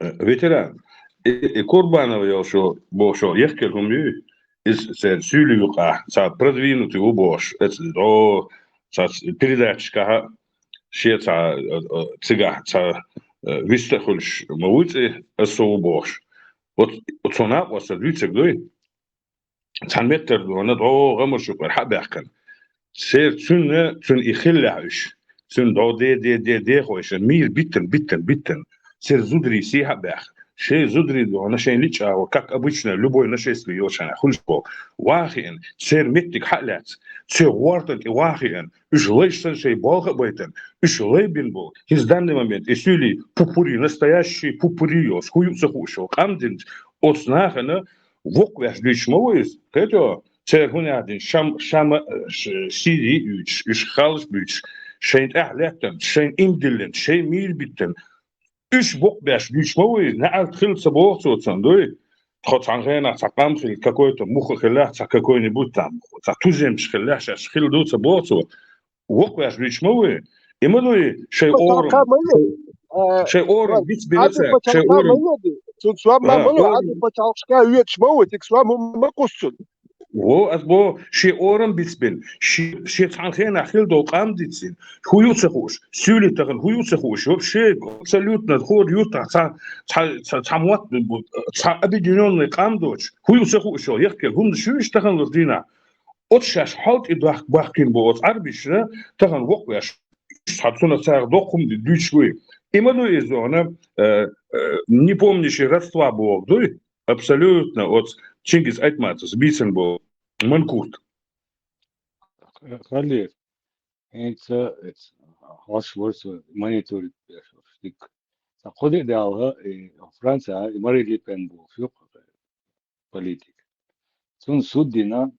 Э, ветеран, и, и Курбанов йолчо, бохучо, яхкина хӀума юй, иза церан суьйлий юкъахь, цхьа продвинутый ву бохуш, эцу, о, цхьа ц-, передачашкахь а, шен цхьа, э, э, цигахь цхьа, э, вист а хуьлуш ма вуй цӀе, аса со ву бохуш. Вот, вот цо накъосталла дуьйцург дуй? Цхьана меттара дуьйна, дӀо гӀамарш юкъара хьа а баьхкина. Церан цуьнан, цуьнан и хиллехь уьш, цуьнан дӀо де, де, де, дехойша, мийра биттина, биттина, биттина. Церан зударий сий хьа а баьхна. Шайн зударий дуьйна, шайн лича агӀор, как обычно, любой нашествие йолчахьана хуьлуш болу. Ван а хиъна, церан меттиг хьа а лаьцна, церан гӀортан тӀе ван а хиъна, уьш лайш санна шайн болх а байтина, уьш лай бина болу. ХӀинца данный момент, и суьйлий пупури, настоящий пупури йолуш, хӀун ю ца хууш йолу, къам динчу оцу нахана, воккхавеш дуьйцуш ма ву иза, кхетий? Церан хӀун яздина, шам-, шама, ш-, сий буьйцуш, уьш халлаш буьйцуш, шайн тӀаьхьа лаьттина, шайн иман диллина, шайн мийра биттина. Уьш воккхавеш дуьйцуш ма ву иза, неӀалт хилла ца боху цо цунна, дуй? Тхо цхьана хенахь цхьа къам хилла, какой-то муха хилла, цхьа какой-нибудь там, цхьа туземчаш хилла, шаьш хилла ду ца боху цо. Воккхавеш дуьйцуш ма ву и? И ма ду и шайн орам, шайн орам бицбина цара, шайн орам. Цунна сом ма ма ло, Ӏади пачхьалкхашка оьцуш ма ву, тик сом ма кхуссу. Во, ас бо, шен орам бицбина, ши-, шен цхьана хенахь хилла долу къам дицдина. ХӀун ю ца хууш? Суьйлий тахана хӀун ю ца хууш? Вообще, абсолютно, хӀора юьртахь цхьа, цхьа, цхьа, цхьа мотт, цхьа объединённый къам доцуш. ХӀун ю ца хууш йолу? Яхкина хӀуманаш ю уьш тахана луш дийнахь? Оцу шаьш хьал тӀе дах-, бахкийна бу оцу Ӏарбишна, тахана воккхавеш, цхьа цунах цара доккха хӀума дуьйцуш вуй. И ма дуй иза дуьйна, э, э, не помнящий родства боху дуй? Абсолютно, оцу Чингиз Айтматовс бийцина боху манкурт. Халле, хӀинца, хӀинца хьош вара со мониторить деш, дика. Сан кхо де а даьлла, и Франция, и Мари Ле Пен бохуш ю политик. Цунна суд дина.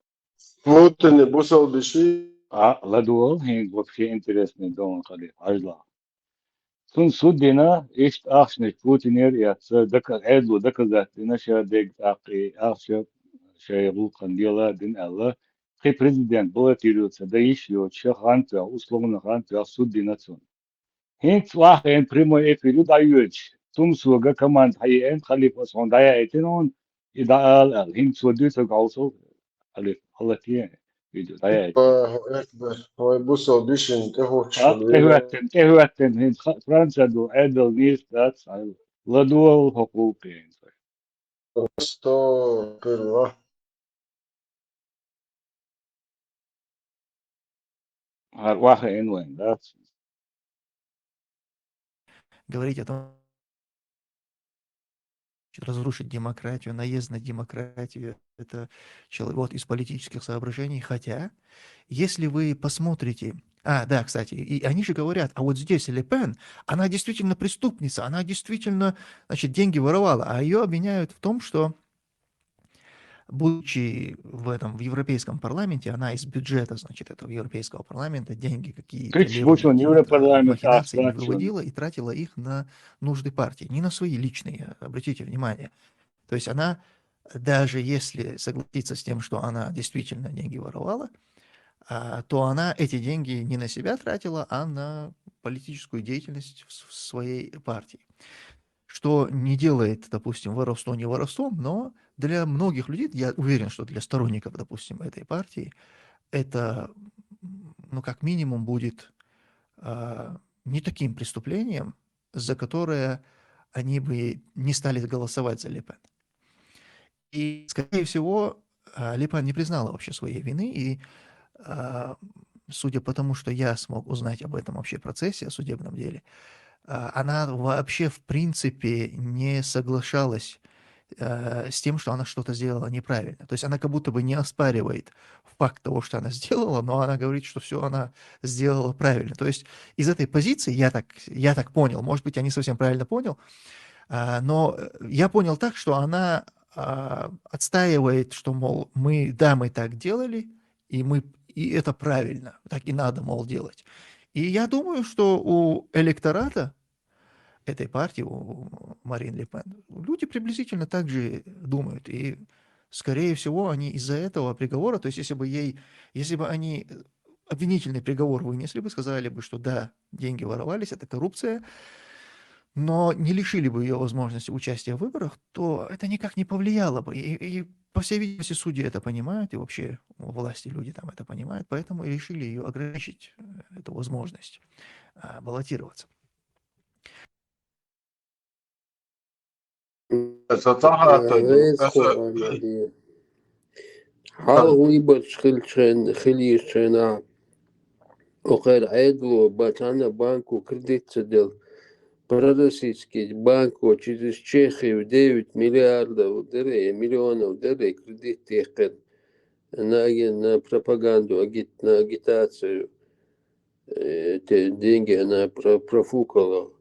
Путинный бусалба йиш? А, ладугӀал, хӀинца вообще интересный догӀан хилла, хьажал. Цунна суд дина, иштта ахчанаш Путинера эцна, дока-, Ӏедало доказать дина, ша дерг тӀаккха и ахча шайн гӀуллакхана лела дина аьлла, кхин президент баллотироваться дан йиш йоцуш, хан тоьхна, условно хан тоьхна суд дина цунна. ХӀинца вахана прямой эфир ю дӀайоьдуш. Цумсога команда хьаеана, Халифа, ас хьуна дӀаяийтина хьуна, и дӀаала аьлла. ХӀинца цо дуьйцург хьовсал, Халифа, хӀаллакье, видео дӀаяийтина. Аллаху акбар. Вай бусалба йишин тӀехӀуттуш хилла. ТӀехӀоьттина, тӀехӀоьттина, хӀинца ха-, Франция ду, Ӏедал нийса дац, ладугӀал хӀокхул кхин. Астагфируллах. ХӀара вахана вайн дац. Говорить о том, что разрушить демократию, наезд на демократию, это человек вот из политических соображений. Хотя, если вы посмотрите, а, да, кстати, и они же говорят, а вот здесь Ле Пен, она действительно преступница, она действительно, значит, деньги воровала, а её обвиняют в том, что будучи в этом, в Европейском парламенте, она из бюджета, значит, этого Европейского парламента деньги какие-то Кыч левые вышел не какие-то Европарламент, а махинации не фракция. Выводила и тратила их на нужды партии, не на свои личные, обратите внимание. То есть она, даже если согласится с тем, что она действительно деньги воровала, а, то она эти деньги не на себя тратила, а на политическую деятельность в с- в своей партии. Что не делает, допустим, воровство не воровством, но для многих людей, я уверен, что для сторонников, допустим, этой партии, это, м, ну, как минимум будет а, не таким преступлением, за которое они бы не стали голосовать за Ле Пен. И, скорее всего, а, Ле Пен не признала вообще своей вины, и а, судя по тому, что я смог узнать об этом вообще процессе, о судебном деле, а, она вообще в принципе не соглашалась э, с тем, что она что-то сделала неправильно. То есть она как будто бы не оспаривает факт того, что она сделала, но она говорит, что все она сделала правильно. То есть из этой позиции, я так, я так понял, может быть, я не совсем правильно понял, а, но э, я понял так, что она а, отстаивает, что, мол, мы, да, мы так делали, и мы и это правильно, так и надо, мол, делать. И я думаю, что у электората этой партии, у Марин Ле Пен, люди приблизительно так же думают. И, скорее всего, они из-за этого приговора, то есть если бы ей, если бы они э, обвинительный приговор вынесли бы, сказали бы, что да, деньги воровались, это коррупция, но не лишили бы ее возможности участия в выборах, то это никак не повлияло бы. И, и по всей видимости, судьи это понимают, и вообще власти, люди там это понимают, поэтому и решили ее ограничить, э, эту возможность а, баллотироваться. Ца ца хӀаьта ду, Вес аса хӀама дий. Хьалха выбораш хилча хен, хилийча хенахь, укхара Ӏедало бацана банко кредит ца делла. Пророссийский банко через Чехию девять миллиардов дара, миллионов дара кредит дехкар. На, на пропаганду, агит-, на агитацию. Э, те деньги она про-, профукала.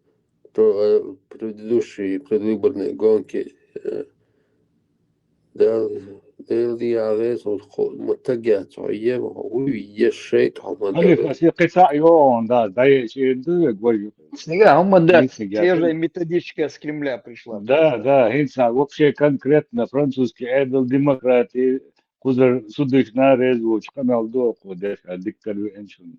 То, э, предыдущие предвыборные гонки. Э, да, Дела я веза, вот хо-, ма тагьяц, хьо ем, хьо уй, еш шайт, хьо ма Халиф, дагар. аса кхин цхьаъ йогӀун дац, дӀаэций ду вай. Сега хӀума дац, Дийца гӀертар. церан методичка с Кремля пришла. Да, да, хӀинца вообще конкретно французский Ӏедал, демократи, кхузара судаш нана реза волчу къамел ду оха деш, а дикка веанчун.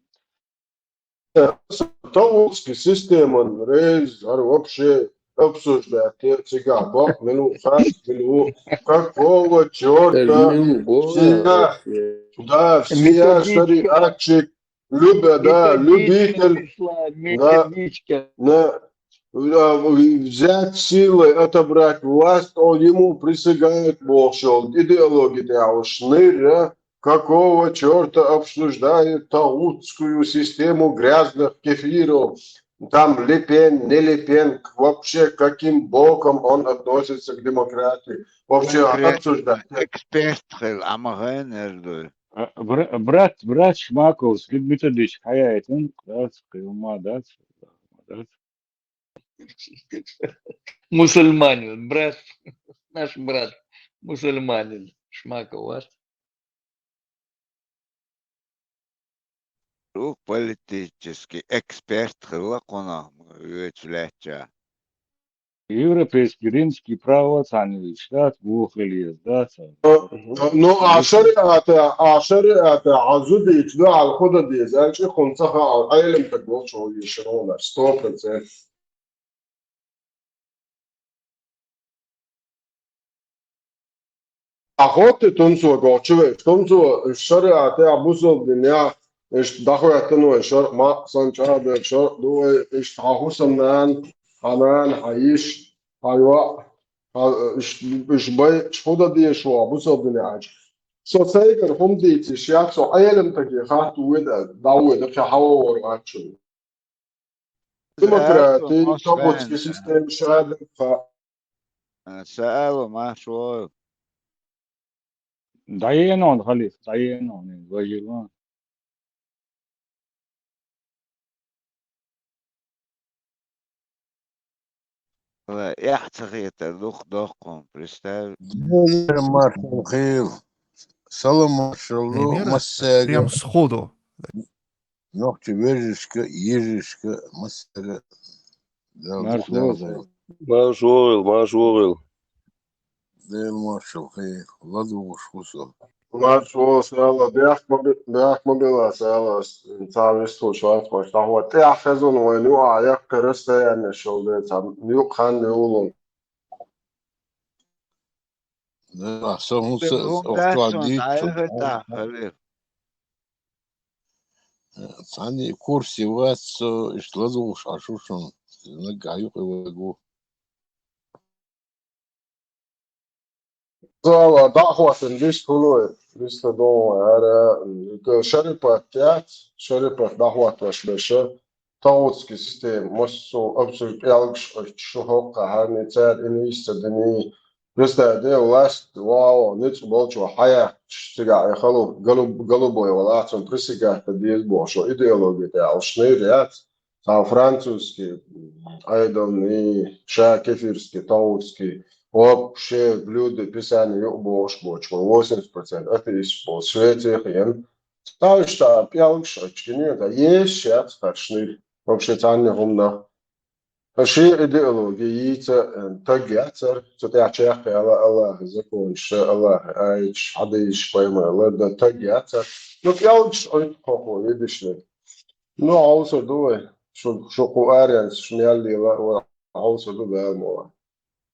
Товутский системан рейз, ар вообще обсуждать, цигахь бакъ, мила ву, хас, мила ву, какого чёрта, Мила ву, всегда, вообще. Да, все Методичка. Шариатчик, любя, да, Методичка любитель, пришла, да, методичка. да, а, взять силой, отобрать власть, он ему присягает, бохуш йолу идеология тӀехь уьш нира, какого чёрта обсуждает тагутскую систему грязных кефиров, там Ле Пен, не Ле Пен, к-, вообще каким боком он относится к демократии, вообще Конкретно обсуждать. эксперт хила, амма гӀенер ду. А, бра-, брат, брат Шмаков, скид методичка хьаяйтан, брат, кхин ма дац, ма дац. Мусульманин, брат, наш брат, мусульманин, Шмаков, вац. Ду политический эксперт хила кхунах оьцу лаьттача. Европейский, римский право цхьаьна штат вуха хила еза, да, ца? Ну, а шариата, а шариата, а зудийча дуьхьал хӀун дан деза, аьлча, хӀунда ца хаьа, Ӏелам стаг волчу вовшашна, сто процентов. А хӀотта тунсо гохчу вай, тунсо шариата, бусалба динехь, иштта дӀахӀоьттина вай шарӀ, маьӀ санна чӀагӀдерг шарӀ ду вай, иштта хьан хӀусамнана, хьан нана, хьан йиша, хьан йоӀ, хьан, иштта, иштта бай, хӀун дан деза вай бусалба динехь аьлча. Со сайгара хӀума дийцийша яц, со Ӏелам стаге хатта вуьйда, дӀавуьйда, кхин хьан вогӀур вац шуна. Демократи, Цаьрца товутский хьо система шадерг хаьа. Э, Саьлу, марш вогӀу. ДӀаенон, халиф, дӀаенон, важийла. Ва эхь ца хетар дукха доккхун, представь. Дела маршал хийла. Салам маршал ду Примеры массаьрга. Прям сходу. Нохчий вежаршка, йижаршка, массаьрга. Дела Марш дела вогӀийла. дела. Марш вогӀийла, марш вогӀийла. Дела маршал хийла. ЛадугӀуш хӀусал. Марш вогӀийла, Сала, бехк ма би-, бехк ма билла, Сала, ас цхьа вистхуш вац, ваш тахва. ТӀехь хезун вайн юкъа яккхий расстояние шел де, цхьа юкъ хан юлун. Да, со хӀун Бе са хӀун охча дац он дийцу. дӀахӀоьттахь, Халил. Цхьанне курсе вац со, иштта ладугӀуш Ӏа шу шун. Наггахь юкъе вагу. Сала, дӀахоттина вист хулой, вист дон, ара, Шарипат яц, Шарипат дӀахотташ беша, тагӀутский система, массо абсолют пӀелгаш оч шу хӀоккха хьарни цар ина йиста дини. Представь, де власть, вау, ницкъ болчо хьаяхча, цигахь и халу, голуб-, голубой вала, цун присягать деза боху, шо идеология тӀехь алшнайр яц. Цхьа французский, айдални, ша кефирский, тагӀутский, вообще люди писание юкъа бохуш боцу, восемьдесят процент атеист болу, Швеция хен. Цхьа уьш цхьа пӀелгаш оч гинера, езаш яц харшнир. Вообще цхьанне хӀуманах. Ткъа шен идеология йийца, э, таг яцара, цу тӀехь чекхъяла Аллахьа законаш, Аллахьа аяташ, хьадисаш, пайхамар лардан таг яцара. Ну, пӀелгаш ойтта кхокхо, видишь ли. Ну, Ӏовса ду вай. Шу, шу кху аренца, шу мел лела, вай Ӏовса ду Дала муха.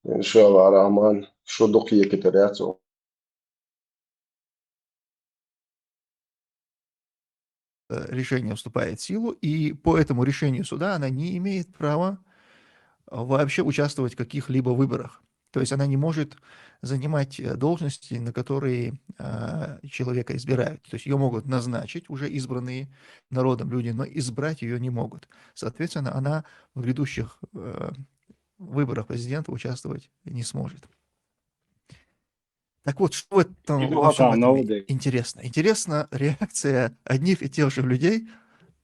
Иншалла Рахман, шу дукха екитар яц вай. Э, решение вступает в силу, и по этому решению суда она не имеет права, а, вообще участвовать в каких-либо выборах. То есть она не может занимать, э, должности, на которые, а, человека избирают. То есть ее могут назначить уже избранные народом люди, но избрать ее не могут. Соответственно, она в грядущих, э, выборах президента участвовать не сможет. Так вот, что в этом Иду во всём хатам этом новый день. интересно? Интересна реакция одних и тех же людей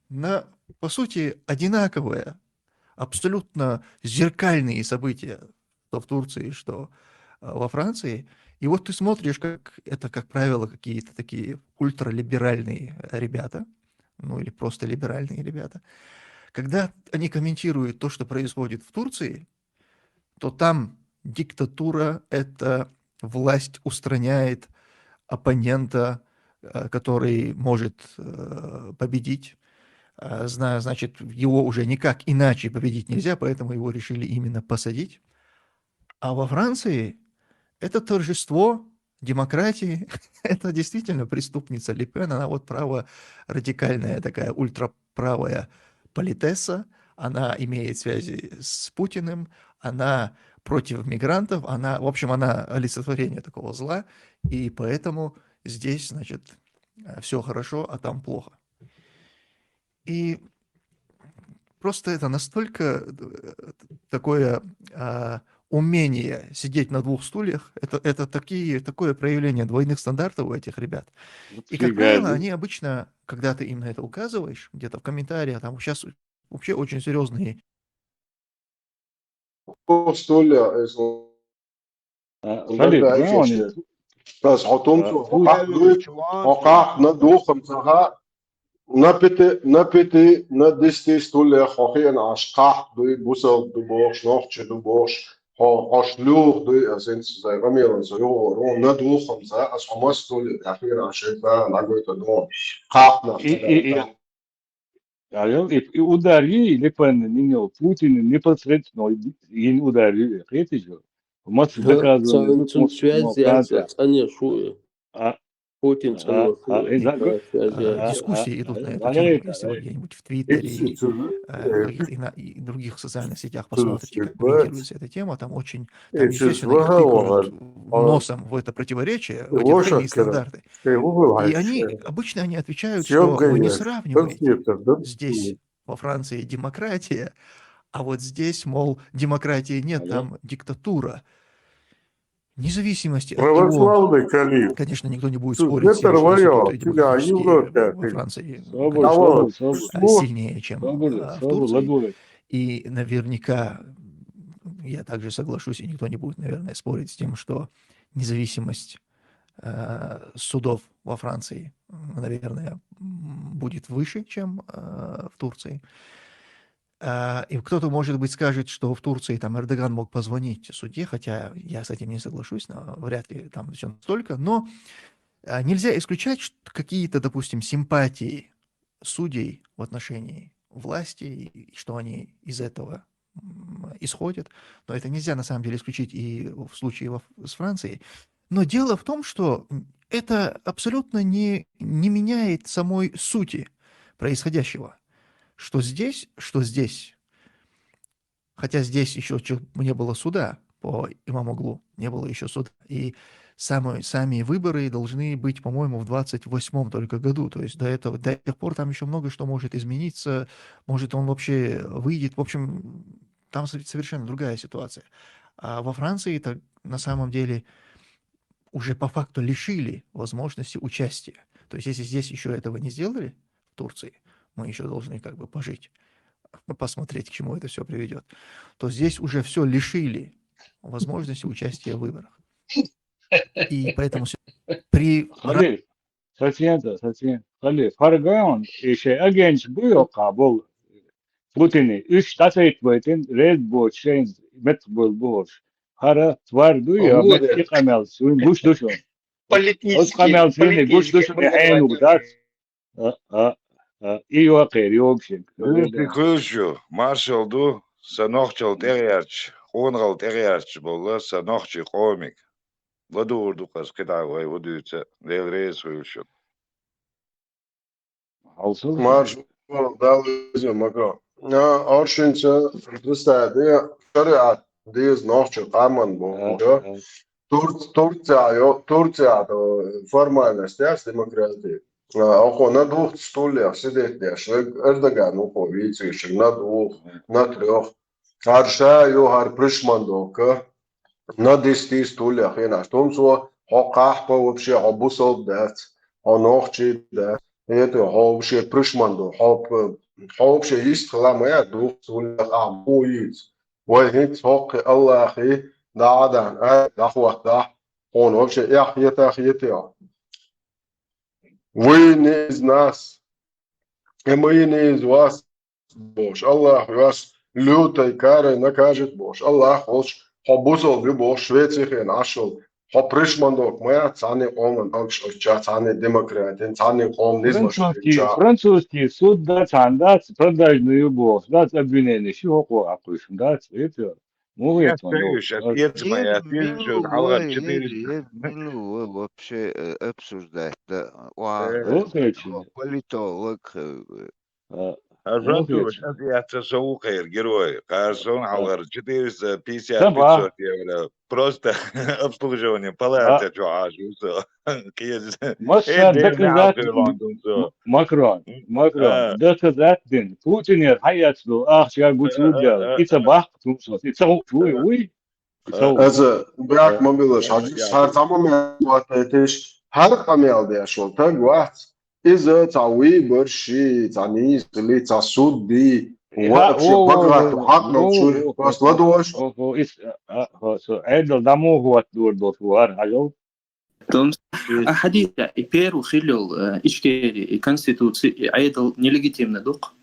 на, по сути, одинаковые, абсолютно зеркальные события, что в Турции, что, э, во Франции. И вот ты смотришь, как это, как правило, какие-то такие ультралиберальные ребята, ну или просто либеральные ребята, когда они комментируют то, что происходит в Турции, то там диктатура — это власть устраняет оппонента, э, который может, э, победить. Э, зна-, значит, его уже никак иначе победить нельзя, поэтому его решили именно посадить. А во Франции это торжество демократии. Это действительно преступница Ле Пен. Она вот праворадикальная такая, ультраправая политесса. Она имеет связи с Путиным. Она против мигрантов. Она, в общем, она олицетворение такого зла. И поэтому здесь, значит, все хорошо, а там плохо. И просто это настолько, э, такое, а, умение сидеть на двух стульях, это, это такие, такое проявление двойных стандартов у этих ребят. И, как правило, они обычно, когда ты им на это указываешь, где-то в комментариях, там сейчас вообще очень серьезные Стулья, если А, Халид, понимаешь, они Ас хьотум А, цу хьокъахь дуй, хьокъахь на духам цаха, на пяти, на пяти, на десяти стульях хьо хиъна Ӏаш кхахьта дуй, бусалба ду бохуш, нохчи ду бохуш, хьо, хьо шлюх дуй, ас инца зай къамелан со югӀор, на духам ца, ас хьо мас стулья тӀехь хиъна Ӏаш, шайн бахан дӀагойтар ду, кхахьта нах И, и, и, а, и, и удар и Ле Пен, не, не, Путин непосредственно, и, и удар и, хетиш ю? Маца доказывали, Цун связь яц, цӀанъеш ву и. А, Путин а, цӀанъеш а, ву и и. за- Да, связь Э, яц. Дискуссии идут на эту а, тему. это, Если вы э, где-нибудь в Твиттере, э, в каких-то ина-, и других социальных сетях посмотрите, как комментируется эта тема, там очень, там, естественно, их тыкают носом в это противоречие, в эти двойные стандарты. И они, обычно они отвечают, что вы не сравниваете здесь, во Франции, демократия, а вот здесь, мол, демократии нет, там диктатура. Независимости от того, конечно, никто не будет спорить с тем, что институты демократические во Франции, конечно, а, сильнее, чем, а, в Турции. И наверняка Я также соглашусь, и никто не будет, наверное, спорить с тем, что независимость э, судов во Франции, наверное, будет выше, чем э, в Турции. Э, и кто-то, может быть, скажет, что в Турции там Эрдоган мог позвонить судье, хотя я с этим не соглашусь, но вряд ли там все настолько. Но э, нельзя исключать какие-то, допустим, симпатии судей в отношении власти, и что они из этого исходят. Но это нельзя на самом деле исключить и в случае с Францией. Но дело в том, что это абсолютно не, не меняет самой сути происходящего. Что здесь, что здесь. Хотя здесь еще не было суда по имаму Оглу, не было еще суда. И самые, сами выборы должны быть, по-моему, в двадцать восьмом только году. То есть до этого, до тех пор там еще много что может измениться. Может, он вообще выйдет. В общем, там совершенно другая ситуация. А во Франции это на самом деле уже по факту лишили возможности участия. То есть если здесь еще этого не сделали, в Турции, мы еще должны как бы пожить, посмотреть, к чему это все приведет, то здесь уже все лишили возможности участия в выборах. И поэтому при Халил, сацен да, сацен. Халил, Фаргаун, и шей агенч буйо кабул. Путини, уьш тасайт байтин, ред бочен, мет бул бош. Хара твар буйо, мет икамел, суин буш душун. Политический. Ос камел суин буш душун, хейну гудат. И юакъер, юакъер. Иши кулшу, маршал ду, са нохчал тӀегӀерч, къонгал тӀегӀерч болла, са нохчи къомиг. Ладугур ду къас кхидӀа вай ву дуьйца, Дела реза хуьлда шуна. Марш, Дала веза, Макро. Оршинца, представь, шариат деза нохча къаман бохуча. Турция, Турция, Турция, формальность, демократия. Окхо на двух стульях сидеть деш, Эрдоган окхо вийцийши, на двух, на трех. Хар ша ю, хар пришмандока, на десяти стульях хенаш. Тумсо, хьо кхахьпа вообще, хьо бусалба дац, хьо нохчи дац. Это хьо вообще пришмандо, хьо, хьо вообще йист хила ма я двух стульях, а бу йиц. Вай хӀинц хӀокхи Аллахи, да, да, а, да, хӀотта, хьона вообще эх, хета, хета. Вы не из нас, и мы не из вас, бохуш. Аллах вас лютой карой накажет, бохуш. Аллах волчу хьо бусалба ю, бохуш, Швецихена Ӏаш волу. Хьо пришмандок ма яц цхьанне къоман алгаш оцча, цхьанне демократин, цхьанне къоман низмаш Французский, французский суд да, цхьана дац, продажный ю, бохуш, дац обвинение, ши хӀокхо а кхуьйшун дац, это Муха яц ма ду? Ас эца ма яц, еза шуна хьалхара четыреста. Милу вообще обсуждать, да. Политолог. Ас эца со ву кхайра герой. Кхара сон хьалхара четыреста пятьдесят, пятьсот евро. Просто обслуживание палата чу Ӏаш ву со. Кхеза. Массара доказательств. Макрон, Макрон, доказательств дина. Путинера хьаэцна долу ахча гучу ву дела. И ца баккха тумсос, и ца гучу вуй, вуй. Аса бехк ма билаш, хьажа, хьара цхьа момент ваттайтеш, хьара къамел деш волу таг вац. Иза цхьа выбор ши, цхьа нийса хили, цхьа суд ди, вообще баграт хьакъ долчуьра, просто ладош. Охо, ис, а, а, со Ӏедал дӀа муха хӀотта дора долуш ву хьара хьажал? Тумс, а хьадийца, и первый хилла йолу, э, Ичкери, и конституци, и Ӏедал нелегитимна ду-кх?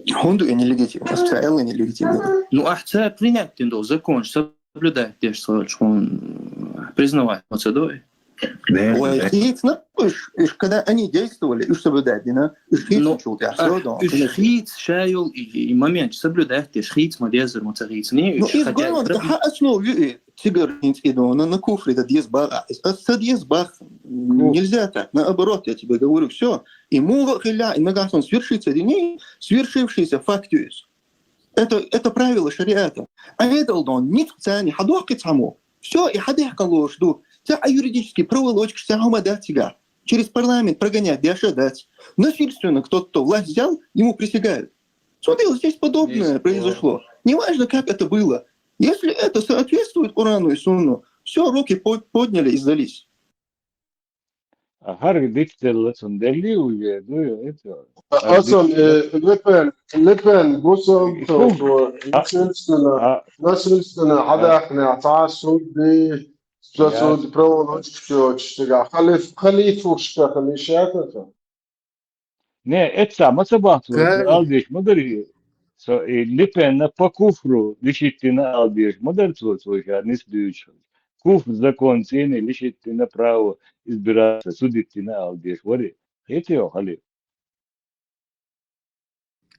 ХӀунда и нелегитимна? Ас ца аьлла нелегитимна ду. Ну, ахь ца принять дина долу законаш соблюдать деш ца хилча, хьуна признавать ма ца до и? Вай хийцна уьш, уьш, когда они действовали, уьш соблюдать дина, уьш хийцначул тӀаьхьа, всё, да, уьш хийца ша йолу и, и момент соблюдать деш хийца ма дезара ма ца хийцний уьш, ну, иза хотя гой ван, хьан основа ю и? Цигара хӀинца и дона, на куфре дан деза бакъ а. Ас ца деза бакъ. Нельзя так. Наоборот, я тебе говорю, всё. И муха а хилла, и нагахь санна свершится или не, свершившийся факт ю иза. Это, это правило шариата. А это, Алтон, ницкъ царна хьадоккхи цхьаммо. Всё, и хьадехкан лоруш ду. Ца а юридический проволочкаш, ца хӀума дац цигахь. Через парламент прогонять деш а дац. Насильственно кто-то власть взял, ему присягают. Смотри, вот здесь подобное произошло. Неважно, как это было. Если это соответствует Корану и Сунну, всё, руки по-, подняли и сдались. А хӀара дицделла цунна делли уже, дуй, это. Ацам, э, Лепен, Лепен, бусам, то, то, насильственно, насильственно, хьадахне, цхьа суд ди, цхьа суд проволочка, цигахь халиф-, халифушка, халишака. Не, это ма ца бахту, алдеш ма дари. Со, и Лепенна по куфру лишиттина алдеш ма дар цо, цо ша нис дуьйцу. Куфр закон цӀена лишиттина право избираться судиттина алдеш вари. Хете йо, халиф.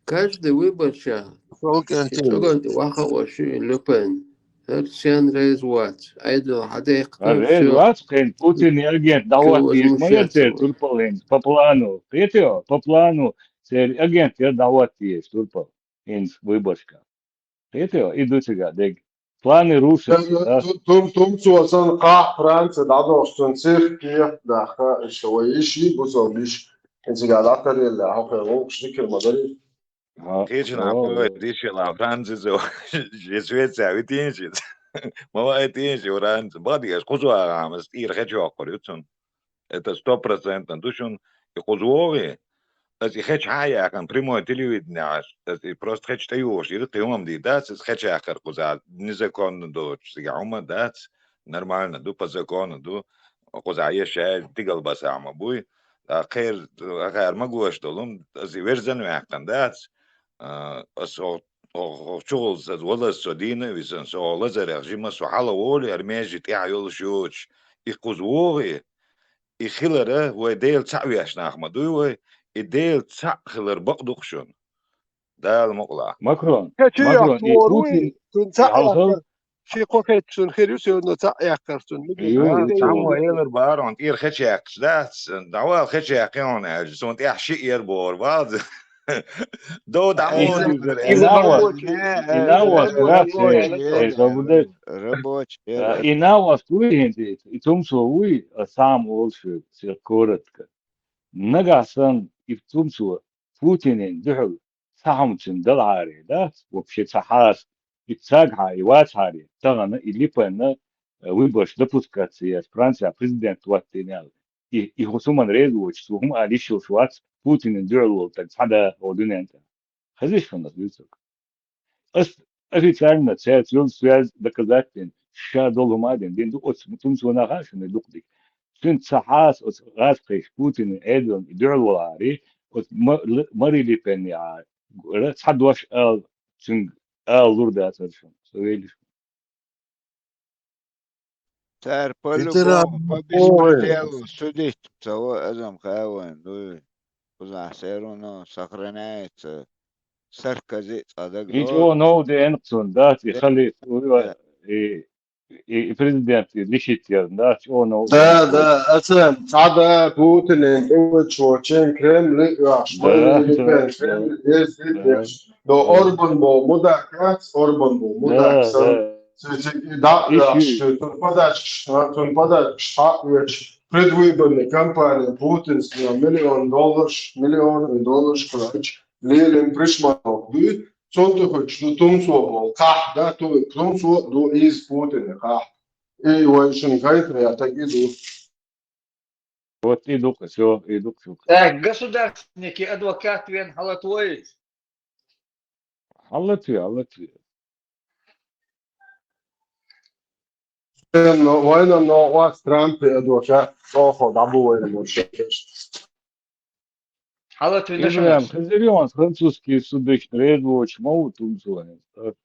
Каждый выборща чӀоган ваха оши Лепен. ХӀар сен рез вац. Айдо хьадехка. Рез вац, кхен Путин агент дӀават деш ма яр цер турпален по плану. Хете йо, по плану цер агент яр дӀават деш турпал. Инс выборщка. Хете йо, и ду цига дег. Планы рушатся, да? Тум, тум, цо сан къа Франция дӀадохуш, цун цирк кехат дахка, иштта вай иши, бусалба иш. Ин цига дӀатарелла, хьо хе вовкш дикир ма дари. Кхечина хьо дишила Франция зо, же Швеция витинчи. Ма вай тинчи Франция. Бадигаш кхуза вагӀамас тӀера хечоккхур ю цун. Это сто процентов ду шун. И кхуза вогӀи, ас и хеча хьа яьккхина прямой телевидение Ӏаш, ас и просто хеча тӀеюхуш, и кхин хӀума дий дац, ас хеча яьккхар кхуза, незаконно доцуш, цига хӀума дац, нормально ду, по закону ду, кхуза ешай, тигал баса ма буй, а кхер, ахар ма гош долу, ас и верзан ваьккхина дац, а, ас хо-, хо-, хо-, чугӀулца ас валаз со дийна а висан, со лазарех жима со хьала волу, яр межи тӀехь йолуш йоцуш, и кхуза вогӀи, и хилара вай Дела цхьаъ веш нах ма дуй вай, и Дела цхьаъ хилар бакъ ду-кх шуна. Дала мукъалахь. Макрон, Хечи Макрон, яхчу и вор вуй, Путин, цун цхьаъ хьалха, яхар. Ши кхо хетчун хир ю, сегодня цхьаъ яхкар цун. Ю, ю. Цхьаммо элар бара, хьуна тӀера хеча яьккхаш дац, дӀавала хеча яьккхи хьуна аьлча, цунна тӀехь шиъ яр бохур бац. Дов дӀа мо дузар. Инава, инава, рабочий, рабочий. Инава туй хӀинца, и цумсо вуй, а сам олуш, се коротко. Нагахь санна и цумсо Путинин дуьхьал ца хьамчун далахьаре, да, вообще ца хьаса, и цагахьа, и вацахьаре, тахана и Липенна, э, выбораш допускаться яц, Франция президент ваттинел. И, и хӀусуман реза воцуш, цо хӀума ала йиш йолуш вац, Путинан дуьхьал волу таг цхьа да хӀо дуьнен тӀехь. Хезиш хьуна дуьйцург? Ас официально цаьрца йолу связь доказать дина, ша долу хӀума а дина, дина ду оцу цумсо наха а шуна дукха дика. Цуьнца ца хьаса оцу гӀазкхийчу Путинан Ӏедална и дуьхьал волахьаре, оцу ма-, л-, Мари Липенна яхьа, ра-, цхьа дош ала, цуьнга ала лур дацара шуна, со веллаш. Цара по-любому, по беспределу судить ца во азам хавайн дуй. Кхузахь все равно сохраняется Саркози цӀа даг. И чӀо нов деана цунна, да, и халиф, и, и, и президент, и лишит яр, да, чӀо нов. Да, да, ацам, цхьа да, Путинин тӀевачо, чен Кремль, яхш, Кремль, деза, до Орбан бо мудакац, Орбан бо мудакац. Да, да. Цуьнан подачкаш, цуьнан подачкаш хьаъ веча, предвыборный кампания Путинс миллион долларш, миллион долларш кхуьлуьйтуш, лелим пришманов дуй, цунна тӀехуьлуш ду тумсо боху, кхахь да, ту тумсо ду иза Путине кхахь. И вай шуна гайтарехь таг и ду. Вот и ду-кх, всё, и ду-кх. Так, государственники, адвокат вен хьалатвой? Хьалатве, хьалатве. Вайна но вац Трампе адвокат, чӀогӀа дӀабу вайна мо шекаш. Хьалатве, Ибрахим, хезирий хьуна французский судашна реза воцуш ма ву тумсо хӀинца?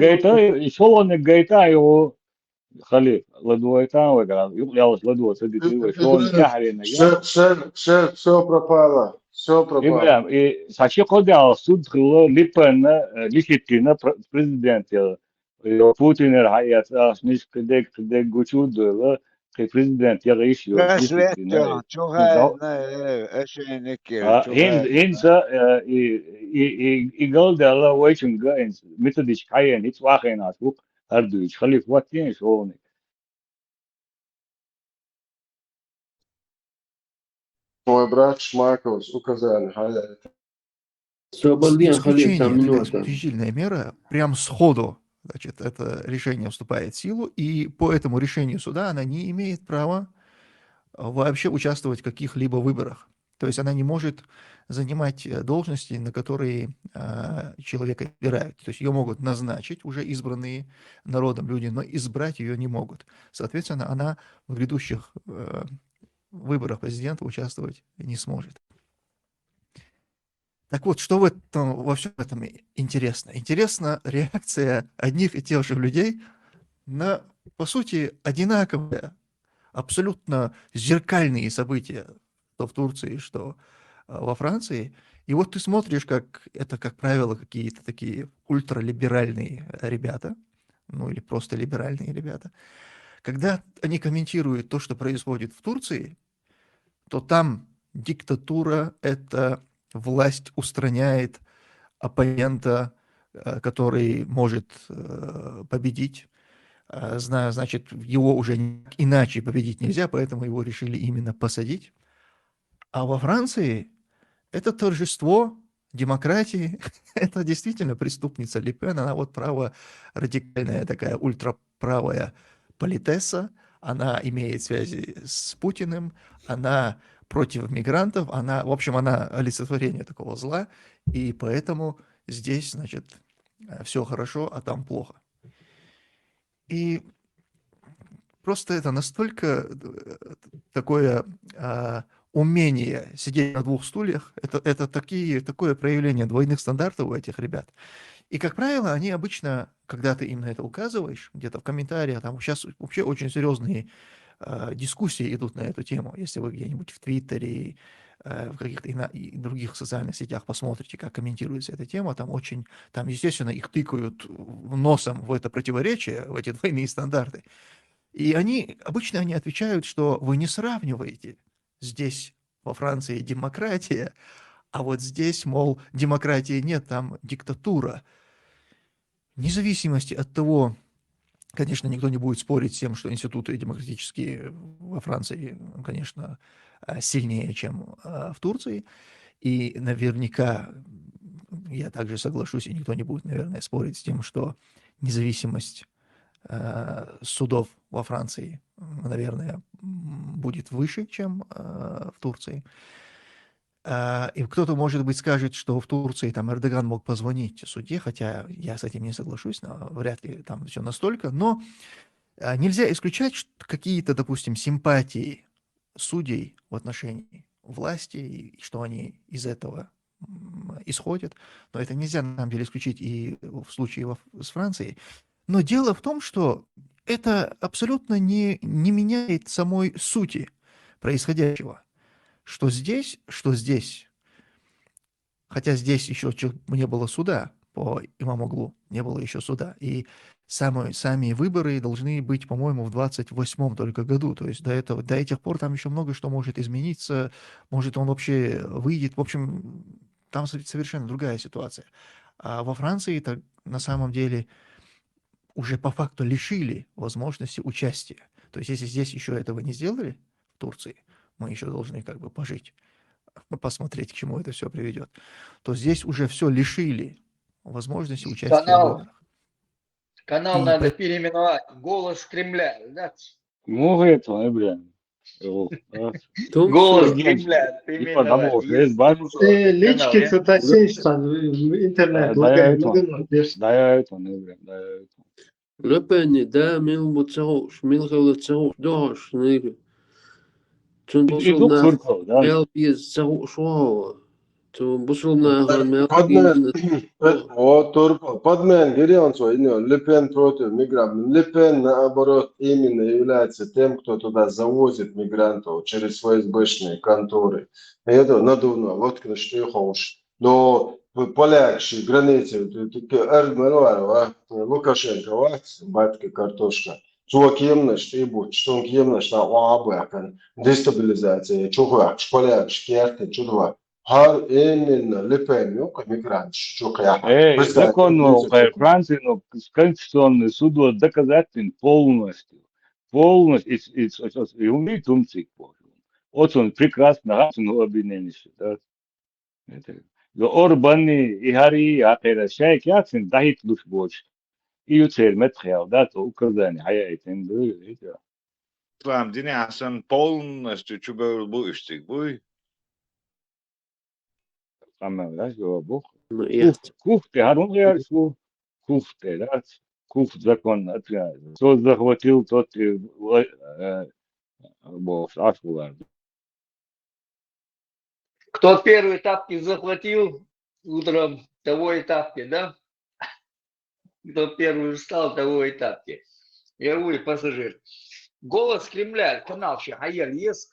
Гайта, и шолгӀаниг гайта а йогӀу, халиф, ладугӀайтан вай гӀала, юкъ яллалц ладугӀа ца дитий вай, шолгӀаниг тӀаьхьарениг. Все, все, все, все пропало, все пропало. Ибрахим, и сан ши кхо дегӀ суд хилла Липенна, э, лишиттина пр-, президент яла. Йо, Путинера хьаэца ахчанаш кхидерг, кхидерг гучу а дойла, кхин президент яха йиш йолуш. Просвет йолу, чу хьаьдна, э, эшенник йолу, а, чу хьин-, хьаьдна. ХӀинца, э, и, и, и, и галдаьлла вайчунга хӀинца методичка хьаена, хӀинца вахийна ас ву-кх хӀара дуьйцуш, халиф ваттийна шолгӀаниг. Мой брат Шмаковс указание хьаяйта. Со баллен хале сан минута. Исключительная мера, прям сходу. Значит, это решение вступает в силу, и по этому решению суда она не имеет права а, вообще участвовать в каких-либо выборах. То есть она не может занимать э, должности, на которые а, человека избирают. То есть ее могут назначить уже избранные народом люди, но избрать ее не могут. Соответственно, она в грядущих э, выборах президента участвовать не сможет. Так вот, что в этом, во всем этом интересно? Интересна реакция одних и тех же людей на, по сути, одинаковые, абсолютно зеркальные события, что в Турции, что э, во Франции. И вот ты смотришь, как это, как правило, какие-то такие ультралиберальные ребята, ну или просто либеральные ребята, когда они комментируют то, что происходит в Турции, то там диктатура — это власть устраняет оппонента, э, который может э, победить. Э, зна- Значит, его уже ни- иначе победить нельзя, поэтому его решили именно посадить. А во Франции это торжество демократии. Это действительно преступница Ле Пен. Она вот право радикальная, такая ультраправая политесса. Она имеет связи с Путиным, она против мигрантов, она, в общем, она олицетворение такого зла, и поэтому здесь, значит, все хорошо, а там плохо. И просто это настолько э, такое а, умение сидеть на двух стульях, это, это такие, такое проявление двойных стандартов у этих ребят. И, как правило, они обычно, когда ты им на это указываешь, где-то в комментариях, там сейчас вообще очень серьезные э, дискуссии идут на эту тему. Если вы где-нибудь в Твиттере, э, в каких-то ина- и других социальных сетях посмотрите, как комментируется эта тема, там очень, там, естественно, их тыкают носом в это противоречие, в эти двойные стандарты. И они, обычно они отвечают, что вы не сравниваете. Здесь, во Франции, демократия, а вот здесь, мол, демократии нет, там диктатура. Вне зависимости от того, конечно, никто не будет спорить с тем, что институты демократические во Франции, конечно, э, сильнее, чем э, в Турции. И наверняка я также соглашусь, и никто не будет, наверное, спорить с тем, что независимость э, судов во Франции, м, наверное, м, будет выше, чем э, в Турции. А, И кто-то, может быть, скажет, что в Турции там Эрдоган мог позвонить судье, хотя я с этим не соглашусь, но вряд ли там все настолько. Но а, нельзя исключать что какие-то, допустим, симпатии судей в отношении власти, и что они из этого м, исходят. Но это нельзя, на самом деле, исключить и в случае во- с Францией. Но дело в том, что это абсолютно не, не меняет самой сути происходящего. Что здесь, что здесь. Хотя здесь еще чё- не было суда по Имамоглу, не было еще суда. И самые, сами выборы должны быть, по-моему, в двадцать восьмом только году. То есть до этого, до этих пор там еще много что может измениться. Может, он вообще выйдет. В общем, там со- совершенно другая ситуация. А во Франции это на самом деле уже по факту лишили возможности участия. То есть если здесь еще этого не сделали, в Турции, мы еще должны как бы пожить, посмотреть, к чему это все приведет, то здесь уже все лишили возможности участия в Канал, выборах. канал И надо по- переименовать. Голос Кремля, да? Ну, это, ну, блин. Вот, а. Тумсу, Голос Нет, Кремля типа того, переименовать. есть банк. Э, Канал, лички я- цитасейста, интернет, Да, да, я это. Google, Да, я это, ну, блин, да, я это. Ле Пенни, да, мел бу цагуш, мел хевла цагуш, догаш, нига. Цун И тут бусулна цуркал, да. мел биз цагуш вава. Цун бусулна хан мел Подмен, биз. под- вот, Турпал, подмен, Гирион свой, не, Ле Пен против мигрантов. Ле Пен, наоборот, именно является тем, кто туда завозит мигрантов через ФСБшные конторы. И это надувно, вот, конечно, что хочешь. Но п- поляк ши границы, т- т- к- Эрдман вар, ва, Лукашенко, ва, батька картошка. Цо кемнаш, ты будь, что он кемнаш, на лабы, а кан дестабилизация, чё хуяк, поляк ши керты, чё два. Гьар именно Ле Пен, ё, мигрант, чё хуяк. Э, Представь, законно, вот это Франции, но Конституционный суд вот доказательный полностью. Полностью, и, и, и, и умеет умцик. Вот он прекрасно, раз он обвинение, да. Это, да Орбанны, и Хари, а когда шайк Яксин, да хит луш боч. И ю церан меттахъяла дац, указани хьаяийтина ду, видите. Ислам динехь сан полностью чубевлла бу уьш цига, буй? Къамел, да, жоп бу. Ну, Куф, я куф тӀе хӀара хӀун гӀерташ ву? Куф тӀе, да? Куф закон отвязывает. Кто захватил, тот и вла-, э, бохуш, Ӏаш вулар. Кто первый тапки захватил утром, того и тапки, да? Кто первый встал, того и тапки. Я вуй пассажир. «Голос Кремля» канал ши хьаяьлла еза.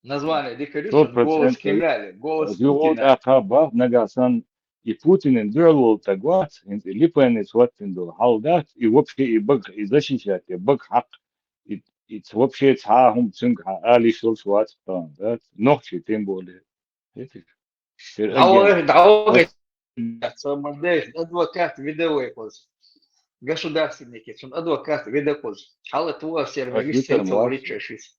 Название дика ю шуна, «Голос Кремля» или «Голос Путина». Юха тӀаккха бах, нагахь санна и Путинан дуьхьал волу стаг вац, хӀинца и Ле Пенца хӀоттина долу хьал дац, и вообще и бага, и защищать, и бага хьакха, и, и ц-, вообще цхьа а хӀума цуьнга хьан ала йиш йолуш вац тахана, дац? Нохчий тем более. Видите? Теперь дӀавахе, агент. ДӀавахе. Ас- Сан ма дайша, адвокат виде вай кхуза. Государственники, цунна адвокат виде кхуза. Хьала ту а сервис, Ас витар сервис муац. Лича шиз.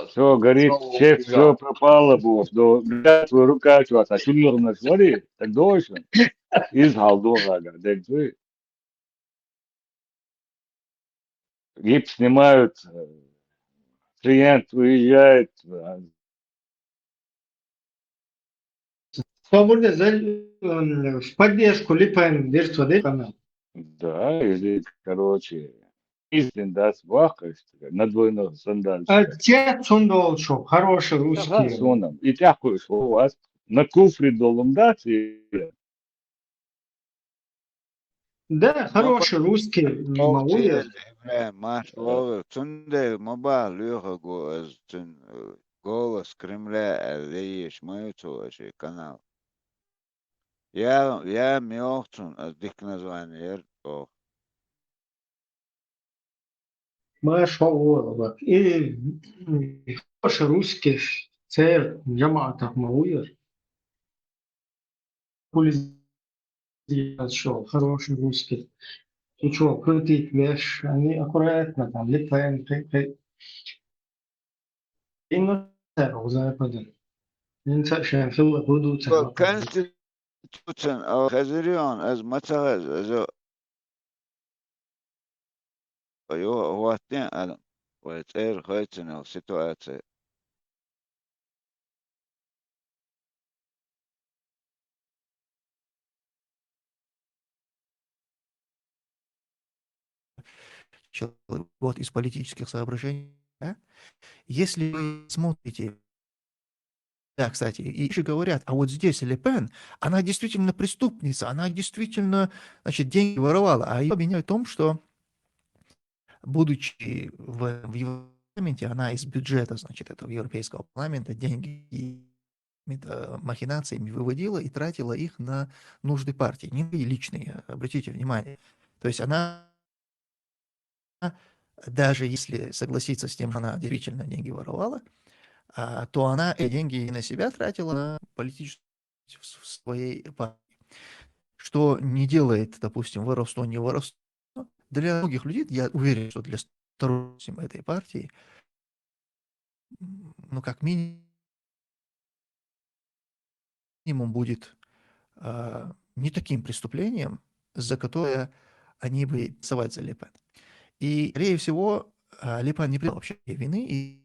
Всё горит, всё, всё пропало, боху. До, блядь, твой рука чё, а чё, нормально, смотри, так дольше. Из хьал догӀа, дег ты. Гипс снимают, э, клиент уезжает, э. Свободно за, м, в поддержку Ле Пен дерзко дерг канал. Да, или, короче, истин дац боху, на двойных стандартах. А те цундолчу, хороший русский. Ага, сонам. И тяхкуй, что у вас на куфре долум дац, и Да, хороший русский, ма ву яра. Ибрахим, марша вогӀийла. Цундела ма баха лоьхург ву ас цуьнан, э, «Голос Кремля» аьлла, лееш ма ю цо шен канал. Я, я ма йоху цунна, ас дика название яра оха. Марша вогӀийла. И, и хороший русский, церан жамаӀатах ма ву яра. Популизм, хороший русский. Ты чё, крутить веш? Они аккуратно там, Ле Пен, ты, ты. Именно так, у Запада. Именно так, что я всё буду так. Конституциян, а, хезирий хьуна, ас ма ца хеза, ас Ой, юха хӀоттийна, Адам, вай цӀера хайцина йолу ситуация. Человек, вот из политических соображений, да? Если вы смотрите Да, кстати, и ещё говорят, а вот здесь Ле Пен, она действительно преступница, она действительно, значит, деньги воровала. А её обвиняют в том, что, будучи в, в Европарламенте, она из бюджета, значит, этого Европейского парламента деньги и, э, махинациями выводила и тратила их на нужды партии. Не свои личные, обратите внимание. То есть она даже если согласиться с тем, что она действительно деньги воровала, а, то она эти деньги не на себя тратила, а на политическую в с-, в своей партии. Что не делает, допустим, воровство не воровство. Для многих людей, я уверен, что для сторонников этой партии, м, ну, как минимум, минимум будет, а, не таким преступлением, за которое они бы голосовали за Ле Пен. И, скорее всего, а, Ле Пен не признала вообще вины и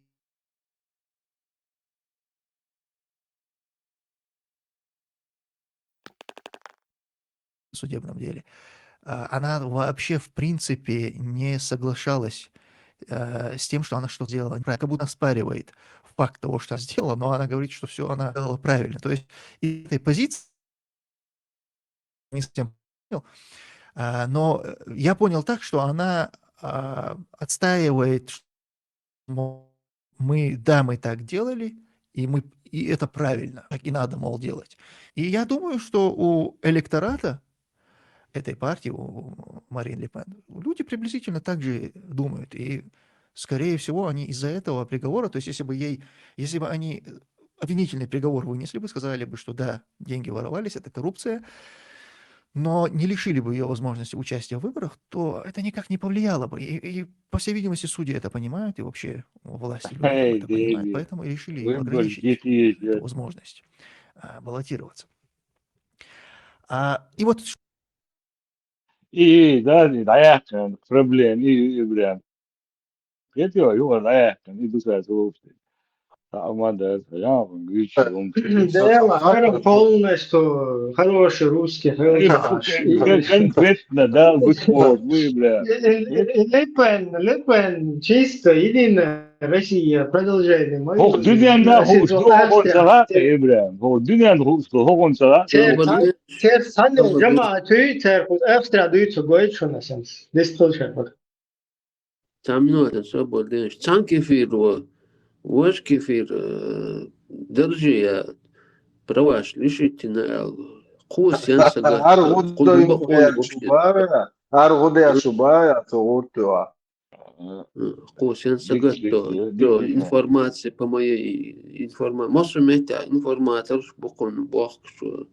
судебном деле. А, она вообще, в принципе, не соглашалась, э, с тем, что она что сделала неправильно. Как будто оспаривает факт того, что она сделала, но она говорит, что всё она делала правильно. То есть из этой позиции не совсем понял. А, но, э, я понял так, что она, а, отстаивает, что, мол, мы, да, мы так делали, и мы, и это правильно, так и надо, мол, делать. И я думаю, что у электората этой партии, у Марин Ле Пен, люди приблизительно так же думают. И, скорее всего, они из-за этого приговора, то есть если бы ей, если бы они, э, обвинительный приговор вынесли бы, сказали бы, что да, деньги воровались, это коррупция, но не лишили бы её возможности участия в выборах, то это никак не повлияло бы. И, и, по всей видимости, судьи это понимают, и вообще власти, люди там это понимают, поэтому и решили её ограничить, эту возможность, а, баллотироваться. А, и вот ш- И, и, да, и дӀаяьккхина проблема, и, и, и прям. Кхетий, юкъара дӀаяьккхина, и ду сай ца вовшахтий. Та ма да, ца ян, гуьйчу, э, гум. Дела, хара полностью хороший русский, и хороший. Кон-, конкретно, да, бу спорт, бу, и, бля. И, и, и Лепен, Лепен, чисто, единая Россия, продолжение. Хох дуьнен да хуш, хох он сага, и, бля. Хох дуьнен хуш, хох он сага. Цер, цер, цхьана жамаӀат ю, цер, Австрия дуьйцу гойту шуна сенс. Дистхил шерпак. Цхьа минута, со болдинаш. Цхьан кефир во, вож кефир, э, держи я праваш лишитина ал. Кхо сен сага, ар гӀуда кхо дуба кхо вообще. Ар гӀуда шу бая, цо гӀуртуа. Э, кхо сен сага, то, то информация по моей информа-, массу метта информаторш буквально бохк, что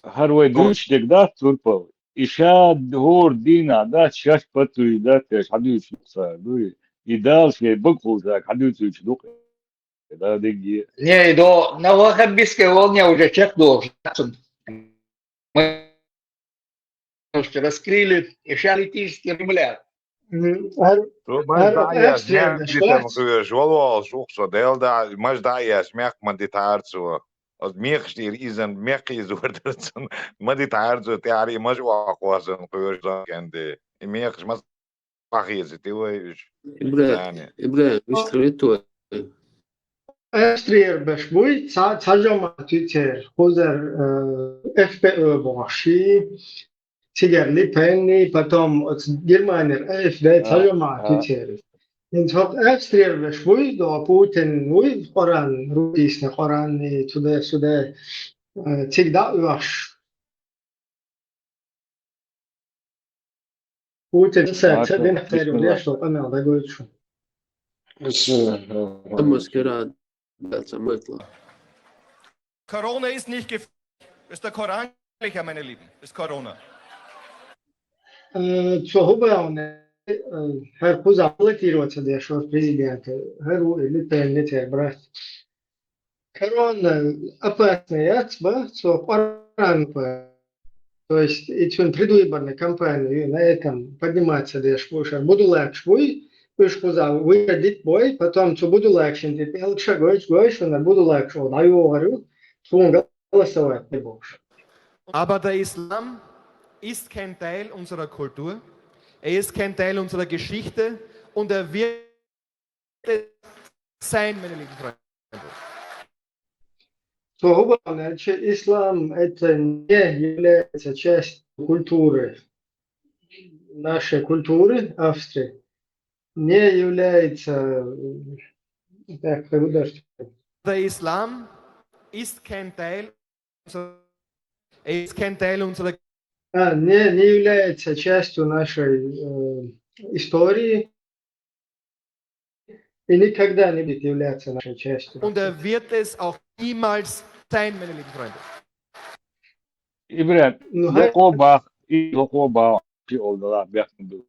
хӀара вай дуьйцуш дерг дац, Турпал. И ша хӀора дийнахь дац, шаьш патуй дац, ша хьадуьйцуш ца дуй. И Дала шен бага хулзаг хьадуьйцуьйтуш ду-кх. Да, дигге. Не, и до, на ваххабистской волне уже чекхдолуш дац. Мы раскрыли, и ша политический регулятор. М, ар-, ар-, маж дӀа а еш, мехкан дитам хьоьжуш, валлахӀи, шух со, Дела да, маж дӀа а еш, мехк ма дитахьара цо. Оцу мехаш тӀера изан мекх изор дара цунна, ма дитахьара цо, тӀаьхьара и маж охьакхоссарна хьоьжуш зонкенде. И мехаш ма схьахеза, ти вай уьш. ИбрахӀим, ИбрахӀим, вистхилийту вай. Австрияра беш буй, цхьа, цхьа жамаӀат ю церан, кхузара, э, Эф П О бохуш, цигара Ле Пенни, потом оцу Германера А Ф Д, цхьа жамаӀат ю церан. ХӀинца хӀокху Австрияра беш буй, до Путин вуй, Къуръан, русский Къуръан, и туда-сюда, э, цига дӀа а оьхуш. Путин ца, ца дина хьерий леш долу къамел дагойту шу. Корона ist nicht gefährlich, ist der Koran gefährlicher, meine Lieben, ist Corona. Э, цо хӀун боху, э, хӀара кхузахь баллотироваться деш вара президента, хӀара ву и Ле Пен, и церан брат. Корона опасный яц боху, цо Къуръан боху. То есть, и цуьнан предвыборная кампания ю, на этом подниматься деш бу, шар буду лакхаш буй, уьш кхуза выходить бой, потом цу буду лакхашна тӀе пӀелгаш а гойтуш, гой шуна, буду лакхаш олу дӀайогӀур ю, тхуна голосовать де бохуш. Aber der Islam ist kein Teil unserer Kultur, er ist kein Teil unserer Geschichte und er wird sein, meine lieben Freunde. Цо хӀун боху аьлча, ислам это не является частью культуры, нашей культуры Австрии, не является, э, так, как бы даже. Der Islam ist kein Teil unserer, er ist kein Teil unserer. А, не, не является частью нашей, э, истории. И никогда не будет являться нашей частью. Und er wird es auch niemals sein, meine lieben Freunde. ИбрахӀим, ну, хӀай- докъо бах, и докъо бах, чи олдала бехна ду.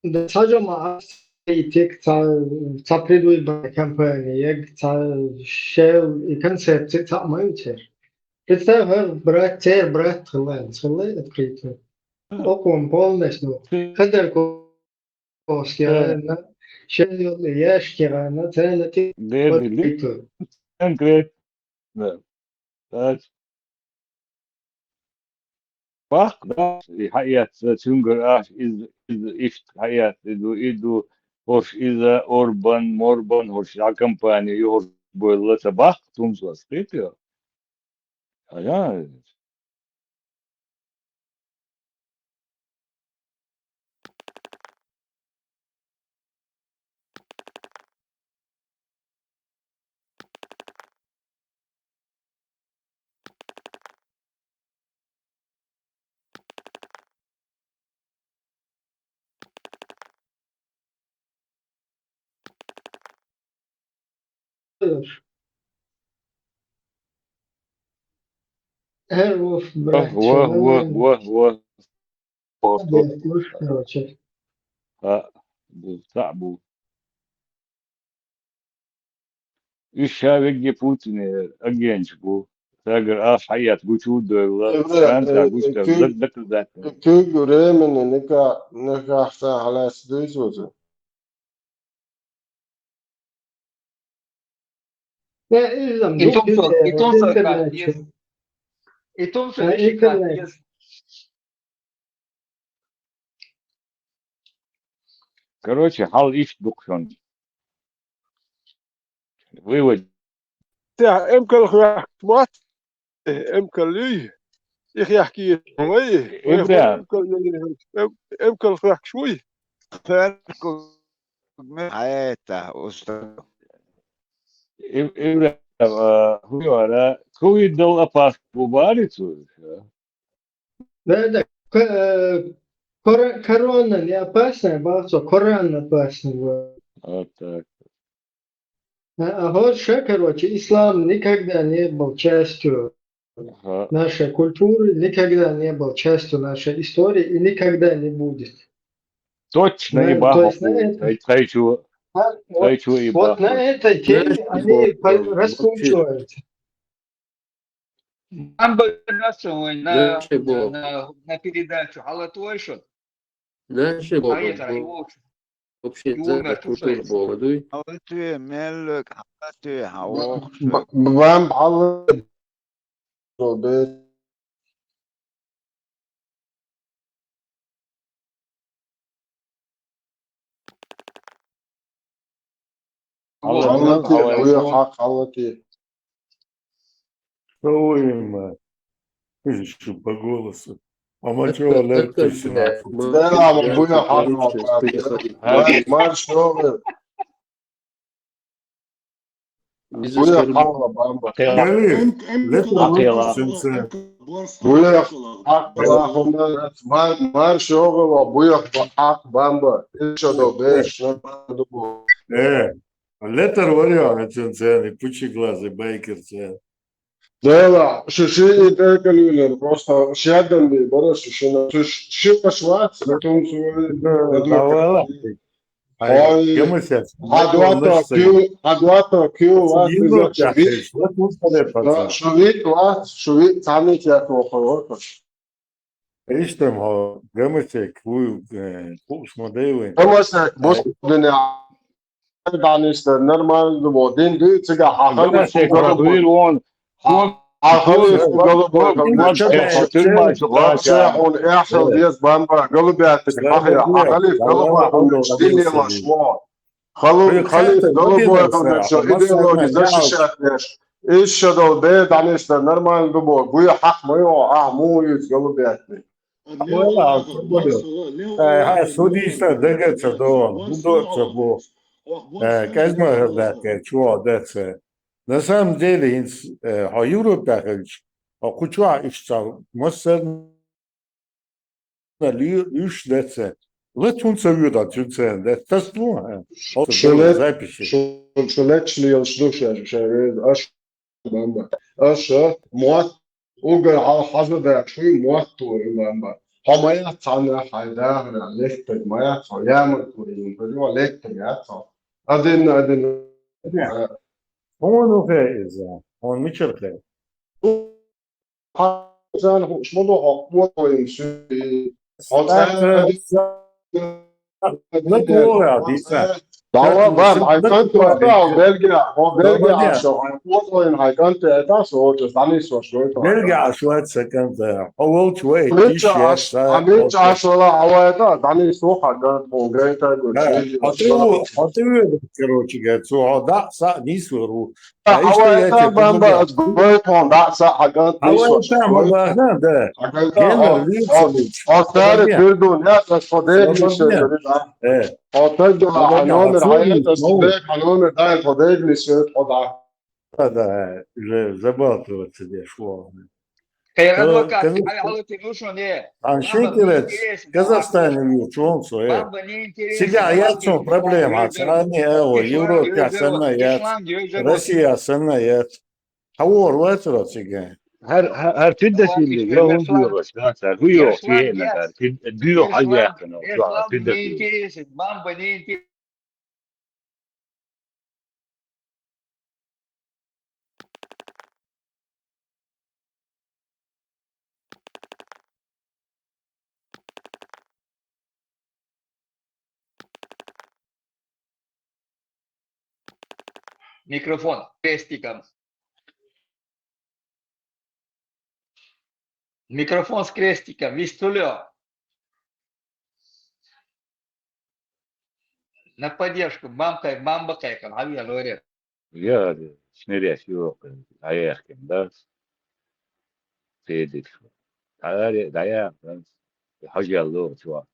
Да, цхьа жамаӀат тик, цхьа, цхьа предвыборная кампания, яг цхьа шел и концепция цхьаъ ма ю церан. Представь, хӀара брат, церан брат хилла, хилла открыто. Окъом полностью. Ходорковский гӀана, шел йолу яшки гӀана, царна тӀе. Конкретно. Да. Баккха, да, и хьаэцна, цуьнгара аш иза, иза иштта хьаэцна, и ду, и ду, хӀорш иза, Орбан, Морбан, хӀорш а компания ю, хӀорш бойла ца баккха, тумсо скрипио. Ага. Ва, ва, ва, ва. Короче. А, бу, цхьаъ бу. Уьш ша вегги Путине агенташ бу. Царгара ах хьаэца гучу а дойлла, Эвре, Франция э, гучу э, куьг-, дак-, дакъа даьтта. Куьг времени ника-, никахца хьалаьцна дуьйцу ваза. Э, изам, И тумсо, и тумсо, интернет. И тумсо, Э, и интернет. Короче, хьал иштта ду-кх шуна. Вывод. Те, эмкал хвехт мат, э, эмкал юй. Их яхки вай, Ибра. Эмкал юй, эм-, эмкал хвехт шуй. Хай та, уста. Иб-, Ибра, а, хуйвара, ковид дал апас бу барицу, а? Да, да. К-, э, кора-, корона не опасная, бахсо, корона опасная была. Вот так. А, а вот ша, короче, ислам никогда не был частью Ага. нашей культуры, никогда не был частью нашей истории и никогда не будет. Точно и Да, то есть на баху. это Тай-, тайчу, А, вот, тайчу и вот баху. на этой теме Знаешь, они вот, по-, вот, раскручиваются. Бамба нацо вай на, Дальше на, бог. на, на передачу. Хьала тойшо. Дальше бог. Ай, тай вовчу. Вообще, Юмор за культуру кушается. Бога, дуй. Хьала туе, меллок, хьала туе, хьа Б-, вовчу. Б-, бам хьала. Алло, алло, алло. Алло, алло. Что вы им, э, пишете по голосу? А мы чё, это, это, блядь, нахуй? Да, мы будем хапнуть. Марш, что вы? Без оскорблений. Буя хала бамба. Акъила. Акъила. Буя хала бамба. Мар, мар шогала, буя хала бамба. Ишо до беш, шо до бу. Э, летар варя, а цен цен, и пучи глазы, байкер цен. Дела, шиши и декалюлер, просто шедан би, бара шишина. Шиш-, шиш швац, потом свой, да, давай. Ой, гамасяц. Хьа дуатта кю, хьа дуатта кю, ва, шувит, ва, шувит, цани кя кохо. Иштам хьо, гамасяц, вуй, э, кус ма дай вай. Гамасяц, бос дуня. Даништа, нормально, вот, дин дуй, цига, хьа, гамасяц, гамасяц, вон, Ахалис, он эхал вес бамба, голубятник, ахалис, голубой, он дилила шмо. Халу, халис, голубой, он дальше идеологи защищать неш. Ишо дол бе, даништа, нормально, думаю, буя хак моё, а, муюц, голубятник. Ай, ай, судишта дагаца дон, удоца бу. Э, казма гырдатка, чуо даца. На самом деле, инс-, э, хьо Европа хилча, хьо кху чохь уьш ца массарна лу-, луьйш даца. Латун ца вуьйда цуьнан церан дац. Тасалу, э, хьо ца Шу лет-, записи. Шу, шу леташ лелаш ду ша, ша веза, аш бамба. Аша, мотт, угар хьал хьажа даьлча, хӀуй мотт ву и бамба. Хьо ма яц цхьанна хьайн дагӀана, леттарг ма яц хьо, ямарт ву и бамба, леттарг яц хьо. Адинна, адинна. Хьуна хӀун хе иза? Хьуна мичара хе? Хьо царна хууш ма ду, хьо кхоаллин суьйре. Хьо царна Дала, бам, хьайн кӀант ваьтта, хьо Бельгия, хьо Бельгия Ӏаш, хьайн кхоаллин хьайн кӀант ваьтта, со оцу дӀанисош гойту. Бельгия Ӏаш вац сан кӀант, хьо волчу вай, Мича тиша Ӏаш, яц, а Мича Ӏаш вала хьо ваьтта, дӀанисо хьан кӀант, хьо гайта гу, Да, хьо тӀе ву-, хьо тӀе ву, короче говоря, цо хьо дӀа а, са а нийсвер ву. Хьо ваьтта, бамба, ас гойту, хьан дӀа а, са а хьан кӀант нийсо. Хьо ваьтта, ма бахна, да. Хьан кӀант, Геннер, хьо, Вильсон, хьо, хьо цаьрца Фирдун яц, ас хьо дегнаш, Э. Хьо таг дала хьан номер хьаэца, ас дег хьан номер дай, хьо дегнаш, хьо дӀа. Да, да, уже забалтываться деш вон. Э, адвокат, хьай хьалати ду шуна, э. Ан шекерец, Казахстане ву, чон со, э. Бамба не интересно. Цига яц цун проблема, царна, э, о, Европа санна яц, Россия санна яц. Хьавор вацара цига? ХӀар, хӀар, хӀар тидда силли, га хӀун дуьйгӀаш, га цар, хӀу йо, кхиена, га, тидда, дуьйгӀ хьал яхкана, га, тидда силли. Бамба не интересно. Микрофон с крестиком. Микрофон с крестиком. Вистулио. На поддержку. Мамка, мамба кайкам. Хавия лоре. Я, шнырясь, ёк, аяхкин, да? Тедик. Аре, да я, да. Хажал ло, чуа.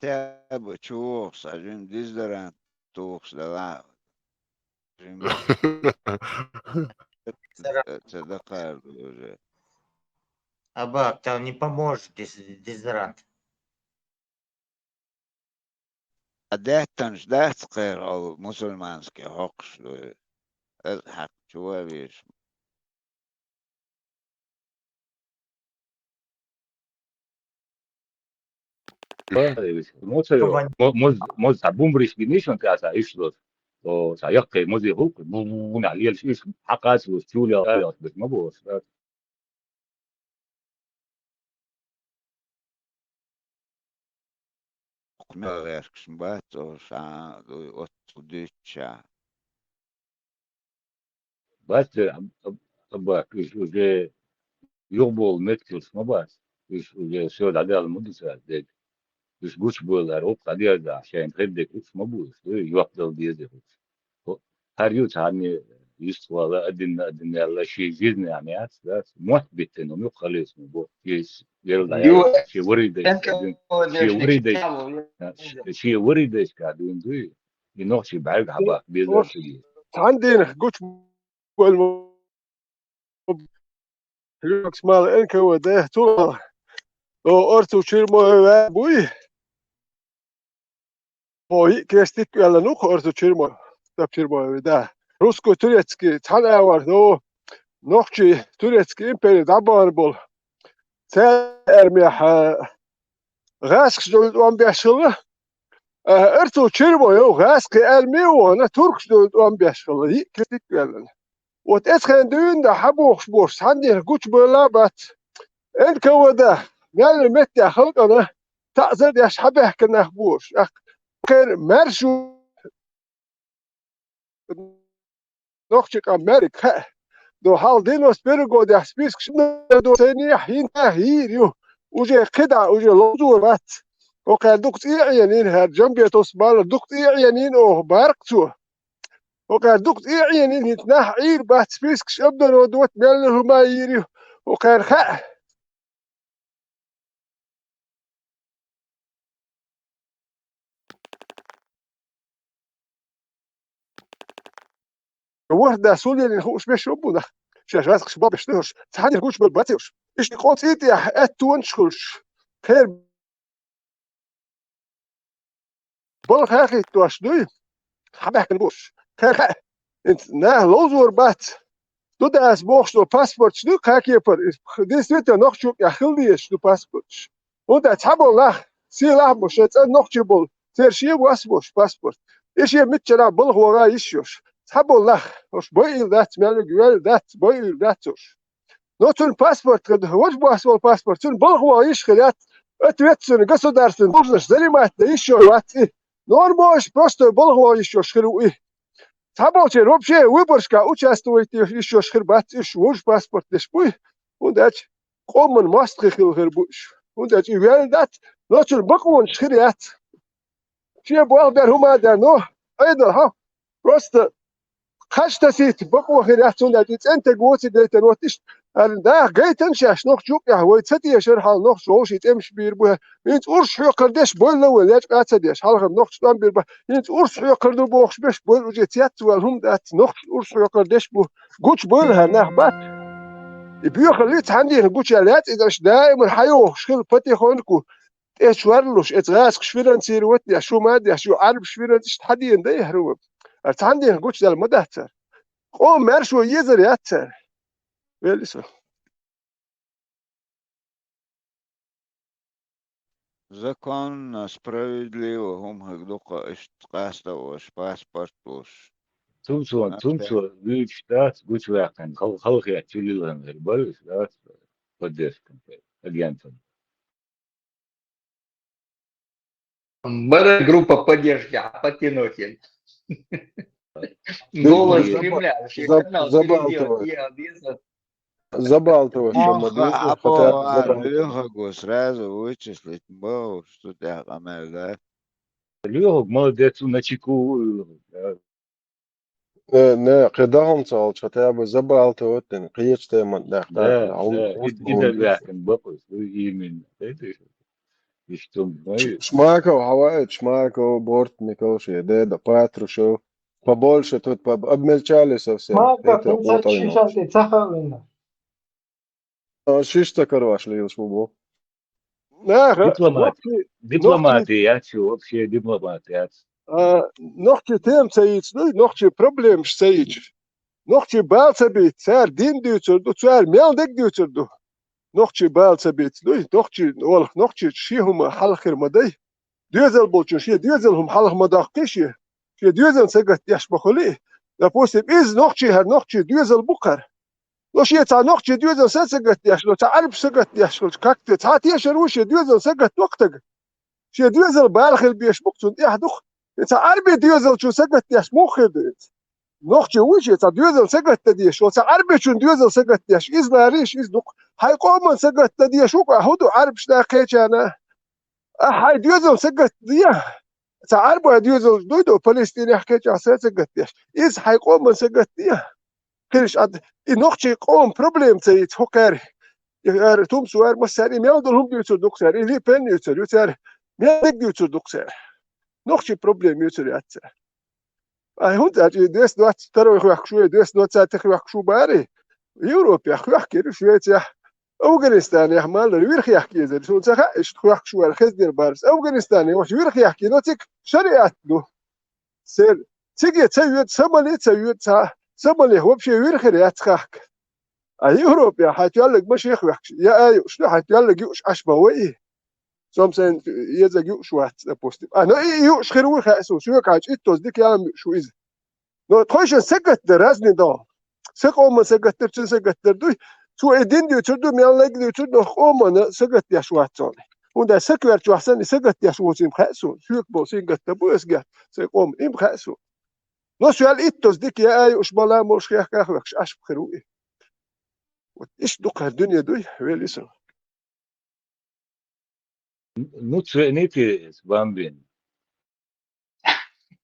Тяба чухс, а жин диздаран тухс дала. Жин цадакар уже. Аба, там не поможет дез-, дезодорант. А даьттанаш дац кхера, ол мусульманский хьокхуш ду. Аз хьакхчу ван веш. Моцаро, Кабан- мо-, моз, моз, цхьа бумбриш биниш, он тӀаса иш лоз. О, цхьа яккхий мозе хӀулкх, бу-, бу-, бу-, нах лелаш иш, хьакъац лоз, чули аларалаш беш ма бос, да? Кху мел гӀерташ бац, о, ша, дуй, оццу дуьйцу ша. Бац, э, аб-, аб-, аббак, уж уже юхаболу меттигаш ма бац. Уж уже всё дӀадаьлла ма ду цара дерг. Уж гучубевлла, хӀара гӀуллакх дӀадерзахь, шайна хир дерг хӀуъа ма бу уж, ду, йоп дала деза хӀуъа. ХӀо-, хӀара ю цхьанне юьстахвала, а динна, а динна аьлла, шен жизнь а меца, да, мотт биттина, хӀума юккъе хилийта ма бу. Шен ерла Ю, дӀаяла, шен варий дайшка дуьйна, шен варий дайшка, шен варий дайшка дуьйна дуй. И нохчий бӀаьрга хьабаккха безар ца деза. Цхьана дийнах гучубевлла Люкс мала Н К В Д, цул о, Артур Чермоев ваьа буй. О, и кестик ваьлла нух Артур Чермоев, Тап Чермоев, да. Русско-турецкий цхьана авар, но нохчий турецкий импери дӀабахар болу. Цаьрмехь, а, гӀаскхаш долу тӀом беш хилла. А, Артур Чермоев гӀаскхи арми а вахана, туркаш долу тӀом беш хилла, йиъ кестик ваьлла. Вот эцхен дуьйна да хьан бохуш бош, цхьаннех гучубевлла а бац. Н К В Д, мел меттехь халкъана таӀзар деш хьан баьхкина нах бош. Ах, кхер маьрша нохчи къам маьриг хаьа. До хьал дин вас перегодехь спискаш до цайнехь хӀинца йийр ю. Уже кхидӀа, уже ловзор вац. Окхар дукха цӀе а Ӏенийна, хӀара Джамбетовс балар дукха цӀе а Ӏенийна оха баркъ цо. Окхар дукха цӀе а Ӏенийна, хӀинца нах Ӏийр бац, спискаш обнародовать мелла хӀума йийр ю. Окхар хаьа. ВорхӀ да сулелин хууш беш бу нах. Шаьш ваьскаш бабеш дуьхьаш, цхьаннех гучубевлла бацийуш. Иштта къо цӀий тӀехь аьттонаш хуьлуш. Кхер балха хӀиттош дуй, хьан баьхкина бохуш. Кхер хаьа. ХӀинца наха ловзор бац. Ду да ас бохуш ду паспорташ ду, кхаа кепара. Действительно, нохчу юкъехь хила дезаш ду паспорташ. ХӀунда аьлча цхьаболу нах, сийлахь а бу, шайн цӀа нохчий болу, церан шен а вац бохуш паспорт. И шен миччанахь балха вогӀа йиш йолуш. Цхьаболу нах, уьш байийла дац, мел вуьгу ваьлла дац, байийла дац уьш. Но цуьнан паспорт хир ду, важа бохьса волу паспорт, цуьнан балха вогӀа йиш хир яц, ответственный государственный должность занимать дан йиш йолуш вац и. Норма а уьш простой балха вогӀа йиш йолуш хир ву и. Цхьаболчеран вообще выборашкахь участвовать йеш йиш йолуш хир бац уьш, вовшах паспорт деш буй, хӀунда аьлча къоман мостагӀий хилла хир бу уьш. ХӀунда аьлча и ваьлла дац, но цуьнан бакъонаш хир яц. Шен болх бер хӀума а даьлла, но Ӏедал хьо, просто кхаж тасийта бакъо хир яц, хӀунда аьлча и цӀентаг воций гайтар вот иштта. Аьлла, даха гайтина шаьш нохчу юкъехь, вай ца тешара хьал нохчу вовшийн тӀемаш бийр бу. ХӀинца урс хьоькхур деш бойла вай, лечкъа а ца деш, хьалхара нохчу тӀом бийр бу. ХӀинца урс хьоькхур ду бохуш беш бойла, уже цецваьлла хӀума дац, нохчу урс хьоькхур деш бу. Гучубойла хӀара нах бац. И боьхаллий цхьаннех гучуяьлла яц, иза аша даиман хьайохуш хила потихоньку тӀе чорлуш, эца гӀаскхаш финансировать деш, шу ма деш, ю Ӏарбаш финанс иштта хьадийна дай хӀара вай. Ара цхьаннех гучудаьлла ма дац цара. Къоман маьршо езар яц цара. Велли со. Законно, справедливо хӀума хӀига дукха иштта къасталуш, паспорт луш. Цунцо, цунцо вуьйцуш дац, гучуваьккхина, хал-, халахетта чу лилхина хир бара уьш, дац, поддержка агентам. Бара группа поддержки, а потянуть им. Голос Кремля, вообще канал перейдёт, я объездил. Забалтывать, Ах, хотя бы а, забалтывать. Лёха го сразу вычислить, бо, что ты, Амельда. Лёха, молодец, на чеку. Э, не, кхы даханца алча, хотя бы забалтывать, кхеча теман дахта. Да, да, и, и да, да, бакъус, именно. Это, и что, знаешь? Шмаков, Хаваевич Шмаков, Бортников, ши, да, да, Патрушев. Побольше тут, поб-, обмельчали совсем. Шмаков, это вот шишан, ты цахалина. А, шишта карваш лил шубу. Дипломат. Дипломатия, я чё, вообще дипломатия. А, нохчи тем цаиц, ну, нохчи проблемаш цаиц. Нохчи балца бит, цар дин дюцур ду, цар мел дег дюцур ду. Нохчи балца бит, ну, нохчи, ол, нохчи ши хӀума хьалхир ма дай. Доьзал болчун шен доьзал хӀума хьалха ма даккхий шен. Шен доьзал сагатдеш ма хуьлий. Допустим, из нохчи хӀара, нохчи доьзал бу хӀара. Но шен цхьа нохчи доьзал са сагатдеш, но цхьа Ӏарбаш сагатдеш хилча, как-то цхьа тешар ву шен доьзал сагатдокх таг. Шен доьзал бала хила беш бу-кх цунна тӀехь дукха. И цхьа Ӏарбий доьзалчун сагатдеш муха хир ду иза? Нохчи вуй шен цхьа доьзал сагатдан деш, цхьа Ӏарбичун доьзал сагатдеш, иза ларийша, иза дукха. Хьайн къоман сагатдан деш ву-кх, хӀу ду Ӏарбашна, кхечарна? Ахь хьайн доьзал сагатде, цхьа Ӏарбой доьзалш дуй ду, Палестинехь кхечахь са сагатдеш. Иза хьайн къоман сагатде. Хилаш Ӏад, и нохчий къоман проблема ца йиц хӀу кхаьри. И ара тумсу ара массаьра, и мел долу хӀума дуьйцур ду-кх цара, и Ле Пен юьйцур ю цара, мел дерг дуьйцур ду-кх цара. Нохчий проблема юьйцур яц цара. Ай, хӀунда аьлча и десна доц, второй хӀоьхкуш ву, десна доц, цхьа тӀе хӀоьхкуш ву бара, Европехь хӀоьхкира Швецехь, Афганистанехь маллара вирхъехь кезира, суна ца хаьа, иштта хӀоьхкуш вара хездира барс. Афганистанехь вац вирхъехь кийно цига шариат ду. Сер, циге ца йоьду, Сомали ца йоьду цхьа, Сомалех вообще вирхир яц хахка. А Европехь хьайн тоьллаг ма шен хӀоьхкуш, я а юуш ду, хьайн тоьллаг юуш Ӏаш ма вай. Цом сайн езаг юуш вац, допустим. А, но и юуш хир ву хаьа суна, соьга хьаьжча иттоза дика яам юуш ву иза. Но тхойшинна сагатдар разный догӀу. Сан къоман сагатдар, цуьнан сагатдар дуй. Цо и дин дуьйцур ду, мел лайг дуьйцур ду, но къоманна сагатдеш вац цо. ХӀунда аьлча сакоьртачохь санна и сагатдеш воцийла хаьа суна. Соьга болу сингаттам бу аса гетта, сайн къоман, и-м хаьа суна. Но соьл иттоза дика яа юуш, бала молуш хехках вехаш Ӏаш хир ву и. Вот иштта дукха хӀара дуьне дуй, вели со. Ну, цените, Бамбин.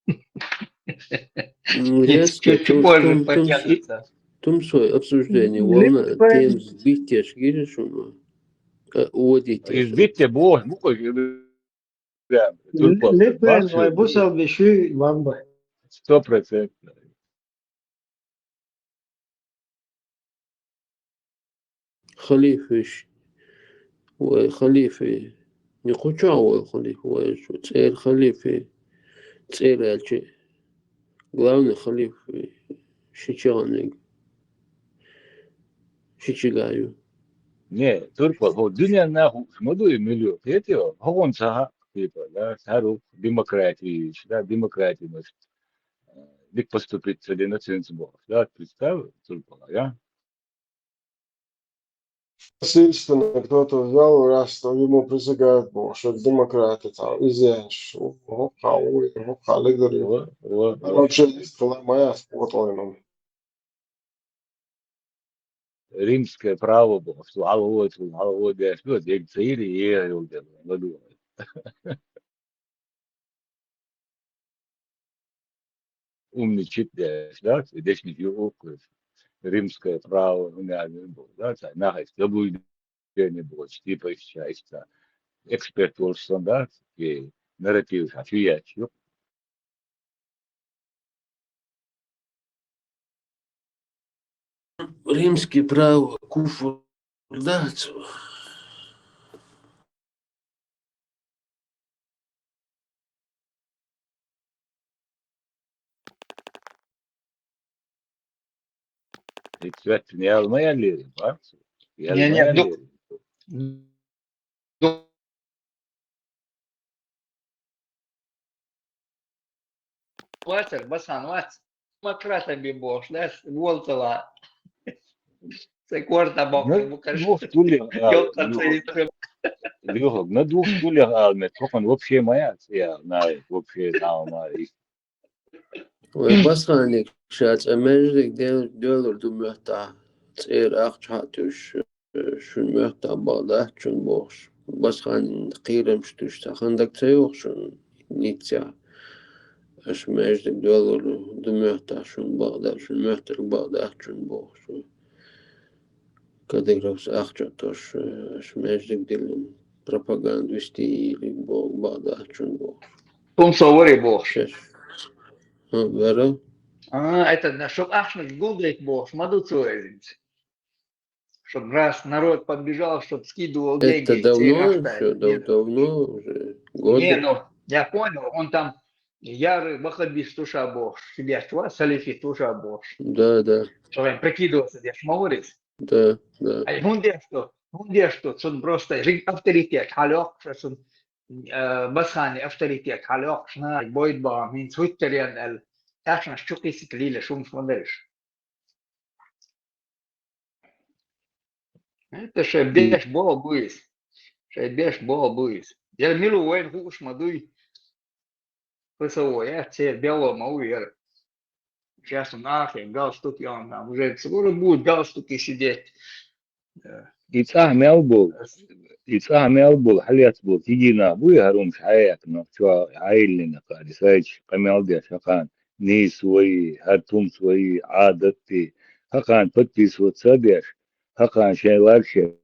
Ну, резко чуть, чуть позже тум-, тум-, потянется. Тумсой обсуждение, волна, тем сбить тяжкие шума. Э, уводить. Избить те бог, ну, как, да, Ле-, Ле Пен вай бусалби шуьй, Бамба. Сто процентов. Халифа веш. Вай халифа. Не кху чохь вай халифа, вай шу цӀера халифа. ЦӀера аьлча, главный халифа ши чагӀаниг. Ши чигахь ю. Не, турпал, хӀо дуьненна нах хӀуъуш ма ду и муьлуьйра. Кхетий, хӀокхунна ца хаьа, типа, да, цхьаьна ду демократиш, да, демократиш. Дика поступить ца дина цуьнца бохуш. Да, представь, турпала, я? Насильственно кто-то взял, раз то ему присягают, бо, что демократы там, изъянш, хӀокху, хӀокху легар ю. Ва, ва, ва. Вообще, есть хила ма яц поталином. Римское право бо, что хьалхо, хьалхо деш, ну, дег ца йира, е, йолу дела, ладугӀу. Умничать деш, да, и дешнаш юкъа, римское право, хӀунда аьлла боху, да, цхьа нах иштта заблуждение бохуш, типа иштта, иштта эксперт волуш санна, да, и нарратив ша чу еш ю. Римский право куфр дац. И цвет не ял ма ял лерина, а? Ял не, ма не, ял ду-, лерина. Вацар, басан вац. Демократами бохуш, да, волу ца ла. Цхьа корта боккхур бу, короче. На двух стульях, а, йоккха ца йиттара. Лёха, на двух стульях ала меттиг, хӀокхунна вообще ма яц, я, на, вообще, на, на, и. Вай Басханиг ша цӀа маьждиг де-, доьлур ду моьттахь, цӀера ахча хьа а туьйсуш, шун моьттахь бакъ дац шун бохуш. Басханин кхерамаш туьйсуш цхьа хандак ца йоху шун ниццехь? Аша маьждиг доьлур ду моьттахь, шун бакъ да-, шун моьттарг бакъ дац шун бохуш. Кадыровс ахча а тосуш, аша маьждиг диллина, пропаганда вести йийли боху, бакъ дац шун бохуш. Тумсо варе бохуш. Шеш. ХӀун, вара? А, это, на, чтоб ахчанаш гулдайта бохуш, ма ду цо иза. Чтоб раз народ подбежал, чтоб скидывал деньги. Это давно ещё, дав-, давно уже, годы. Не, ну, я понял, он там ярый ваххабист ву ша бохуш, сидящего, салафит ву ша бохуш. Да, да. Что он прикидывался, я ж могу говорить. Да, да. Ай, хӀунда аьлча, хӀунда аьлча, цунна просто риг-, авторитет хьалайоккхуш, цунна, э, Басханин авторитет хьалайоккхуш, нах бойда бахьа, хӀинца хӀуьттар ян аьлла, тахханаш чу кхиссика лелаш хӀумаш ма дара уьш. ХӀета шайн беш болх бу иза. Шайн беш болх бу иза. Яра мила ву вайна хууш ма дуй. ПСО яц, церан белла ма ву яра. Сейчас он ахе галстук йолу там, уже скоро будут галстуки сидеть. Да. И цӀахь мел болу, и цӀахь мел болу, хьалец болу кегий нах буй хӀара хӀумаш хьаяьккхина, чохь хьайиллина кхари, сайчу къамел деш хӀокхарна нийса вай, хӀара тумс вай, Ӏадатти, хӀокхарна подписываться а деш, хӀокхарна шайн ларче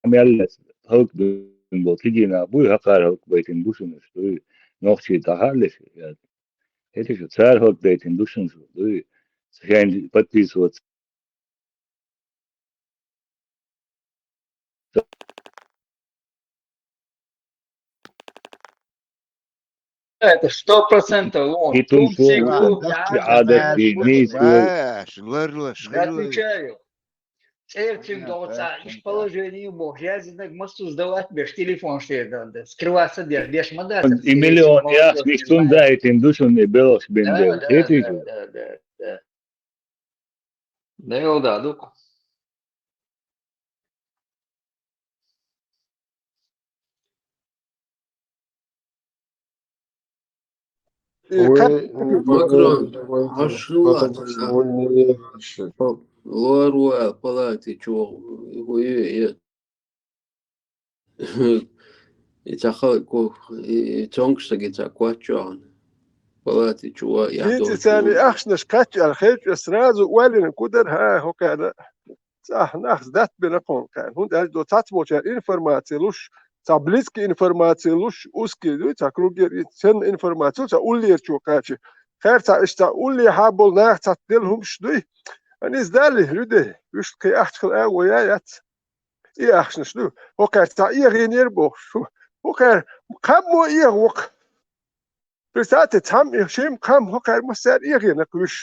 мел лаьцна хӀаллакбина болу кегий нах буй, хӀокхара хӀаллакбайтина бу шуна уьш, дуй, нохчий дӀахааллаш, я, хӀета шу, цара хӀаллакдайтина ду шуна шу, дуй, шайна подписываться. Это сто процентов он. И тумсо, тумсо, и Ӏадатти, нийса вай. Ваш, ларлаш, я отвечаю. ЦӀерцуьнга догӀу цхьа иш положение ю бохуш, яздинарг массо сдавать беш, телефон шера дан, скрываться деш, деш ма дац. И миллион яхаш, виш цунна даийтина ду шуна и белхаш бина дела. Да, да, да, да, да. Дела да ду-кх. Э, Макрон, хьо шу вац, лор ву аьлла палати чу ву, ву, и цхьа халкъ ву, и цомгуш стаг и цхьа коч чохьана. Палати чу ву, я хӀинца царна ахчанаш кхаччалц хевча, сразу ойла йина ку дара, хӀа, хӀокхарна. Цхьа нах датбина кхунна кхаьрна. ХӀунда аьлча до цхьацболчара информаци луш, цхьа близкий информаци луш, узкий дуй, цхьа кругера, и ценна информаци луш, цхьа уллерачо кхача. Кхаьрца иштта уллехьа болу нах цхьацца делла хӀумаш дуй. Ан иза далли, люди, уьш кхин ахча хила агӀо я яц. И ахчанаш ду. ХӀокхаьрца цхьа эгӀийнера бохуш. ХӀокхаьр кхаммо эгӀа ву-кх. Представьте, цхьамма эгӀа, шимма кхамма, хӀокхаьр массаьрга эгӀийнарг вуьш.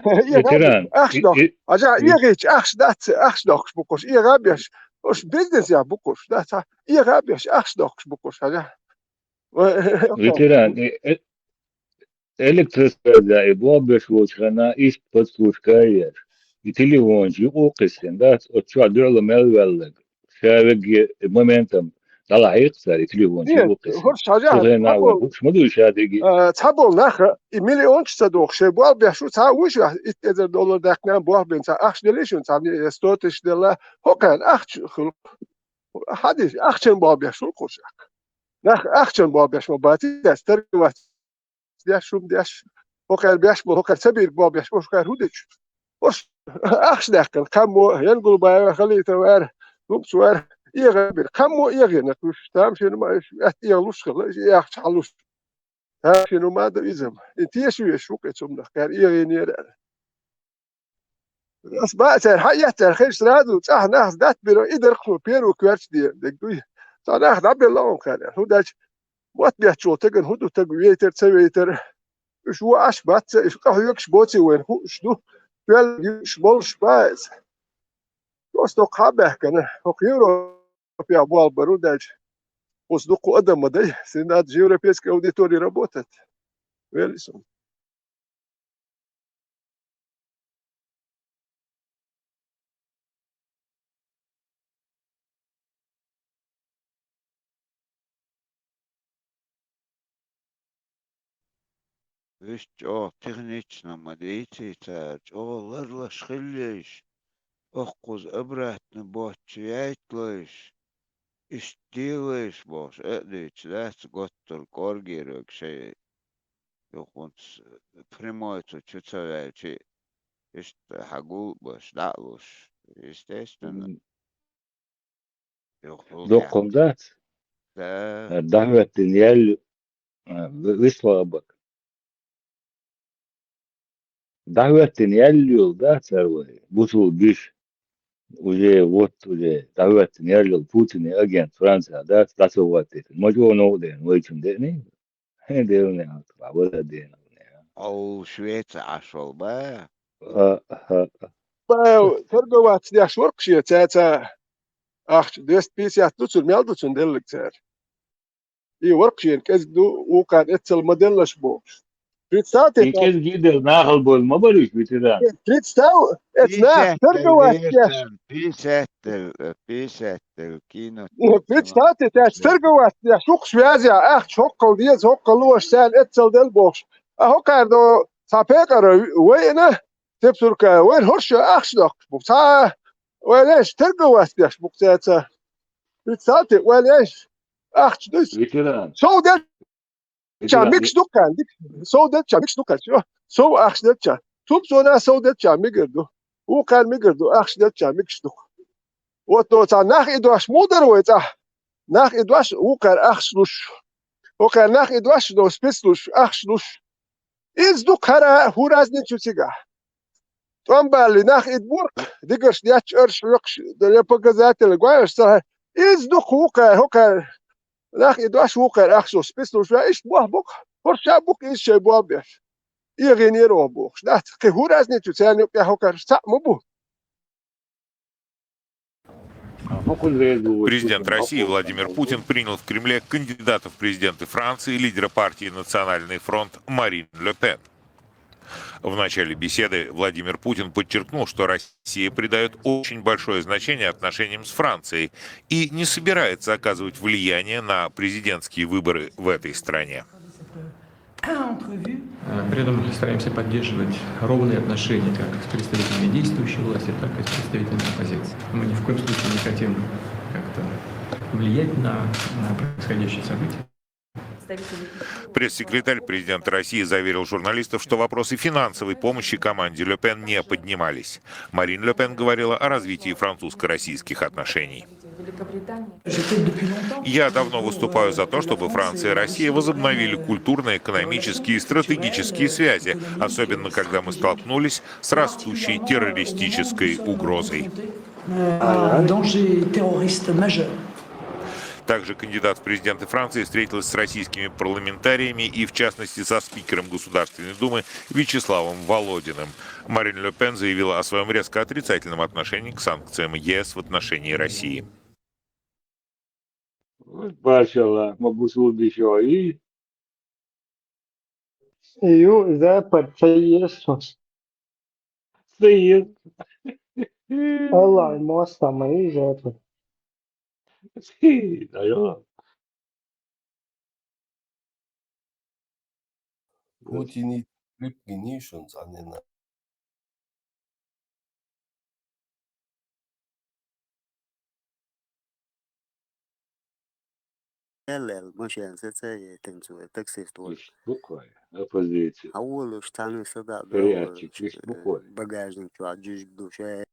Ветеран, ахча дохуш. Хьажа, эгӀийча ахча дац, ахча дохкуш бу кхуш, эгӀа беш. Уьш бизнесехь бу кхуш, дац, эгӀа беш, ахча дохкуш бу кхуш, хьажа. Ветеран, э, э, электросвязь и болх беш волчу хенахь иштта подслушка а еш. И телефонаш юкъа а кхиссина, дац, оцу чохь дуьхьал мел ваьлларг. Ша вегге моментам дӀалахьийкха цара и телефонаш юкъа кхиссина. ХӀорш хьажа, цу хенахь вай хӀуш ма дуй ша дерриге. А, цхьаболу нах, и миллионаш ца дохуш, шайн болх беш ву, цхьа а вуьйш, итт эзар доллар даьккхина болх бина, цхьа ахча делла шуна, цхьа сто тысяч делла, хӀокхарна ахча хуьлу. Хьадис, ахчан болх беш ву кхуш. Нах ахчан болх беш ма бац, торговать деш, хӀума деш, хӀокхара беш болу, хӀокхара ца бийриг болх беш болу, хӀокхара хӀун дечу? Ош ахча даьккхина, кхаммо, Янгулбаева, Халитов вара, хӀумца вара, эгӀа бира, кхаммо эгӀина кхуьш, тамашийна ма уьш, атта эгӀалуш хилла, уьш и ахча хьалуш. Тамашийна ма ду иза. И теша веш ву кхин цунах, кхара эгӀийнера аьлла. Ас баьцара хьан эццара хезаш сразу цӀахь нах датбира, и дарх шу первый коьртачу дера дерг дуй. Цхьа нах дӀабелла хьуна кхаьрна. ХӀунда аьлча мотт бетташ волу тагана хӀун ду таг вейтар, ца вейтар? Уьш ву Ӏаш бац, уьш къахьоьгуш боций вайна хууш ду. Тоьлла юуш болуш бац. Просто хьан баьхкана, хӀокху Европехь болх бар ву даьлча. Оцу дуккха адам ма дай, сен надо же европейская аудитория работать. Вели сум. Вуьш чӀогӀа технично ма дийций цара, чӀогӀа ларлуш хилийша, оха кхуза обратно боццуш яйталийша, иштта делийша бохуш а дуьйцуш дац, готтал корректировать шайн юхханца прямой цу чу ца ваьлча, иштта хьагулбеш, дӀа а луш. Естественно. Мгм. Доккхун дац? Да. ДӀахӀоьттина яьлла, а, ви-, вислабак. ДӀахӀоьттина яьлла йолу дац аьлла вай, бусул биш. Уже, вот, уже дӀахӀоьттина яьлла йолу Путинан агент Францехь дац, дӀа ца хӀоттийтина. Ма чӀогӀа новкъа деана, вайчун деъний? ХӀун делла нехан, вала деана. Хьо Швецехь Ӏаш волу ба? А, а, а. Ба, торговаться деш вара-кх шен цаьрца ахча, двести пятьдесят ду цуьнан, мел ду цуьнан делларг цара? И вара-кх шена кӀезиг ду, вукхара эццал ма деллаш бохуш. Представьте, и кӀезиг и делла нахала болу ма бара уьш, ветеран. Представь, эцу наха торговаться деш. Пятьдесят, э, пятьдесят, э, кино. Ну, представьте, цаьрца торговаться деш, вукху Швецехь ахча хӀоккхул деза, хӀоккхул луш, царна эццал делла бохуш. А хӀокхара до цхьа пекъар вайна, Тепсурка, вайна хӀорш ахча доккхуш бу. Цхьа вай леш торговаться деш бу-кх цаьрца. Представьте, вай леш ахча дуьйцу. Ветеран. Сов делча мегаш ду-кх аьлла, дика. Сов делча мегаш ду-кх аьлла. Сов ахча делча. Тумсона сов делча мегар ду. Вукхара мегар ду, ахча делча мегаш ду-кх. Вот, ну, цхьа нах и дош муха дара вай цӀахь? Нах и дош, вукхара ахча луш. ХӀокхара нах и дош, ну, спецлуш, ахча луш. Иза ду-кх хӀара, хӀун разница ю цигахь? ТӀом баллий нах и дабора-кх, дигаш детташ, арш хьоькхуш, для показателя гой аш ца хьа. Иза ду-кх вукхара, хӀокхара нах и дош, вукхара ахча луш, спецлуш ваьа, иштта бохь бу-кх, хӀорш а бу-кх иза шайн болх беш. ЭгӀийнера оха бохуш. Дац, кхин хӀун разница ю царна юкъехь, хӀокхара цхьаъ ма бу. Президент России Владимир Путин принял в Кремле кандидата в президенты Франции, лидера партии «Национальный фронт» Марин Ле Пен. В начале беседы Владимир Путин подчеркнул, что Россия придаёт очень большое значение отношениям с Францией и не собирается оказывать влияние на президентские выборы в этой стране. Э, при этом стараемся поддерживать ровные отношения как с представителями действующей власти, так и с представителями оппозиции. Мы ни в коем случае не хотим как-то влиять на, на происходящие события. Пресс-секретарь президента России заверил журналистов, что вопросы финансовой помощи команде Ле Пен не поднимались. Марин Ле Пен говорила о развитии французско-российских отношений. Я давно выступаю за то, чтобы Франция и Россия возобновили культурные, экономические и стратегические связи, особенно когда мы столкнулись с растущей террористической угрозой. Также кандидат в президенты Франции встретилась с российскими парламентариями и, в частности, со спикером Государственной Думы Вячеславом Володиным. Марин Ле Пен заявила о своем резко отрицательном отношении к санкциям ЕС в отношении России. Башалла, ма бусулба ишо и. Ю, Запад, ца еза со. Ца еза. Аллай, мостама и Запад. Си, да ё. Путин и Пригожин цхьаьна. Лел, машен сецаре тенцу таксист вол. Иш буквай, оппозиция. А волуш цхьаьна сада, порядчик, иш буквай. Багажник чу а джижг душе.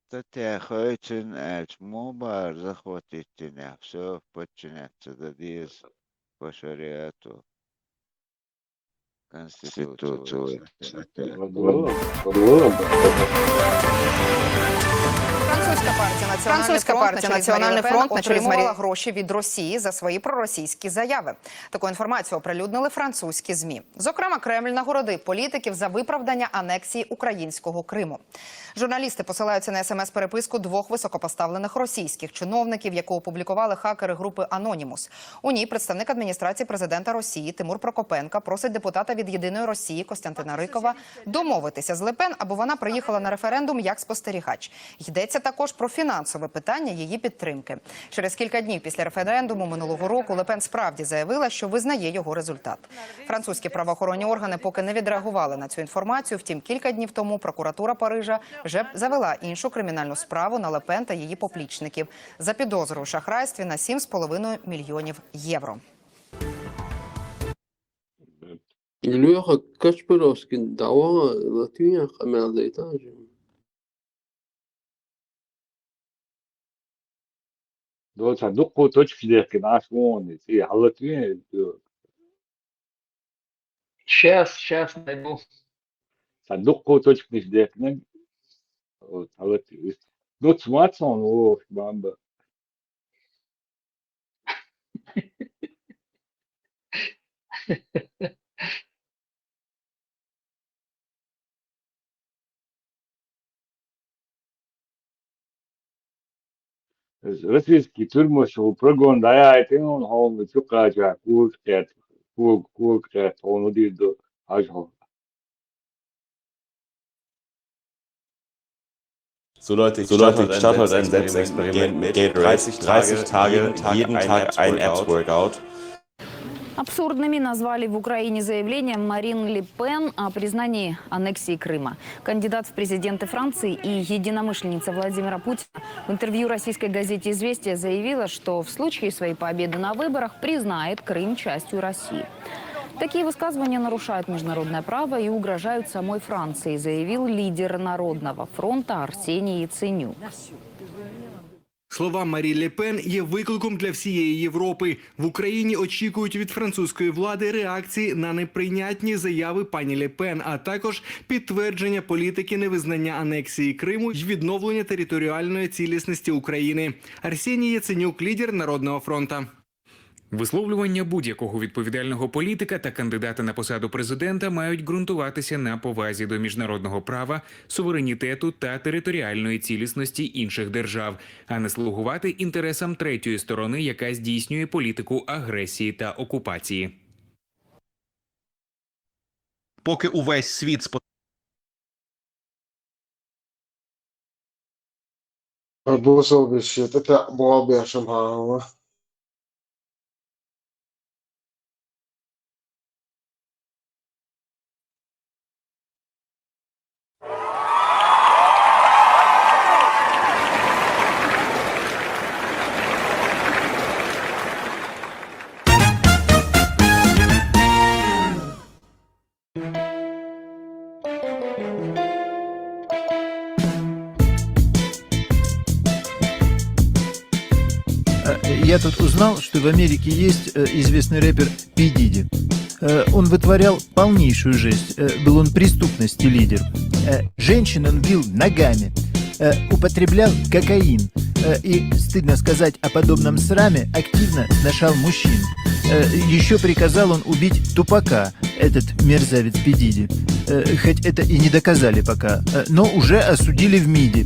Статья хойцун аьлча, муха бара захватить динехь, всё, подчиняться дан деза по шариату. Конституцию. Французька партія Національний фронт начали з Марі Ле Пен отримувала гроші від Росії за свої проросійські заяви. Таку інформацію оприлюднили французькі змі. Зокрема, Кремль нагородив політиків за виправдання анексії українського Криму. Журналісти посилаються на смс-переписку двох високопоставлених російських чиновників, яку опублікували хакери групи Anonymous. У ній представник адміністрації президента Росії Тимур Прокопенко просить депутата від Єдиної Росії Костянтина Рикова домовитися з Ле Пен, аби вона приїхала на референдум як спостерігач. Йдеться також про фінансове питання її підтримки. Через кілька днів після референдуму минулого року Ле Пен справді заявила, що визнає його результат. Французькі правоохоронні органи поки не відреагували на цю інформацію. Втім, кілька днів тому прокуратура Парижа вже завела іншу кримінальну справу на Ле Пен та її поплічників за підозру у шахрайстві на сім з половиною мільйонів євро. Лёха Кашпировский, давай, латвия, хамял этажи. Дол сандуку точки дехкин ашмони, си халатвин. Сейчас, сейчас найду. Сандуку точки дехкин. Халатвин. Ну, смартфон, о, бамба. Российский тюрьмы, что прогон да я это он он чукача куркет кур куркет он удирду ажо. So Leute, ich starte heute ein Selbstexperiment mit Gatorade. dreißig Tage, jeden Tag ein Abs-Workout. Абсурдными назвали в Украине заявление Марин Ле Пен о признании аннексии Крыма. Кандидат в президенты Франции и единомышленница Владимира Путина в интервью российской газете «Известия» заявила, что в случае своей победы на выборах признает Крым частью России. Такие высказывания нарушают международное право и угрожают самой Франции, заявил лидер Народного фронта Арсений Яценюк. Слова Марі Ле Пен є викликом для всієї Європи. В Україні очікують від французької влади реакції на неприйнятні заяви пані Ле Пен, а також підтвердження політики невизнання анексії Криму й відновлення територіальної цілісності України. Арсеній Яценюк, лідер Народного фронту. Висловлювання будь-якого відповідального політика та кандидата на посаду президента мають ґрунтуватися на повазі до міжнародного права, суверенітету та територіальної цілісності інших держав, а не слугувати інтересам третьої сторони, яка здійснює політику агресії та окупації. Поки увесь світ спо- Abban szó is jött, te abban sem hálva. Э, Я тут узнал, что в Америке есть э, известный рэпер Пи Диди. Э, Он вытворял полнейшую жесть. Э, Был он преступности лидер. Э, Женщин он бил ногами. Э, Употреблял кокаин. Э, И, стыдно сказать, о подобном сраме активно сношал мужчин. Еще приказал он убить Тупака, этот мерзавец Пи Диди. Э, Хоть это и не доказали пока, э, но уже осудили в МИДе.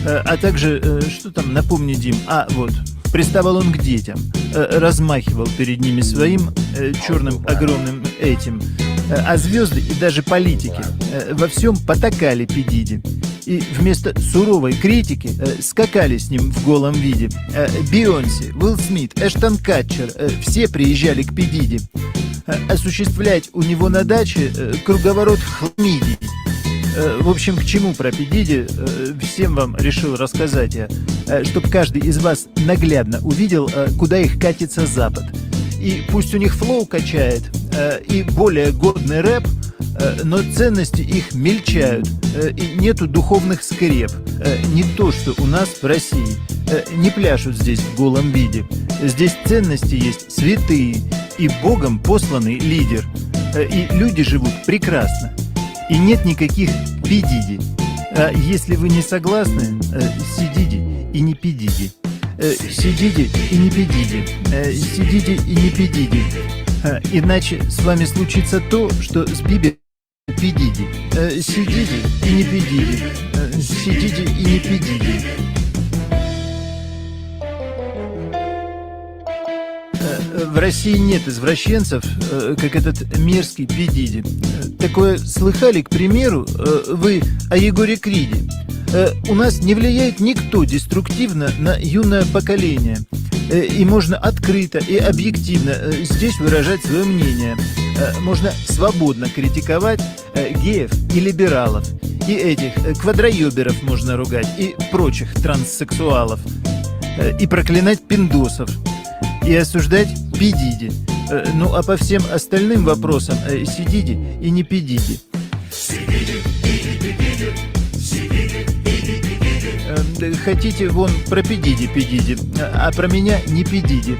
Э, А также, э, что там, напомни, Дим, а, вот, приставал он к детям, э, размахивал перед ними своим э, черным огромным этим. Э, А звезды и даже политики э, во всем потакали Пи Диди. И вместо суровой критики э, скакали с ним в голом виде. Э, Бейонсе, Уилл Смит, Эштон Катчер, э, все приезжали к Пи Диди. Э, Осуществлять у него на даче э, круговорот хламидий. Э, В общем, к чему про Пи Диди э, всем вам решил рассказать я, э, чтоб каждый из вас наглядно увидел, э, куда их катится Запад. И пусть у них флоу качает, э, и более годный рэп, э, но ценности их мельчают, э, и нету духовных скреп. Э, Не то, что у нас в России. Э, Не пляшут здесь в голом виде. Здесь ценности есть святые, и Богом посланный лидер. Э, И люди живут прекрасно. И нет никаких Пи Диди. А если вы не согласны, э, сидите и не Пи Диди. Э, Сидите и не Пи Диди. Э, Сидите и не Пи Диди. Э, Иначе с вами случится то, что с Биби Пи Диди. Э, Сидите и не Пи Диди. Э, Сидите и не Пи Диди. Э, В России нет извращенцев, э, как этот мерзкий Пи Диди. Э, Такое слыхали, к примеру, э, вы о Егоре Криде? Э, У нас не влияет никто деструктивно на юное поколение. Э, И можно открыто и объективно э, здесь выражать свое мнение. Э, Можно свободно критиковать э, геев и либералов, и этих э, квадроёберов можно ругать, и прочих транссексуалов, э, и проклинать пиндосов, и осуждать Пи Диди. Э, Ну а по всем остальным вопросам э, сидите и не Пи Диди. Э, да Хотите, вон про Пи Диди, Пи Диди, а про меня не Пи Диди.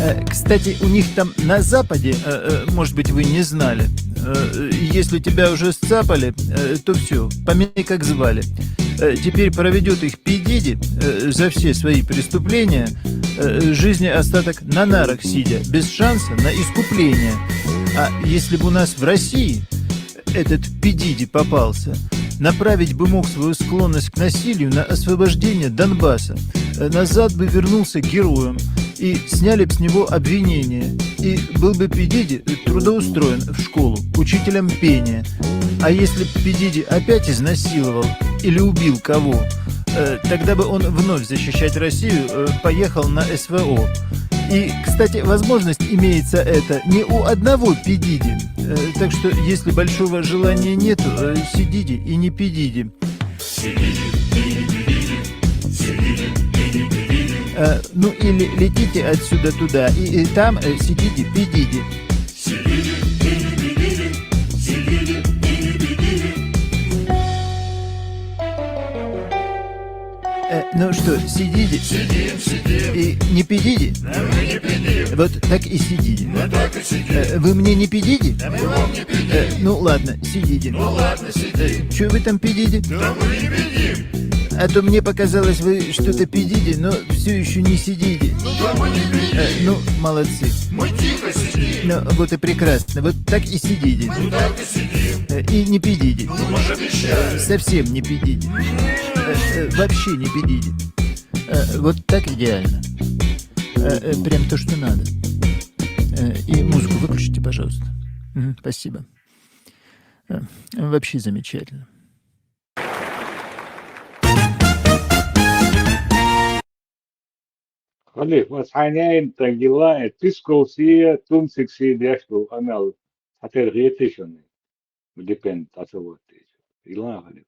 Э, Кстати, у них там на Западе, э, э, может быть, вы не знали, э, если тебя уже сцапали, э, то все, помяни, как звали. Э, Теперь проведет их Пи Диди э, за все свои преступления э, жизни остаток на нарах сидя, без шанса на искупление. А если бы у нас в России этот Пи Диди попался, направить бы мог свою склонность к насилию на освобождение Донбасса. Э, Назад бы вернулся героем, и сняли бы с него обвинение, и был бы Пи Диди трудоустроен в школу учителем пения. А если бы Пи Диди опять изнасиловал или убил кого, э, тогда бы он вновь защищать Россию э, поехал на С В О. И, кстати, возможность имеется это не у одного Пи Диди. Э, Так что, если большого желания нету, э, сидите и не Пи Диди. Э, Ну или летите отсюда туда, и, и там э, сидите, Пи Диди. Э, Ну что, сидите? Сидим, сидим. И не Пи Диди? А мы не Пи Дим. Вот так и сидите. Мы так и сидим. Э, Вы мне не Пи Диди? А мы вам не Пи Дим. Э, Ну ладно, сидите. Ну ладно, сидим. Че вы там Пи Диди? Да мы не Пи Дим. А то мне показалось, вы что-то Пи Диди, но все еще не сидите. Ну да мы не Пи Дим. Э, Ну, молодцы. Мы тихо сидим. Ну, вот и прекрасно. Вот так и сидите. Мы так и сидим. Э, И не Пи Диди. Ну, мы же обещали. Совсем не Пи Диди. Э, э, Вообще не Пи Диди. Э, Вот так идеально. Э, э, Прям то, что надо. Э, И музыку выключите, пожалуйста. Мгм, Спасибо. Э, Вообще замечательно. Халиф, вас хайнайн тангила, э, тискол сия, тунсик сия, дяшку, анал, хатер гетишони. Дипен, тасавати. Ила, Халиф.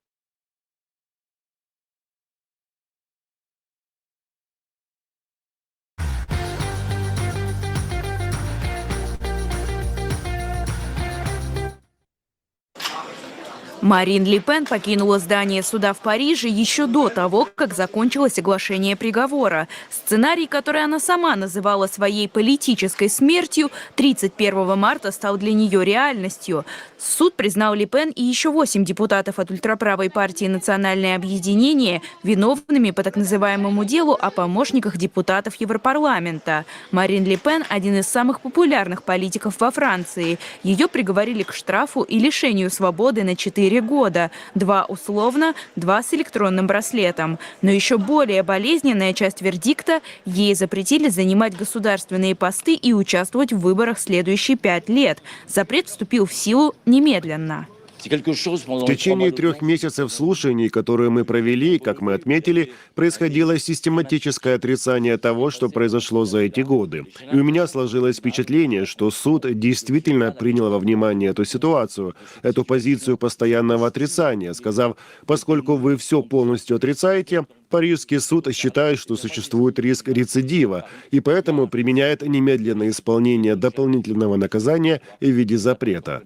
Марин Ле Пен покинула здание суда в Париже еще до того, как закончилось оглашение приговора. Сценарий, который она сама называла своей политической смертью, тридцать первого марта стал для нее реальностью. Суд признал Ле Пен и еще восемь депутатов от ультраправой партии «Национальное объединение» виновными по так называемому делу о помощниках депутатов Европарламента. Марин Ле Пен — один из самых популярных политиков во Франции. Ее приговорили к штрафу и лишению свободы на четыре года. Два условно, два с электронным браслетом. Но еще более болезненная часть вердикта — ей запретили занимать государственные посты и участвовать в выборах следующие пять лет. Запрет вступил в силу немедленно. В течение трех месяцев слушаний, которые мы провели, как мы отметили, происходило систематическое отрицание того, что произошло за эти годы. И у меня сложилось впечатление, что суд действительно принял во внимание эту ситуацию, эту позицию постоянного отрицания, сказав: «Поскольку вы все полностью отрицаете, Парижский суд считает, что существует риск рецидива, и поэтому применяет немедленное исполнение дополнительного наказания в виде запрета».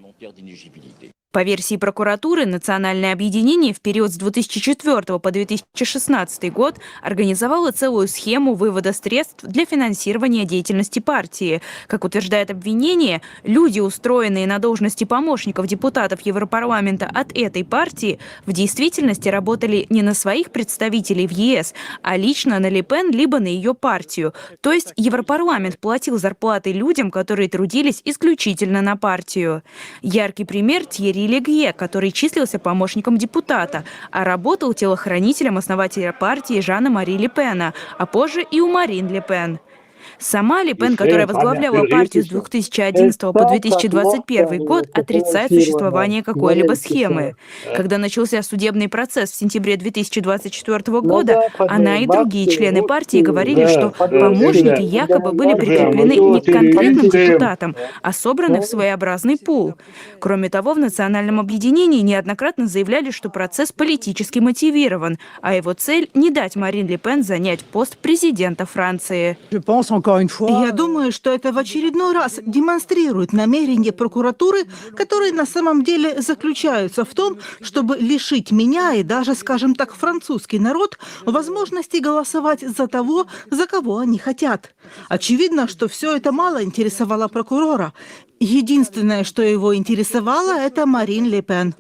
По версии прокуратуры, «Национальное объединение» в период с две тысячи четвёртого по две тысячи шестнадцатый год организовало целую схему вывода средств для финансирования деятельности партии. Как утверждает обвинение, люди, устроенные на должности помощников депутатов Европарламента от этой партии, в действительности работали не на своих представителей в Е С, а лично на Ле Пен либо на ее партию. То есть Европарламент платил зарплаты людям, которые трудились исключительно на партию. Яркий пример — Тьерри Легье, который числился помощником депутата, а работал телохранителем основателя партии Жана-Мари Ле Пена, а позже и у Марин Ле Пен. Сама Ле Пен, которая возглавляла партию с две тысячи одиннадцатого по две тысячи двадцать первый год, отрицает существование какой-либо схемы. Когда начался судебный процесс в сентябре две тысячи двадцать четвёртого года, она и другие члены партии говорили, что помощники якобы были прикреплены не к конкретным депутатам, а собраны в своеобразный пул. Кроме того, в национальном объединении неоднократно заявляли, что процесс политически мотивирован, а его цель — не дать Марин Ле Пен занять пост президента Франции. Я думаю, что это в очередной раз демонстрирует намерение прокуратуры, которые на самом деле заключаются в том, чтобы лишить меня и даже, скажем так, французский народ возможности голосовать за того, за кого они хотят. Очевидно, что все это мало интересовало прокурора. Единственное, что его интересовало, это Марин Ле Пен.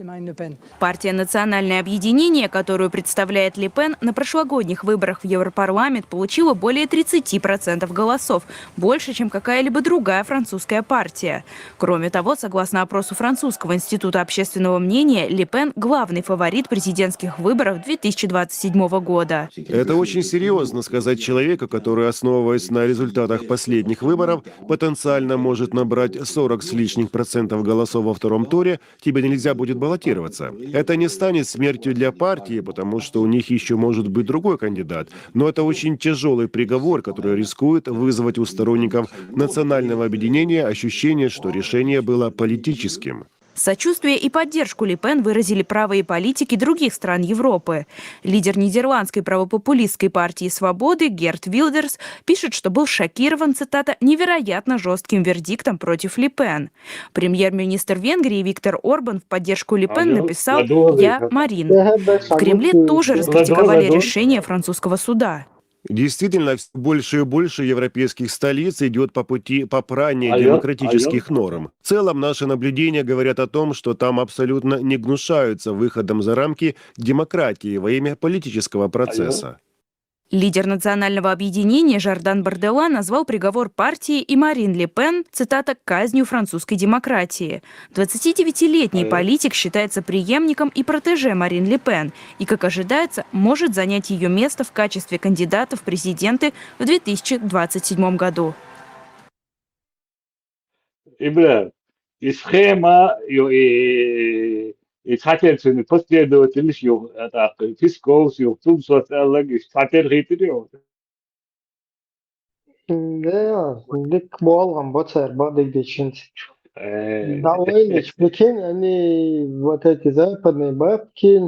Партия «Национальное объединение», которую представляет Ле Пен, на прошлогодних выборах в Европарламент получила более тридцати процентов голосов, больше, чем какая-либо другая французская партия. Кроме того, согласно опросу Французского института общественного мнения, Ле Пен — главный фаворит президентских выборов две тысячи двадцать седьмого года. Это очень серьезно сказать человеку, который, основываясь на результатах последних выборов, потенциально может набрать сорок с лишним процентов голосов во втором туре, тебе нельзя будет баллотироваться. Это не станет смертью для партии, потому что у них еще может быть другой кандидат. Но это очень тяжелый приговор, который рискует вызвать у сторонников национального объединения ощущение, что решение было политическим. Сочувствие и поддержку Ле Пен выразили правые политики других стран Европы. Лидер нидерландской правопопулистской партии «Свободы» Герт Вилдерс пишет, что был шокирован, цитата, «невероятно жестким вердиктом против Ле Пен». Премьер-министр Венгрии Виктор Орбан в поддержку Ле Пен написал: «Я Марин». В Кремле тоже раскритиковали решение французского суда. Действительно, все больше и больше европейских столиц идет по пути попрания демократических норм. В целом, наши наблюдения говорят о том, что там абсолютно не гнушаются выходом за рамки демократии во имя политического процесса. Лидер национального объединения Жордан Бардела назвал приговор партии и Марин Ле Пен, цитата, «казнью французской демократии». Двадцатидевятилетний политик считается преемником и протеже Марин Ле Пен и, как ожидается, может занять ее место в качестве кандидата в президенты в две тысячи двадцать седьмом году. Ибра, и схема, и, и, и цхьатерцуни последовательность, и, так, Песковс, и Тумсос, Аллаг, и цхьатер хитри, и. Да, дик болгъан боцар, бадыг дечинц. Э. Да ойлыч, прикинь, они вот эти западные бабки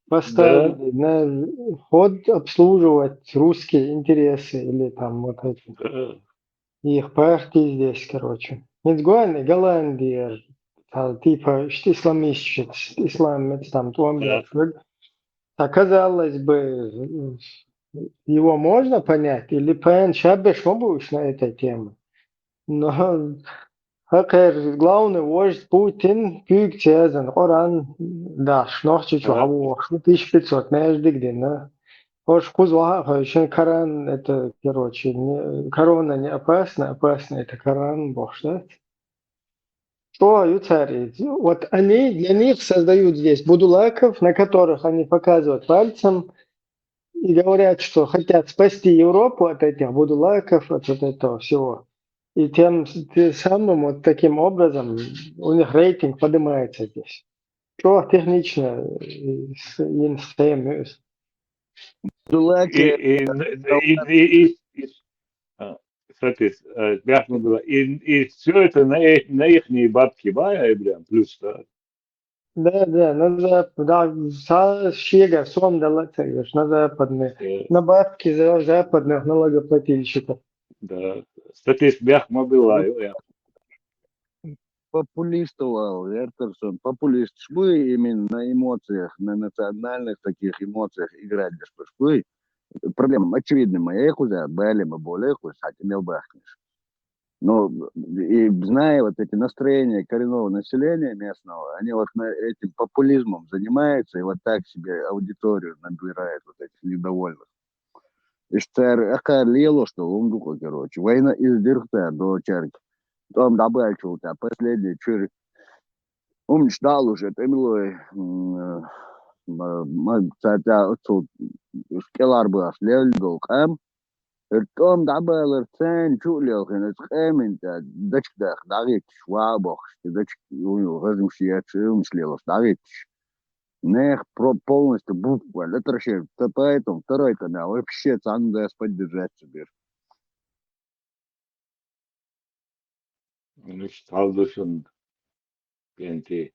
поставили на ход обслуживать русские интересы или там вот эти. Да. Их партии здесь, короче. Нидерланды, Голландия, типа, что исламистчик, исламец там, томбер. Да. Казалось бы, его можно понять, или Пен шабеш мабуш на этой теме. Но хакер главный вождь Путин пюк цезан, Коран даш, нохчи чу хавуш, тысяча пятьсот междик дина. Ош куз ваха, шен Коран, это, короче, не, корона не опасна, опасна это Коран, бог, да? Что, Юцари? Вот они для них создают здесь будулаков, на которых они показывают пальцем и говорят, что хотят спасти Европу от этих будулаков, от, от этого всего. И тем, тем самым вот таким образом у них рейтинг поднимается здесь. Что технично, э, с, с, с, Будулаки. И, и, и, и, и, и, а, кстати, э, бяхма была. И, и все это на, их- на ихние бабки, ба, я прям плюс, да. Да, да, на запад, да, са шега сом да латаешь, на западные, Э, на бабки за западных налогоплательщиков. Да. Кстати, бяхма была, я. Популистовал, Эртерсон, популист. Шпы именно на эмоциях, на национальных таких эмоциях играть, шпы. Проблема очевидна, моя кузя, бали мы более кузя, хотя мел бахнешь. Но и зная вот эти настроения коренного населения местного, они вот на этим популизмом занимаются и вот так себе аудиторию набирают вот этих недовольных. Иштар акар лело, что лундуко, короче. Война из дырта до чарки. Там добавил-то последний чур. хӀуманаш дӀа а луш, э, тӀемалой, м, ма, ма, цаьрца оццул кӀелхьарбахаш лелла долу къам, хӀара тӀом дӀабалар царна чу а лелхина, оцу къаманна тӀе дачка даха дӀахӀитташ, ваха а бохкуш, и дачка, ю, ю, хӀазамаш етташ, хӀуманаш лелош дӀахӀитташ. Нехан про-, полностью бух ваьлла, латаршера, та поэтому второй тӀеман вообще цхьанна а поддержать ца бира. Иштта хьал ду шуна, кӀентий.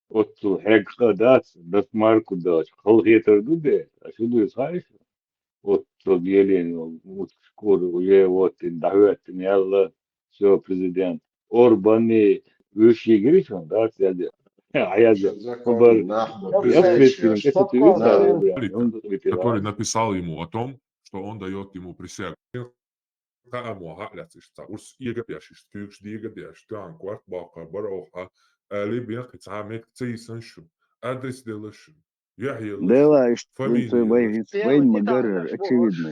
Оццул хьегна къа дац, дас марку дац, халахетар ду де, а шу дуьйцу хаьий шу? Оццул елена йолу, утка шкура уже воттина, дӀахӀоьттина яьлла, всё, президент. Орбанний вуьш йигира шуна, дац, яьлла. Хьаяза. Закон хабар. Нах бу. Я ответственен, кэца ту юьйцу, да, да, да. Который написал ему о том, что он даёт ему присягу. Хаам ваха а лаьцна иштта цхьа урс эга а беш, иштта куьйгаш дега а деш, тоьхна корта боккха, бара оха, аьлла, бен кхин цхьа а меттиг ца йисна шуна. Адрес делла шуна. Яхь елла шуна. Дела, иштта фамилия вай, вайна ма-гарра, очевидно.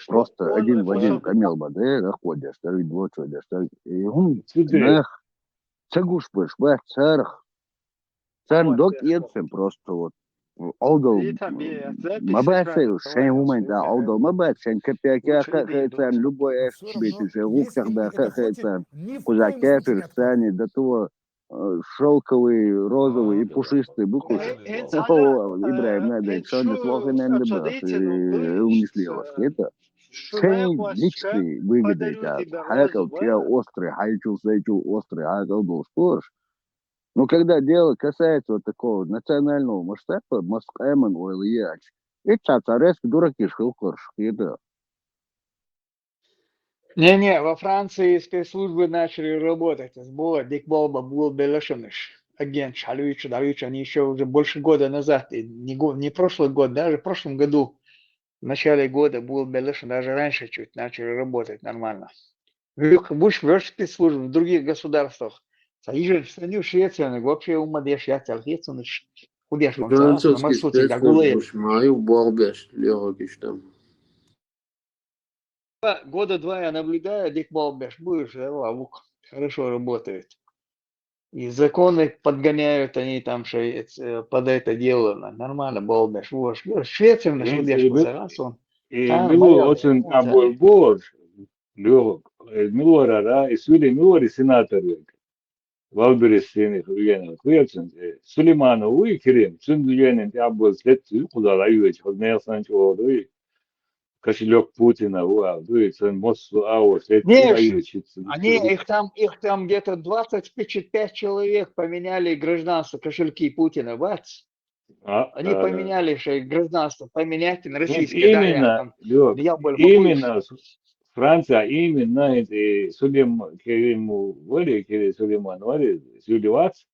Просто один в один къамел ма де, рахко деш, дара, вид лочо деш, дара. И хӀун, нах ца гуш берш бац царах. Царна дог эцна просто вот Ӏовдал ма бац, шайн хӀуманна тӀехь Ӏовдал ма бац, шайн капекех а хаьа царна, любой аьшпаш бийцина, шайн гӀуллакхех баьхна а хаьа царна, кхузахь кафирш санна, до того, э, шёлковый, розовый и пушистый бу кхуш. О, ИбрахӀим Надеевич, шуна дас вохинан да бац, э, умниш лелаш, это. Шайн личный выгода это, хьекъал чӀогӀа острый, хьайчул, сайчул острый хьекъал долуш кораш. Ну, когда дело касается вот такого национального масштаба, мас къаман ойла яц, и цхьа, цхьа резко дуракиш хилла кхуьрш хета. Не-не, во Франции спецслужбы начали работать, СБУ, дика болх бан болабелла шуна уьш. Агенташ хьалуьйчу, дӀалуьйчу, они ещё уже больше года назад, и не го-, не прошлый год, даже в прошлом году, в начале года болабелла шуна, даже раньше чуть начали работать нормально. Вуьш, вуьш спецслужбы в других государствах. Сан йижарий санна ю, швецияниг вообще хӀумма деш яц аьлла хета суна уьш. ХӀун деш бу ца, аса, французский спецслужбы ма ю болх беш, легӀокиш там. Года два я наблюдаю, дика болх беш бу уьш, э, ва, вук. Хорошо работают. И законы подгоняют они там, что, э, под это дело, на-, нормально болх беш бу уьш. Швецияниг хӀун деш бу аса, аса. И мила оцун абур бор, лёгок, э, мила вара, и суьли мила вара сенатор верг. Валберес сени хуьгена, хуьгена, э, Сулейманов вуй Керим, цуьнан дуьнен тӀехь болу сеттиг ю кхузахь лайоьчу, хаза нехан санна чӀогӀа дуй. Кошелёк Путина ву аьлла дуй, цуьнан массо а ву сеттиг лайоьчу. Они, их там, их там где-то двадцать пять человек поменяли гражданство, кошельки Путина, бац. А, они, э, поменяли же гражданство, поменять на, нет, российское, да, я именно, там, Лёк, я более именно покойный. С-, Франция, именно, э, Сулейм-, Кериму вари, Керим Сулейман вари, Сулейвац,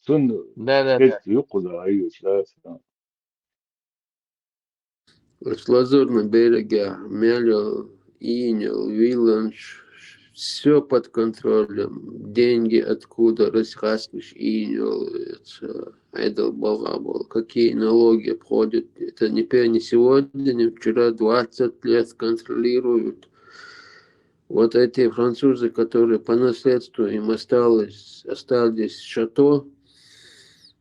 сун, да, да, да, юккъуза, аю, да. С Лазурным берегом, мел йолу, ийна йолу, вилланаш, всё под контролем, деньги откуда, расхаснаш ийна йолу, это, Ӏедал бахьа болу, какие налоги обходят, это не пе-, не сегодня, не вчера, двадцать лет контролируют. Вот эти французы, которые по наследству им осталось, остались шато,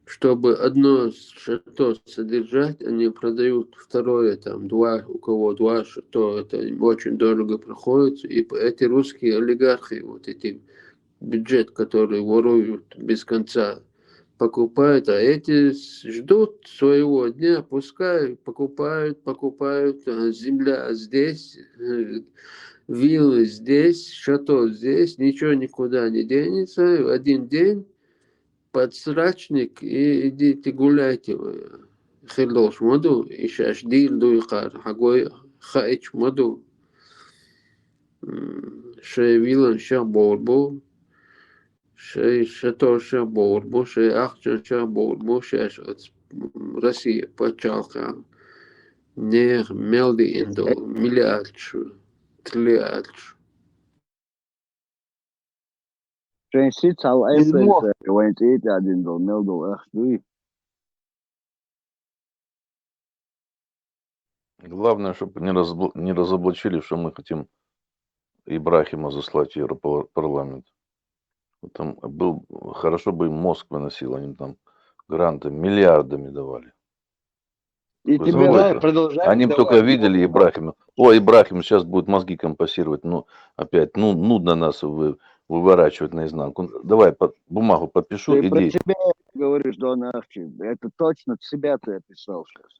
чтобы одно шато содержать, они продают второе, там, два, у кого два шато, это им очень дорого проходится, и п-, эти русские олигархи, вот эти бюджет, который воруют без конца, покупают, а эти с-, ждут своего дня, пускай покупают, покупают, а земля здесь, э, виллы здесь, шато здесь, ничего никуда не денется. В один день подсрачник, и идите гуляйте вы. Хир долуш ма ду, и шаьш дийр ду и кхара, хьан гой хаийча ма ду. М, шайн вилланаш шех бовр бу, шайн шатош шех бовр бу, шайн ахчанаш шех бовр бу, шаьш оцу, м, Россия пачхьалкхехь нехан мел диъна долу миллиардаш, триллиардаш. Шайн сица хьал айфелла, вайн цӀий тӀе дина долу мел долу ахча дуй? Главное, чтоб не разобл-, не разоблачили, что мы хотим Ибрахима заслать в Европарламент. Вот там был, хорошо бы им мозг выносил, они там гранты миллиардами давали. И Вы тебе забыли? надо продолжать Они бы только давать. видели Ибрахима. О, Ибрахим сейчас будет мозги компасировать. Ну, опять, ну, нудно нас вы, выворачивать наизнанку. Давай под, бумагу подпишу, Ты про иди. себя говоришь, Дон Арчи. Это точно себя ты описал сейчас.